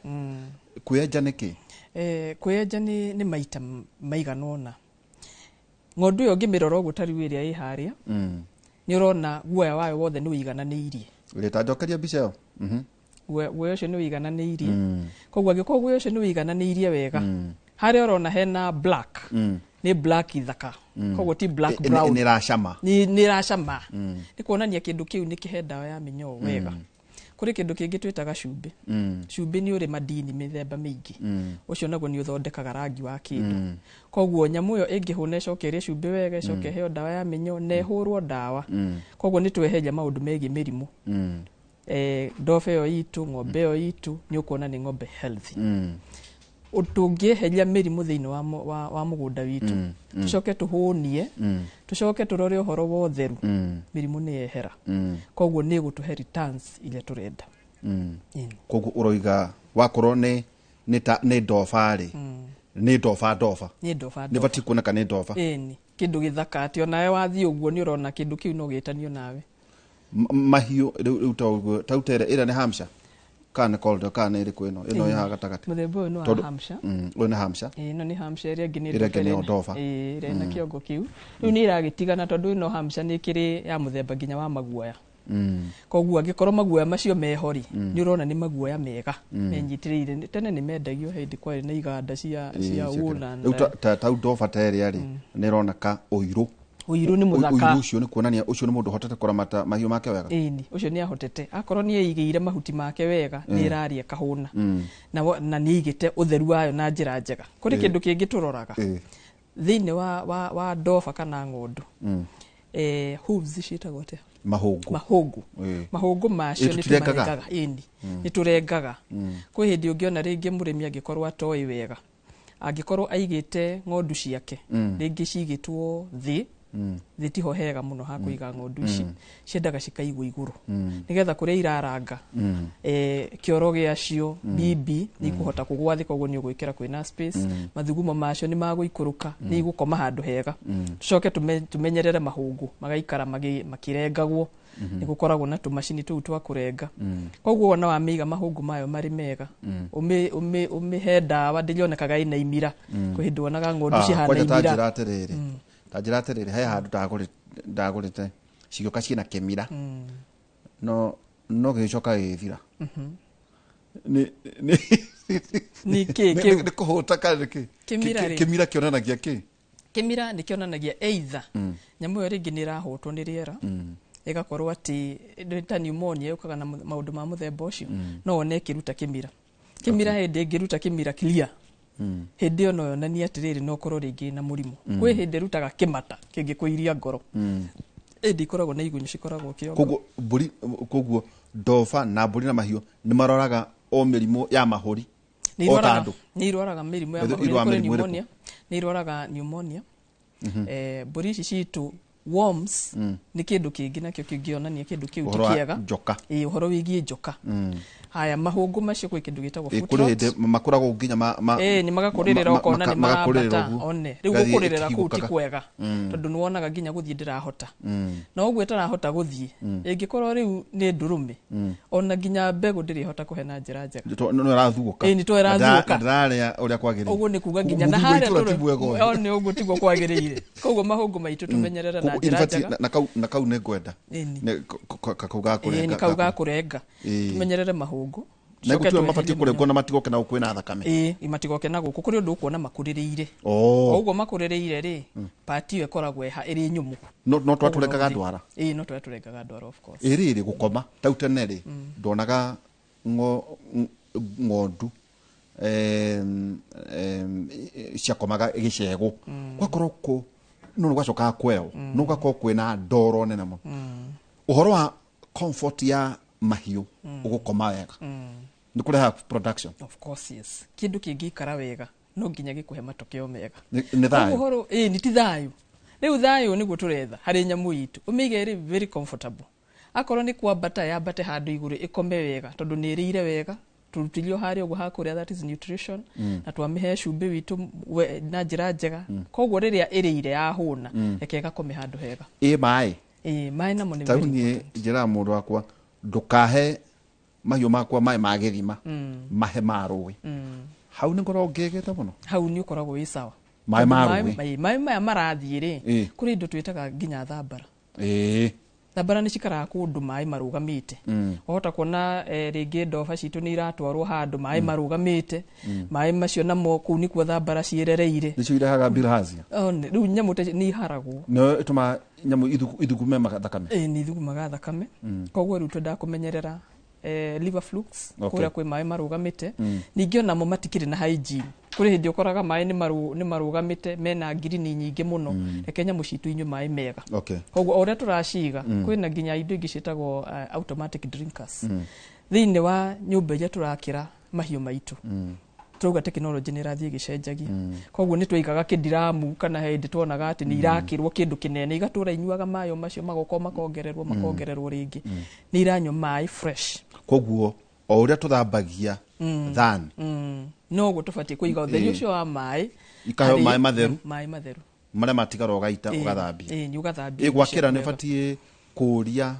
Kwĩyenja nĩ kĩ? Kwĩyenja nĩ maita maigana ũna. Ng'ondu ĩyo ũngĩmĩrora ũguo ta rĩu ĩrĩa ĩ harĩa, nĩ ũrona guoya wayo wothe nĩ ũigananĩirie. Rĩ njokeria mbica ĩyo. Guoya ũcio nĩ ũigananĩirie. Koguo angĩkorwo guoya ũcio nĩ ũigananĩirie wega, harĩa ũrona hena black, nĩ black ithaka, koguo ti black brown. Nĩ ĩracama. Nĩ ĩracama. Nĩ kuonania kĩndũ kĩu nĩ kĩhe ndawa ya mĩnyoo wega. Kũrĩ kĩndũ kĩngĩ twĩtaga cumbĩ. Cumbĩ nĩ ũrĩ madini mĩthemba mĩingĩ. Ũcio naguo nĩ ũthondekaga rangi wa kĩndũ. Koguo nyamũ ĩyo ĩngĩhũna, ĩcoke ĩrĩe cumbĩ wega, ĩcoke ĩheo ndawa ya mĩnyoo na ĩhũrwo ndawa, koguo nĩ tweheria maũndũ megiĩ mĩrimũ. Ndoba ĩyo itũ, ng'ombe ĩyo itũ, nĩ ũkuona nĩ ng'ombe healthy. Tũngĩeheria mĩrimũ thĩinĩ wa mũgũnda witũ, tũcoke tũhũnie, tũcoke tũrore ũhoro wa ũtheru, mĩrimũ nĩ yehera. Koguo nĩ ĩgũtũhe returns iria tũrenda. Koguo ũroiga wakorwo nĩ ta nĩ ndoba rĩ, nĩ ndoba ndoba. Nĩ ndoba. Nĩ batiĩ kuoneka nĩ ndoba. Ĩni, kĩndũ gĩthaka atĩ onawe wathiĩ ũguo nĩ ũrona kĩndũ kĩu no gĩtanio nawe. Mahiũ rĩu ta ũguo tau tere ĩrĩa nĩ Hampshire kana nĩ Coldo kana nĩ ĩrĩkũ ĩno ĩno ĩ haha gatagatĩ? Mũthemba ũyũ nĩ wa Hampshire. Ũyũ nĩ Hampshire. Ĩno nĩ Hampshire, ĩrĩa ĩngĩ nĩ Ĩrĩa ĩngĩ nĩ ĩrĩa Dover. Ĩrĩa ĩna kĩongo kĩu. Rĩu nĩ ĩragĩtigana tondũ ĩno Hampshire nĩ ĩkĩrĩ ya mũthemba nginya wa maguoya. Koguo angĩkorwo maguoya macio meho rĩ, nĩ ũrona nĩ maguoya mega menyitĩrĩire. Tene nĩ mendagio hĩndĩ kwarĩ na iganda cia wool and Rĩu tau ndoba ta ĩrĩa rĩ, nĩ ĩroneka ũirũ. Ũirũ nĩ mũthaka. Ũirũ ũcio nĩ kuonania ũcio nĩ mũndũ ũhotete kũramata mahiũ make wega. Ĩni, ũcio nĩ ahotete. Akorwo nĩ eigĩire mahuti make wega, nĩ ĩrarĩa ĩkahũna. Na nĩ aigĩte ũtheru wayo na njĩra njega. Kũrĩ kĩndũ kĩngĩ tũroraga thĩinĩ wa ndoba kana ng'ondu. Hooves ciĩtagwo atĩa? Mahũngũ. Mahũngũ. Mahũngũ macio Ĩ, nĩ tũtirengaga? tũmarengaga. Ĩni, nĩ tũrengaga. Kwĩ hĩndĩ ũngĩona rĩngĩ mũrĩmi angĩkorwo atoĩ wega, angĩkorwo aigĩte ng'ondu ciake, rĩngĩ cigĩtwo thĩ, thĩ tiho hega mũno ha kũiga ng'ondu ici, ciendaga cikaigwo igũrũ nĩgetha kũrĩa iraranga, kĩoro gĩacio bibi nĩ ikũhota kũgwa thĩ, koguo nĩ ũgwĩkĩra kwĩna space, mathugumo macio nĩ magũikũrũka, nĩ igũkoma handũ hega. Tũcoke tũmenyerere mahũngũ magaikara makĩrengagwo. Nĩ gũkoragwo na tũmacini tũu twa kũrenga. Koguo wona wamĩiga mahũngũ mayo marĩ mega, ũmĩhe ndawa, ndĩrĩonekaga ĩna imira. Kwĩ hĩndĩ wonaga ng'ondu cihana Kwanja ta imira. njĩra atĩrĩrĩ, ta njĩra atĩrĩrĩ, he handũ ndagũrĩte cigĩũka ciĩna kĩmira, no gĩgĩcoka gĩgĩthira. Nĩ kĩ kĩu? Nĩ kũhũta kana nĩ kĩ? Kĩmira rĩ? Kĩmira kĩonanagia kĩ? Kĩmira nĩ kĩonanagia either nyamũ ĩyo rĩngĩ nĩ ĩrahũtwo nĩ rĩera, ĩgakorwo atĩ nĩ ta pneumonia yũkaga na maũndũ ma mũthemba ũcio, no wone ĩkĩruta kĩmira. Kĩmira hĩndĩ ĩngĩruta kĩmira clear, hĩndĩ ĩyo no yonanie atĩrĩrĩ, no ũkorwo rĩngĩ na mũrimũ. Kwĩ hĩndĩ ĩrutaga kĩmata kĩngĩkũiria ngoro, ĩndĩ ikoragwo na igunyũ cikoragwo kĩongo. Koguo mbũri, koguo ndoba na mbũri na mahiũ nĩ maroraga o mĩrimũ ya mahũri Nĩ o ta irwaraga andũ? Nĩ irwaraga mĩrimũ ya mahũri. Irwaraga Nĩ kũrĩ mĩrimũ ĩrĩkũ? pneumonia, nĩ irwaraga pneumonia. Mbũri ici citũ, worms nĩ kĩndũ kĩngĩ nakĩo kĩngĩonania kĩndũ kĩu ti Ũhoro wa kĩega. njoka. Ĩĩ, ũhoro wĩgiĩ njoka. Haya, mahũngũ macio kwĩ kĩndũ gĩtagwo foot Kũrĩ rot. hĩndĩ makũragwo nginya Ĩĩ, nĩ magakũrĩrĩra, ũkona nĩ magakũrĩrĩra marambata ũguo. one rĩu Gathiĩ gũkũrĩrĩra kũu ti ĩkĩhingũkaga. kwega, tondũ nĩ wonaga nginya gũthiĩ ndĩrahota, na ũguo ĩtarahota gũthiĩ, ĩngĩkorwo rĩu nĩ ndũrũme, ona nginya mbegũ ndĩrĩhota kũhe na njĩra njega. No ĩrathuũka. Ĩĩ, nĩ to ĩrathuũka. Na ndĩrarĩa ũrĩa kwagĩrĩire. Ũguo nĩ kuga nginya na Mũthuri wa harĩa itũũra ti mwega ũyũ. O, nĩ ũguo tiguo kwagĩrĩire. Koguo mahũngũ maitũ tũmenyerere na Koguo njĩra ibatiĩ- njega. na kau nĩ ngwenda. Ĩni. Nĩ kau ga Ĩĩ, kũrenga. nĩ kau ga kũrenga. Tũmenyerere mahũngũ. Na Tũcoke gũtua mabatiĩ tweherie kũrengwo na matigoke na gũkũ kwĩna thakame? Ĩĩ, matigoke na gũkũ. Kũrĩ ũndũ ũkuona makũrĩrĩire. O ũguo makũrĩrĩire rĩ, part ĩyo ĩkoragwo ĩrĩ nyũmũ. No twatũrengaga ndwara? Ĩĩ, no twatũrengaga ndwara, of course. Ĩ rĩrĩ, gũkoma tau tene rĩ, ndonaga ng'ondu ciakomaga gĩcegũ, gwakorwo kũ no nĩ gwacokaga kweo, no gwakorwo kwĩna ndoro nene mũno. Ũhoro wa comfort ya mahiũ, ũgũkoma wega, nĩ kũrehaga production? Of course, yes. Kĩndũ kĩngĩikara wega no nginya gĩkũhe matokeo mega. Nĩ thayũ. Koguo ũhoro, ĩĩ, nĩ ti thayũ. Rĩu thayũ nĩguo tũretha harĩ nyamũ itũ, ũmĩige ĩrĩ very comfortable. Akorwo nĩ kwambata yambate handũ igũrũ ĩkome wega, tondũ nĩ ĩrĩire wega, tũrutĩrio harĩa ũguo hakũrĩa, that is nutrition, na twamĩhe cumbĩ witũ na njĩra njega. Koguo rĩrĩa ĩrĩire yahũna, reke ĩgakome handũ hega. Ĩ maĩ? Ĩ maĩ namo nĩ Ta rĩu niĩ njĩraga mũndũ wakwa, ndũkahe mahiũ makwa maĩ ma gĩthima, mahe ma rũĩ. Hau nĩ ngoragwo ngĩgĩte mũno. Hau nĩ ũkoragwo wĩ sawa. Maĩ ma rũĩ. Maĩ maya marathiĩ rĩ, kũrĩ indo twĩtaga nginya thambara. Thambara nĩ cikaraga kũndũ maĩ marũgamĩte. Wahota kuona rĩngĩ ndoba citũ nĩ iratwarwo handũ maĩ marũgamĩte. Maĩ macio namo kũu nĩkuo thambara ciĩrereire. Nĩcio irehaga bilharzia. Rĩu nyamũ ta nĩ iharagwo. No ĩtũmaga nyamũ ithugume thakame. Nĩ ithugumaga thakame. Koguo rĩu twendaga kũmenyerera liver flukes, kũrĩa kwĩ maĩ marũgamĩte. Ningĩ onamo matikĩrĩ na hygiene. Kũrĩ hĩndĩ ũkoraga maĩ nĩ marũgamĩte mena ngirini nyingĩ mũno. Reke nyamũ citũ inyue maĩ mega. Koguo o ũrĩa tũraciga, kwĩna nginya indo ingĩ ciĩtagwo automatic drinkers. Thĩinĩ wa nyũmba iria tũrakĩra mahiũ maitũ, turauga technology nĩ ĩrathiĩ ĩgĩcenjagia. Koguo nĩ twaigaga kĩndiramu, kana hĩndĩ tuonaga atĩ nĩ irakĩrwo kĩndũ kĩnene, igatũra inyuaga maĩ o macio, magoka makongererwo, makongererwo rĩngĩ. Nĩ iranyua maĩ fresh. Koguo o ũrĩa tũthambagia thani, noguo tũbatiĩ kũiga ũtheri ũcio wa maĩ, ikaheo maĩ matheru, maĩ matheru marĩa matigara ũgaita ũgathambia. Nĩ ũgathambia. Gwakĩra nĩ ũbatiĩ kũũria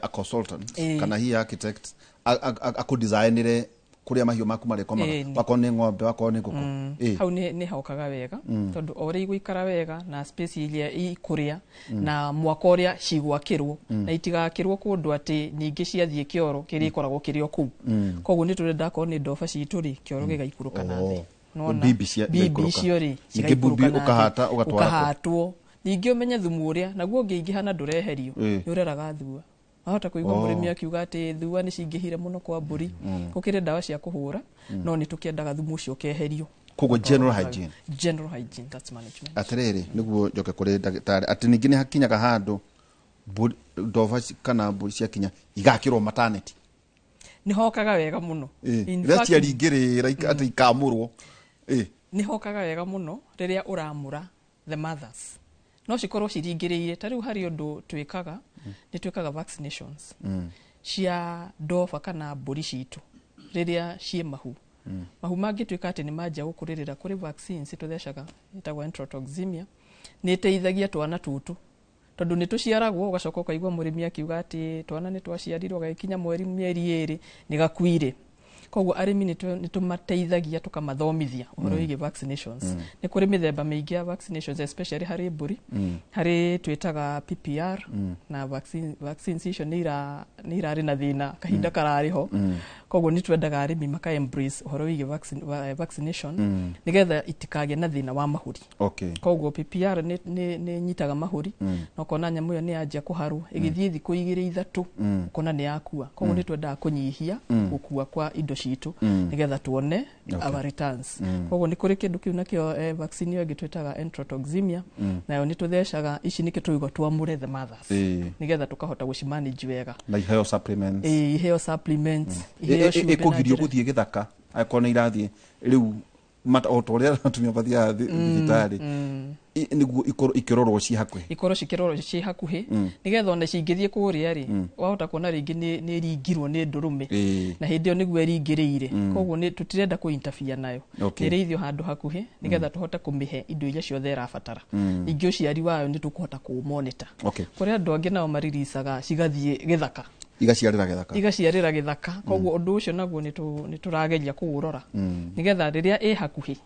a consultant kana hihi architect akũdesignĩre kũrĩa mahiũ maku marĩkomaga, wakorwo nĩ ng'ombe, wakorwo nĩ ngũkũ. Hau nĩ hokaga wega, tondũ o ũrĩa igũikara wega na space iria ikũrĩa na mwaka ũrĩa cigwakĩrwo, na itigakĩrwo kũndũ atĩ ningĩ ciathiĩ kĩoro kĩrĩa ikoragwo kĩrĩ o kũu. Koguo nĩ tũrenda akorwo nĩ ndoba citũ rĩ, kĩoro gĩgaikũrũka na thĩ. Mbimbi icio rĩ, cigaikũrũka na thĩ, ũkahatwo. Ningĩ ũmenye thumu ũrĩa naguo ũngĩingĩha na ndũreherio, nĩ ũreraga thua. Wahota kũigua mũrĩmi akiuga atĩ thua nĩ cingĩhire mũno kwa mbũri, gũkĩrĩ ndawa cia kũhũra, no nĩ tũkĩendaga thumu ũcio ũkeherio. Koguo general hygiene. General hygiene, that's management. Atĩrĩrĩ, nĩguo njoke kũrĩ ndagĩtarĩ, atĩ ningĩ nĩ hakinyaga handũ ndoba kana mbũri ciakinya igakĩrwo maternity. Nĩ hokaga wega mũno. Rĩrĩa ciaringĩrĩra atĩ ikamũrwo. Nĩ hokaga wega mũno rĩrĩa ũramũra the mothers. No cikorwo ciringĩrĩire. Ta rĩu harĩ ũndũ twĩkaga, nĩ twĩkaga vaccinations cia ndoba kana mbũri citũ rĩrĩa ciĩ mahu. Mahu mangĩtuĩka atĩ nĩ manjia gũkũrĩrĩra, kũrĩ vaccines tũthecaga ĩtagwo enterotoxemia, nĩ ĩteithagia twana tũtũ, tondũ nĩ tũciaragwo ũgacoka ũkaigua mũrĩmi akiuga atĩ twana nĩ twaciarirwo gagĩkinya mweri mĩeri ĩrĩ nĩ gakuire. Koguo arĩmi nĩ tũmateithagia tũkamathomithia ũhoro wĩgiĩ vaccinations. Nĩ kũrĩ mĩthemba mĩingĩ ya vaccinations, especially harĩ mbũri, harĩ twĩtaga PPR, na vaccines icio nĩ irarĩ na thĩna kahinda kararĩ ho. Koguo nĩ twendaga arĩmi maka embrace ũhoro wĩgiĩ vaccination, nĩgetha itikagĩe na thĩna wa mahũri. Koguo PPR nĩ nyitaga mahũri, na ũkona nyamũ ĩyo nĩ yanjia kũharwo, ĩgĩthiĩ thikũ igĩrĩ ithatũ, ũkona nĩ yakua. Koguo nĩ twendaga kũnyihia gũkua kwa indo citũ, nĩgetha tuone our returns. Koguo nĩ kũrĩ kĩndũ kĩu nakĩo vaccine ĩyo ĩngĩ twĩtaga enterotoxemia, nayo nĩ tũthecaga ici nĩkĩo tũigua twamũre the mothers, nĩgetha tũkahota gũcimanage wega. Na iheo supplements. Iheo supplements, iheo cumbĩ na ĩkũgirio gũthiĩ gĩthaka angĩkorwo nĩ irathiĩ rĩu o ta ũrĩa atumia mathiaga thibitarĩ, nĩguo ikorwo ikĩrorwo ciĩ hakuhĩ. Ikorwo cikĩrorwo ciĩ hakuhĩ, nĩgetha ona cingĩthiĩ kũrĩa rĩ, wahota kuona rĩngĩ nĩ ĩringirwo nĩ ndũrũme, na hĩndĩ ĩyo nĩguo ĩringĩrĩire. Koguo tũtirenda kũ interfere nayo. Ĩrĩithio handũ hakuhĩ, nĩgetha tũhote kũmĩhe indo iria ciothe ĩrabatara. Ningĩ ũciari wayo nĩ tũkũhota kũũmonitor. Kũrĩ andũ angĩ nao mariricaga cigathiĩ gĩthaka, igaciarĩra gĩthaka, igaciarĩra gĩthaka. Koguo ũndũ ũcio naguo nĩ tũrageria kũũrora, nĩgetha rĩrĩa ĩ hakuhĩ.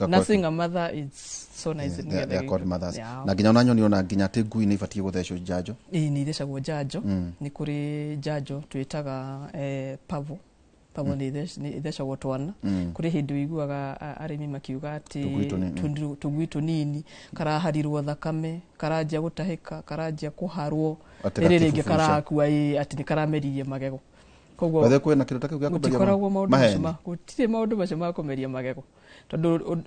Nursing a mother is so nice. They are called mothers. Na nginya ona nyoni ona nginya atĩ ngui nĩ ibatiĩ gũthecwo njanjo. Nĩ ithecagwo njanjo. Nĩ kũrĩ njanjo twĩtaga pavo. Pavo nĩ ithecagwo twana. Kũrĩ hĩndĩ ũiguaga arĩmi makiuga atĩ tũgui tũnini karaharirwo thakame, karanjia gũtahĩka, karanjia kũharwo, rĩrĩ rĩngĩ karakua, atĩ nĩ karameririe magego. Koguo kwĩna kĩndũ ta kĩu gĩa kũmeria gũtikoragwo maũndũ macio, gũtirĩ maũndũ macio ma kũmeria magego, tondũ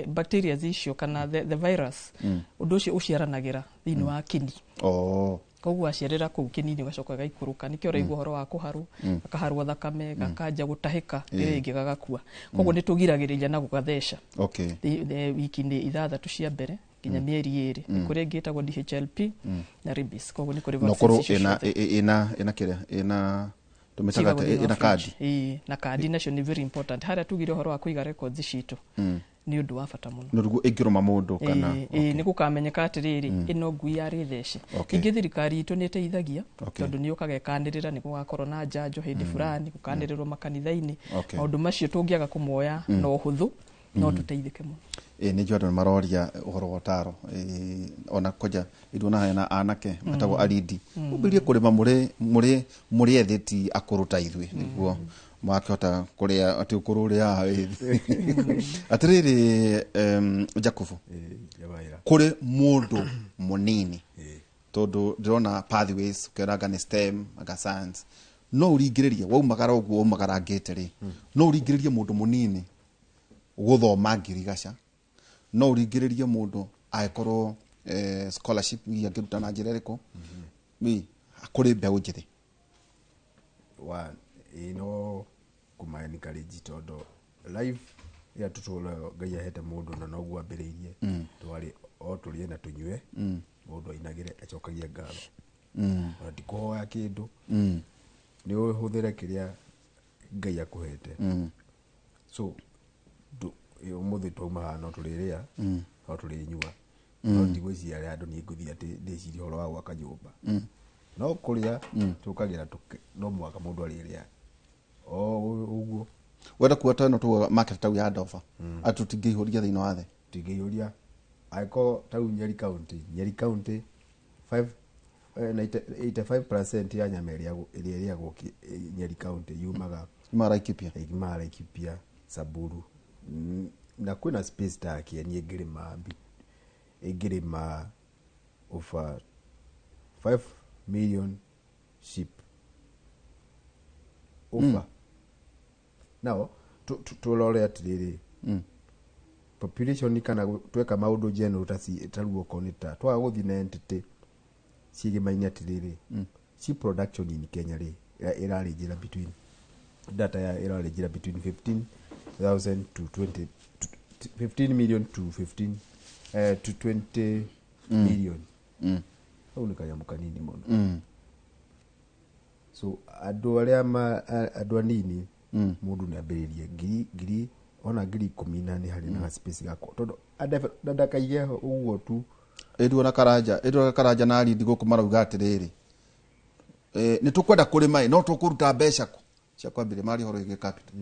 bacteria icio kana the virus, ũndũ ũcio ũciaranagĩra thĩinĩ wa kĩni. Koguo aciarĩra kũu kĩni-inĩ ũgacoka gĩgaikũrũka, nĩkĩo ũraigua ũhoro wa kũharwo, gakaharwo thakame, gakanjia gũtahĩka, rĩrĩ rĩngĩ gagakua. Koguo nĩ tũgiragĩrĩria na gũgatheca wiki-inĩ ithathatũ cia mbere nginya mĩeri 2. Nĩ kũrĩ ĩngĩ ĩtagwo DHLP na rabies. Koguo nĩ kũrĩ no vaccines korwo icio ĩna ciothe. ĩna kĩrĩa ĩna tũmĩtaga Cigagwo thĩinĩ wa ĩna kandi. fridge. Ĩĩ, na kandi nacio nĩ very important. Harĩa tugire ũhoro wa kũiga records citũ nĩ ũndũ wa bata mũno. Nĩ ũguo ĩngĩrũma mũndũ kana Ĩĩ, nĩ gũkamenyeka atĩrĩrĩ, ĩno ngui yarĩ theci. Ningĩ thirikari itũ nĩ ĩteithagia tondũ nĩ yũkaga ĩkanĩrĩra nĩ gũgakorwo na njanjo hĩndĩ fulani, gũkanĩrĩrwo makanitha-inĩ. Maũndũ macio tũngĩaga kũmoya na ũhũthũ no tũteithĩke mũno. Nĩ njũĩ andũ nĩ maroria ũhoro wa ũtaro, ona kwanja ithuĩ hena anake metagwo aridi ũmbĩrie kũrĩma mũrĩ ethĩ ti akũrũ ta ithuĩ nĩguo makĩhota kũrĩa atĩ ũkũrũ ũrĩa haha wĩ thĩ. Atĩrĩrĩ, Jakubu, Njawahĩra. Kũrĩ mũndũ mũnini, tondũ ndĩrona pathways ũkĩona anga nĩ STEM, anga science, no ũringĩrĩrie waumagara ũguo umagarangĩte rĩ, no ũringĩrĩrie mũndũ mũnini gũthoma ngirigaca, no ũringĩrĩrie mũndũ angĩkorwo scholarship iria angĩruta na njĩra ĩrĩkũ kũrĩ mbeũ njĩthĩ? Wa ĩĩ, no kũma encourage tondũ life ĩrĩa tũtũraga Ngai ahete mũndũ na noguo ambĩrĩirie twarĩ o tũrĩe na tũnyue, mũndũ ainagĩre acokagie ngatho, ona ti kũhoya kĩndũ, nĩ ũhũthĩre kĩrĩa Ngai akũhete. So ũmũthĩ twauma haha no tũrĩrĩa, no tũrĩnyua, no ndigwĩciria harĩa andũ niĩ ngũthiĩ atĩ ndĩcirie ũhoro wa gwaka nyũmba. No kũrĩa tũkagĩra no mũhaka mũndũ arĩrĩa o ũguo. Wenda kuga ta ĩno tugaga market tau ya Ndoba atĩ tũtingĩihũria thĩinĩ wa thĩ? Tũtingĩihũria angĩkorwo tarĩu Nyeri County 85% ya nyama ĩrĩa ĩrĩagwo Nyeri County yumaga Yumaga Laikipia. Yumaga Laikipia, Samburu. Na kwĩna space ta Kieni ĩngĩrĩma over 5 million sheep over. Now tũrore atĩrĩrĩ, population kana tweka maũndũ general ta rĩu okorwo nĩ ta twaga gũthiĩ na entity ciĩgĩmaine atĩrĩrĩ, sheep production in Kenya rĩ ĩrarĩnjĩra between data ya ĩrarĩnjĩra between 15,000 to 20 to 15 million to 15 to 20 million. Hau nĩ kanyamũ kanini mũno. So andũ arĩa andũ anini, mũndũ nĩ ambĩrĩrie ngiri ona 10,000 na nĩ harĩ na space gakwa tondũ ndakaige ũguo tu. Ĩndu ona Karanja na Aridi gũkũ marauga atĩrĩrĩ, nĩ tũkwenda kũrĩma ĩ, no tũkũruta mbeca kũ cia kwambĩrĩria maria ũhoro wĩgiĩ capital?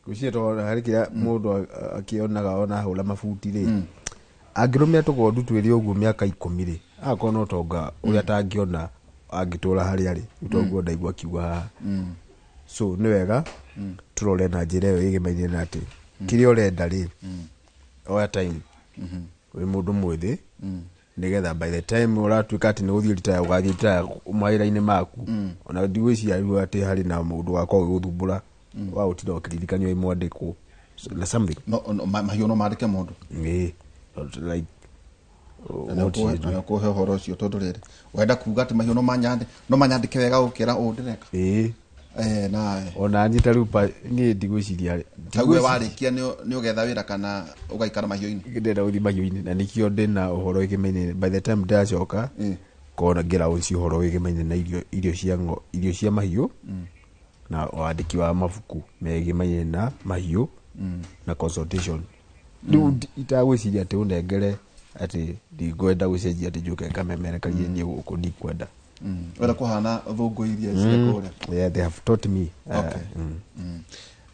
Gwĩciria tondũ harĩ kĩrĩa mũndũ akĩonaga ona ahũra mabuti rĩ, angĩrũmia tũgondu twĩrĩ ũguo mĩaka 10 rĩ, agakorwo na ũtonga ũrĩa atangĩona angĩtũra harĩa arĩ. Rĩu toguo ndaigua akiuga haha. So nĩ wega tũrore na njĩra ĩyo ĩgemaine na atĩ kĩrĩa ũrenda rĩ, oya time wĩ mũndũ mwĩthĩ, nĩgetha by the time ũratuĩka atĩ nĩ ũgũthiĩ retire, ũgathiĩ retire mawĩra-inĩ maku, ona ndigwĩciria rĩu atĩ harĩ na mũndũ wakorwo ũgĩgũthumbũra wa gũtinda ũkĩririkanio wĩ mwandĩkwo. So, na something. No, mahiũ no mandĩke mũndũ? Ĩĩ, like Na nĩ ũkũhe ũhoro ũcio tondũ rĩrĩ wenda kuga atĩ mahiũ no manyandĩke wega gũkĩra ũũ ndĩreka. Ĩĩ. Nawe Ona niĩ ta rĩu niĩ ndigwĩciria. Ta we warĩkia nĩ ũgetha wĩra kana ũgaikara mahiũ-inĩ? Ndĩrenda gũthiĩ mahiũ-inĩ na nĩkĩo ndĩna ũhoro wĩgĩmaine by the time ndĩracoka kona ngĩraũci ũhoro wĩgĩmaine na irio cia mahiũ na wandĩki wa mabuku megĩmaine na mahiũ na consultation. Rĩu itagwĩciria atĩ ũnengere atĩ ndingwenda gũcenjia atĩ njũke ngamemerekarie niĩ gũkũ ndikwenda. Wenda kũhana thũngũ iria cia kũrĩa. Yeah, they have taught me. Okay.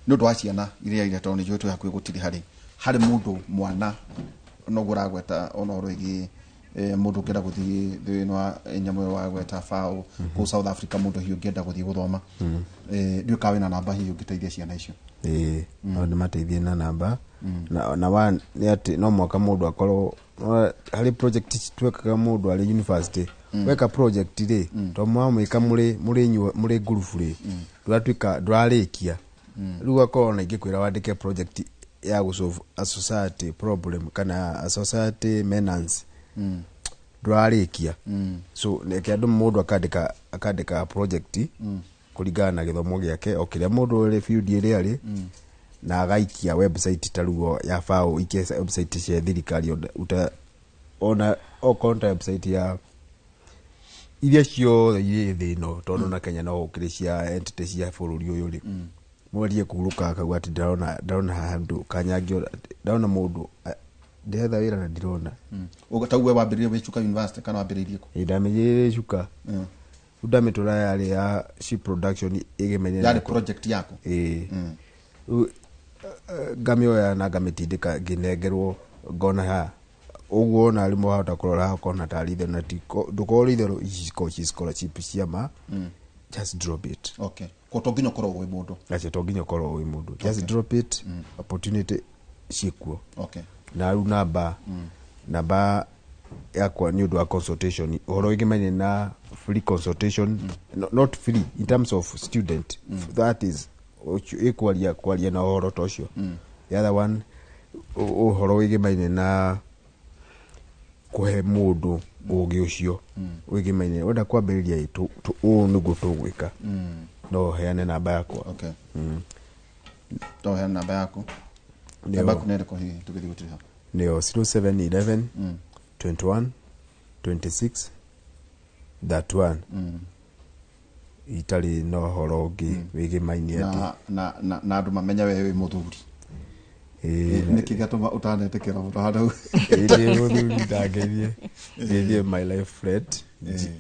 Nĩ ũndũ wa ciana iria tondũ nĩ njũĩ twĩ hakuhĩ gũtirĩ harĩ mũndũ mwana noguo ũragweta ona ũhoro wĩgiĩ mũndũ ũngĩenda gũthiĩ thĩinĩ wa nyamũ ĩyo wagweta FAO kũu South Africa, mũndũ hihi ũngĩenda gũthiĩ gũthoma, ndiũĩ kana wĩna namba hihi ũngĩteithia ciana icio? Ĩĩ, no ndĩmateithie na namba na one nĩ atĩ no mũhaka mũndũ akorwo harĩ project twekaga mũndũ arĩ university. Weka project rĩ, to mwamwĩka mũrĩ ngurubu rĩ, ndũratuĩka ndũrarĩkia. Rĩu akorwo na ingĩkwĩra wandĩke project ya gũsolve a society problem kana a society menace, ndũrarĩkia. So reke andũ mũndũ akandĩka project kũringana na gĩthomo gĩake o kĩrĩa mũndũ arĩ field ĩrĩa arĩ na agaikia website ta rĩu ya FAO, ikie website cia thirikari uta Ona okorwo ta website ya iria ciothe irĩ thĩ ĩno, tondũ na Kenya no gũkĩrĩ cia entity cia bũrũri ũyũ rĩ, mwarie kũhurũka akauga atĩ ndirona haha handũ kanyangĩ, ndarona mũndũ ndĩretha wĩra na ndirona. Tau we wambĩrĩirie wĩ Chuka University kana wambĩrĩirie kũ? Ĩ, ndamĩrĩirie Chuka. Rĩu ndamĩtwara yarĩ ya sheep production ĩgemaine yarĩ project yaku. Ĩĩ. Rĩu ngamĩoya na ngamĩtindĩka ngĩnengerwo ngona haha ũguo, ona rĩmwe wahota kũrora haha ũkona tarĩ itherũ na ti ndũkorwo ũrĩ itherũ, ici cikorwo ci scholarship cia ma, just drop it. Okay, ko to nginya ũkorwo wĩ mũndũ. Acio to nginya ũkorwo wĩ mũndũ, just drop it, opportunity ciĩkuo. Na rĩu namba yakwa nĩ ũndũ wa consultation, ũhoro wĩgemaine na free consultation, no, not free in terms of student, that is ĩkwaria kwaria na ũhoro ta ũcio. The other one, ũhoro wĩgemaine na kũhe mũndũ ũgĩ ũcio wĩgemaine wenda kwambĩrĩria ĩ, ũũ nĩguo tũgwĩka, no heane namba yakwa. Okay, to heana namba yaku. Namba yaku nĩ ĩrĩkũ hihi tũgĩthiĩ gũtiriha? Nĩyo 0711 21 26 31. Itarĩ na ũhoro ũngĩ wĩgemaine atĩ Na andũ mamenya we wĩ mũthuri. Nĩkĩ gĩatũma ũtanetĩkĩra mũno handũ? Ĩĩ, ndĩ mũthuri, ndangeithie ngeithie my life friend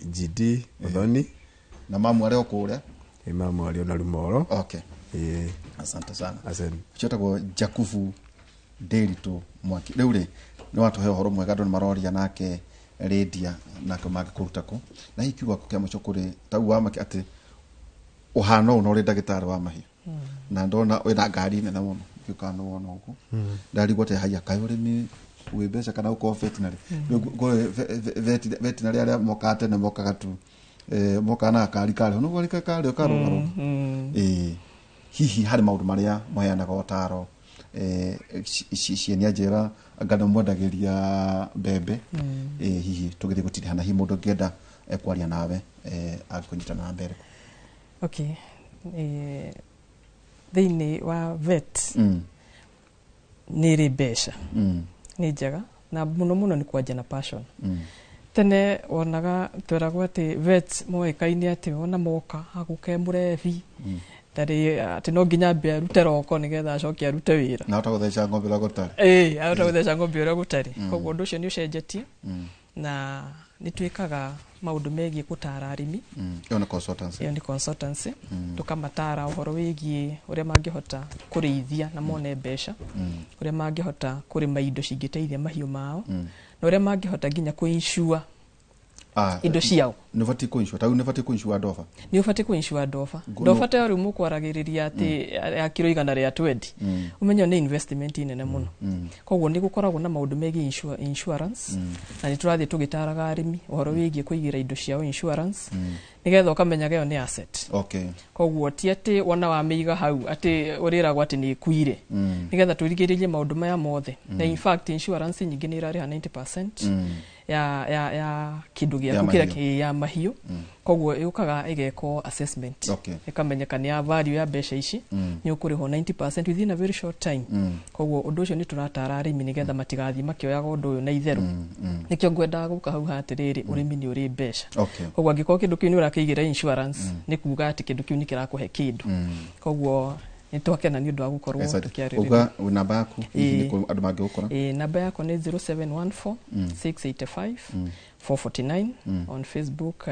GD Muthoni. Na mamu arĩ o kũrĩa? Ĩ, mamu arĩ ona Rumoro. Ĩĩ. Asante sana. Asante. Ũcio etagwo Jakubu Ndĩritũ Mwaki. Rĩu rĩ, nĩ watũhe ũhoro mwega, andũ nĩ maroria nake rĩndia nake mangĩkũruta kũ, na hihi kiugo kĩa mũico kũrĩ tau wa maki atĩ ũhana ũũ na ũrĩ ndagĩtarĩ wa mahiũ na ndona wĩna ngari nene mũno ngĩũkaga nĩ wona ũguo, ndarigwo atĩ haya kaĩ ũrĩmi wĩ mbeca kana ũkorwo veterinary. Rĩu veterinary arĩa mokaga tene mokaga tu mokaga na gakari karĩho nĩguo karĩo karũgarũga. Ĩĩ, hihi harĩ maũndũ marĩa maheanaga ũtaro, cienia njĩra anga nĩ mwendagĩria mbembe, hihi tũgĩthiĩ gũtiriha, na hihi mũndũ ũngĩenda kwaria nawe angĩkũnyita na mbere? Okay, thĩinĩ wa vet nĩ ĩrĩ mbeca, nĩ njega na mũno mũno nĩ kwanjia na passion. Tene wonaga tweragwo atĩ vet moĩkaine atĩ wona moka agũke mũrebi ndarĩ, atĩ no nginya ambe arute roko nĩgetha acoke arute wĩra. Na hota gũtheca ng'ombe ũrĩa gũtarĩ. Ĩĩ, ahota gũtheca ng'ombe ũrĩa gũtarĩ. Koguo ũndũ ũcio nĩ ũcenjetie na nĩ twĩkaga maũndũ megiĩ gũtara arĩmi. Ĩyo nĩ consultancy. Ĩyo nĩ consultancy, tũkamatara ũhoro wĩgiĩ ũrĩa mangĩhota kũrĩithia na mone mbeca, ũrĩa mangĩhota kũrĩma indo cingĩteithia mahiũ mao, na ũrĩa mangĩhota nginya kũ-insure indo ciao. Nĩ ũbatiĩ kũ-insure, ta rĩu nĩ ũbatiĩ kũ-insure ndoba? Nĩ ũbatiĩ kũ-insure ndoba. Ndoba ta rĩu mũkwaragĩrĩria atĩ ya kiro 120, ũmenye nĩ investment nene mũno. Koguo nĩ gũkoragwo na maũndũ megiĩ insurance, na nĩ tũrathiĩ tũgĩtaraga arĩmi ũhoro wĩgiĩ kũigĩra indo ciao insurance, nĩgetha ũkamenyaga ĩyo nĩ asset. Koguo ti atĩ wona wamĩiga hau atĩ ũrĩragwo atĩ nĩ ĩkuire, nĩgetha tũrigĩrĩrie maũndũ maya mothe. Na in fact insurance nyingĩ nĩ irarĩha 90% ya kĩndũ gĩaku kĩrĩa kĩ ya mahiũ. Koguo yũkaga ĩgekwo assessment, ĩkamenyeka nĩ ya value ya mbeca ici, nĩ ũkũrĩhwo 90% within a very short time. Koguo ũndũ ũcio nĩ tũratara arĩmi nĩgetha matigathiĩ makĩoyaga ũndũ ũyũ na itherũ. Nĩkĩo ngwendaga gũka hau ha atĩrĩrĩ, ũrĩmi nĩ ũrĩ mbeca. Koguo angĩkorwo kĩndũ kĩu nĩ ũrakĩigĩra insurance, nĩ kuga atĩ kĩndũ kĩu nĩ kĩrakũhe kĩndũ. Koguo nĩ twakena nĩ ũndũ wa gũkorwo tũkĩarĩrĩria. Uga namba yaku hihi nĩ andũ mangĩgũkora. Ĩĩ, namba yakwa nĩ 0714 685 449. On Facebook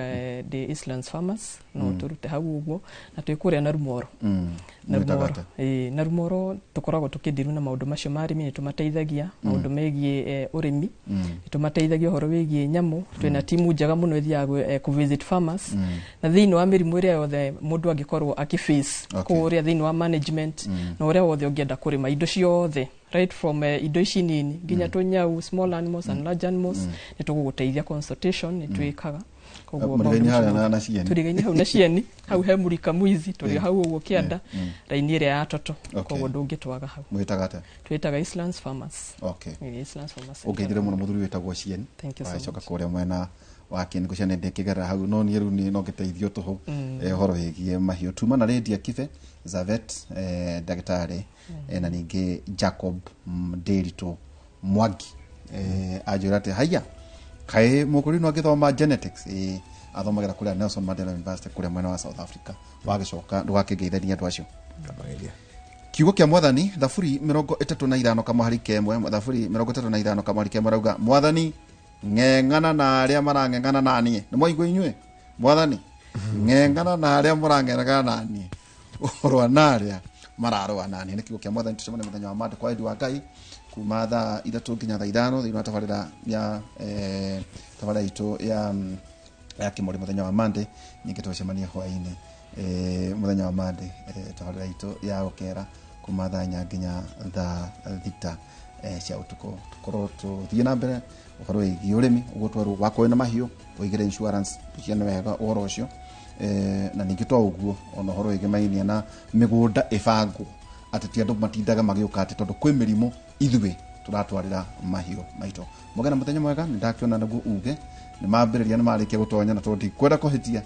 the Eastlands Farmers, no tũrute hau ũguo, na twĩ kũrĩa na Rumoro. Na Mwĩtaga Rumoro atĩa? Ĩĩ, na Rumoro tũkoragwo tũkĩndiru na maũndũ macio ma arĩmi, nĩ tũmateithagia maũndũ megiĩ ũrĩmi, nĩ tũmateithagia ũhoro wĩgiĩ nyamũ. Twĩna timu njega mũno ĩthiaga kũ visit farmers, na thĩinĩ wa mĩrimũ ĩrĩa yothe mũndũ angĩkorwo akĩface kũrĩa thĩinĩ wa management, na ũrĩa wothe ũngĩenda kũrĩma indo ciothe, right from indo ici nini nginya tũnyau, small animals and large animals, nĩ tũgũgũteithia. Consultation nĩ twĩkaga. Koguo mũrigaine harĩa na cieni. Tũrigaine hau na cieni, hau he mũrika mwizi, tũrĩ hau ũguo kĩanda, raini ĩrĩa ya toto. Koguo ndũngĩtwaga hau. Mwĩtaga atĩa? Twĩtaga Eastlands Farmers. Eastlands Farmers. Ũngeithire mũno mũthuri wĩtagwo Cieni. Thank you so Wacoka much. kũrĩa mwena wa Kieni gũciana ndĩkĩgerera hau, no niĩ rĩu niĩ no ngĩteithio tũhũ ũhoro wĩgiĩ mahiũ. Tuma na Lydia Kibe Zavet, ndagĩtarĩ, na ningĩ Jacob Ndĩritũ Mwangi, anjĩra atĩ haiya. Kaĩ mũkũrũ no angĩthoma genetics? Ĩĩ, athomagĩra kũrĩa Nelson Mandela University kũrĩa mwena wa South Africa. Wagĩcoka ndũgakĩngeithania andũ acio. Ndamageria. Kiugo kĩa Mwathani, Thaburi 35 kamũhari kemwe, Thaburi 35 kamũhari kemwe rauga, Mwathani ng'eng'ana na arĩa marang'eng'ana na niĩ. Nĩ mwaigua inyuĩ? Mwathani ng'eng'ana na arĩa mũrang'eng'ana na niĩ, ũrũa na arĩa mararũa na niĩ. Nĩ kiugo kĩa Mwathani. Tũcemanie mũthenya wa Monday kwa wendi wa Ngai kuma thaa 3 nginya thaa 5 thĩinĩ wa tabarĩra ya tabarĩra itũ ya Kĩmũrĩ mũthenya wa Monday. Ningĩ tũcemanie hwaĩ-inĩ mũthenya wa Monday, tabarĩra itũ ya gũkera kuma thaa 4 nginya thaa 6 cia ũtukũ. Tũkorwo tũthiĩ na mbere ũhoro wĩgiĩ ũrĩmi, ũguo twerwo wakorwo wĩna mahiũ ũigĩre insurance, tũciane wega ũhoro ũcio, na ningĩ to ũguo, ona ũhoro wĩgĩmainie na mĩgũnda ĩbangwo atĩ ti andũ matindaga magĩũka atĩ tondũ kwĩ mĩrimũ ithuĩ tũratwarĩra mahiũ maitũ. Mũgĩe na mũthenya mwega. Nĩ ndakĩona nĩguo uge nĩ mambĩrĩria, nĩ marĩkia gũtonya, na tondũ ndikwenda kũhĩtia,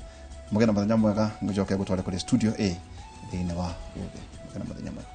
mũgĩe na mũthenya mwega. Ngũcoke gũtware kũrĩ studio A thĩinĩ wa uge. Mũgĩe na mũthenya mwega.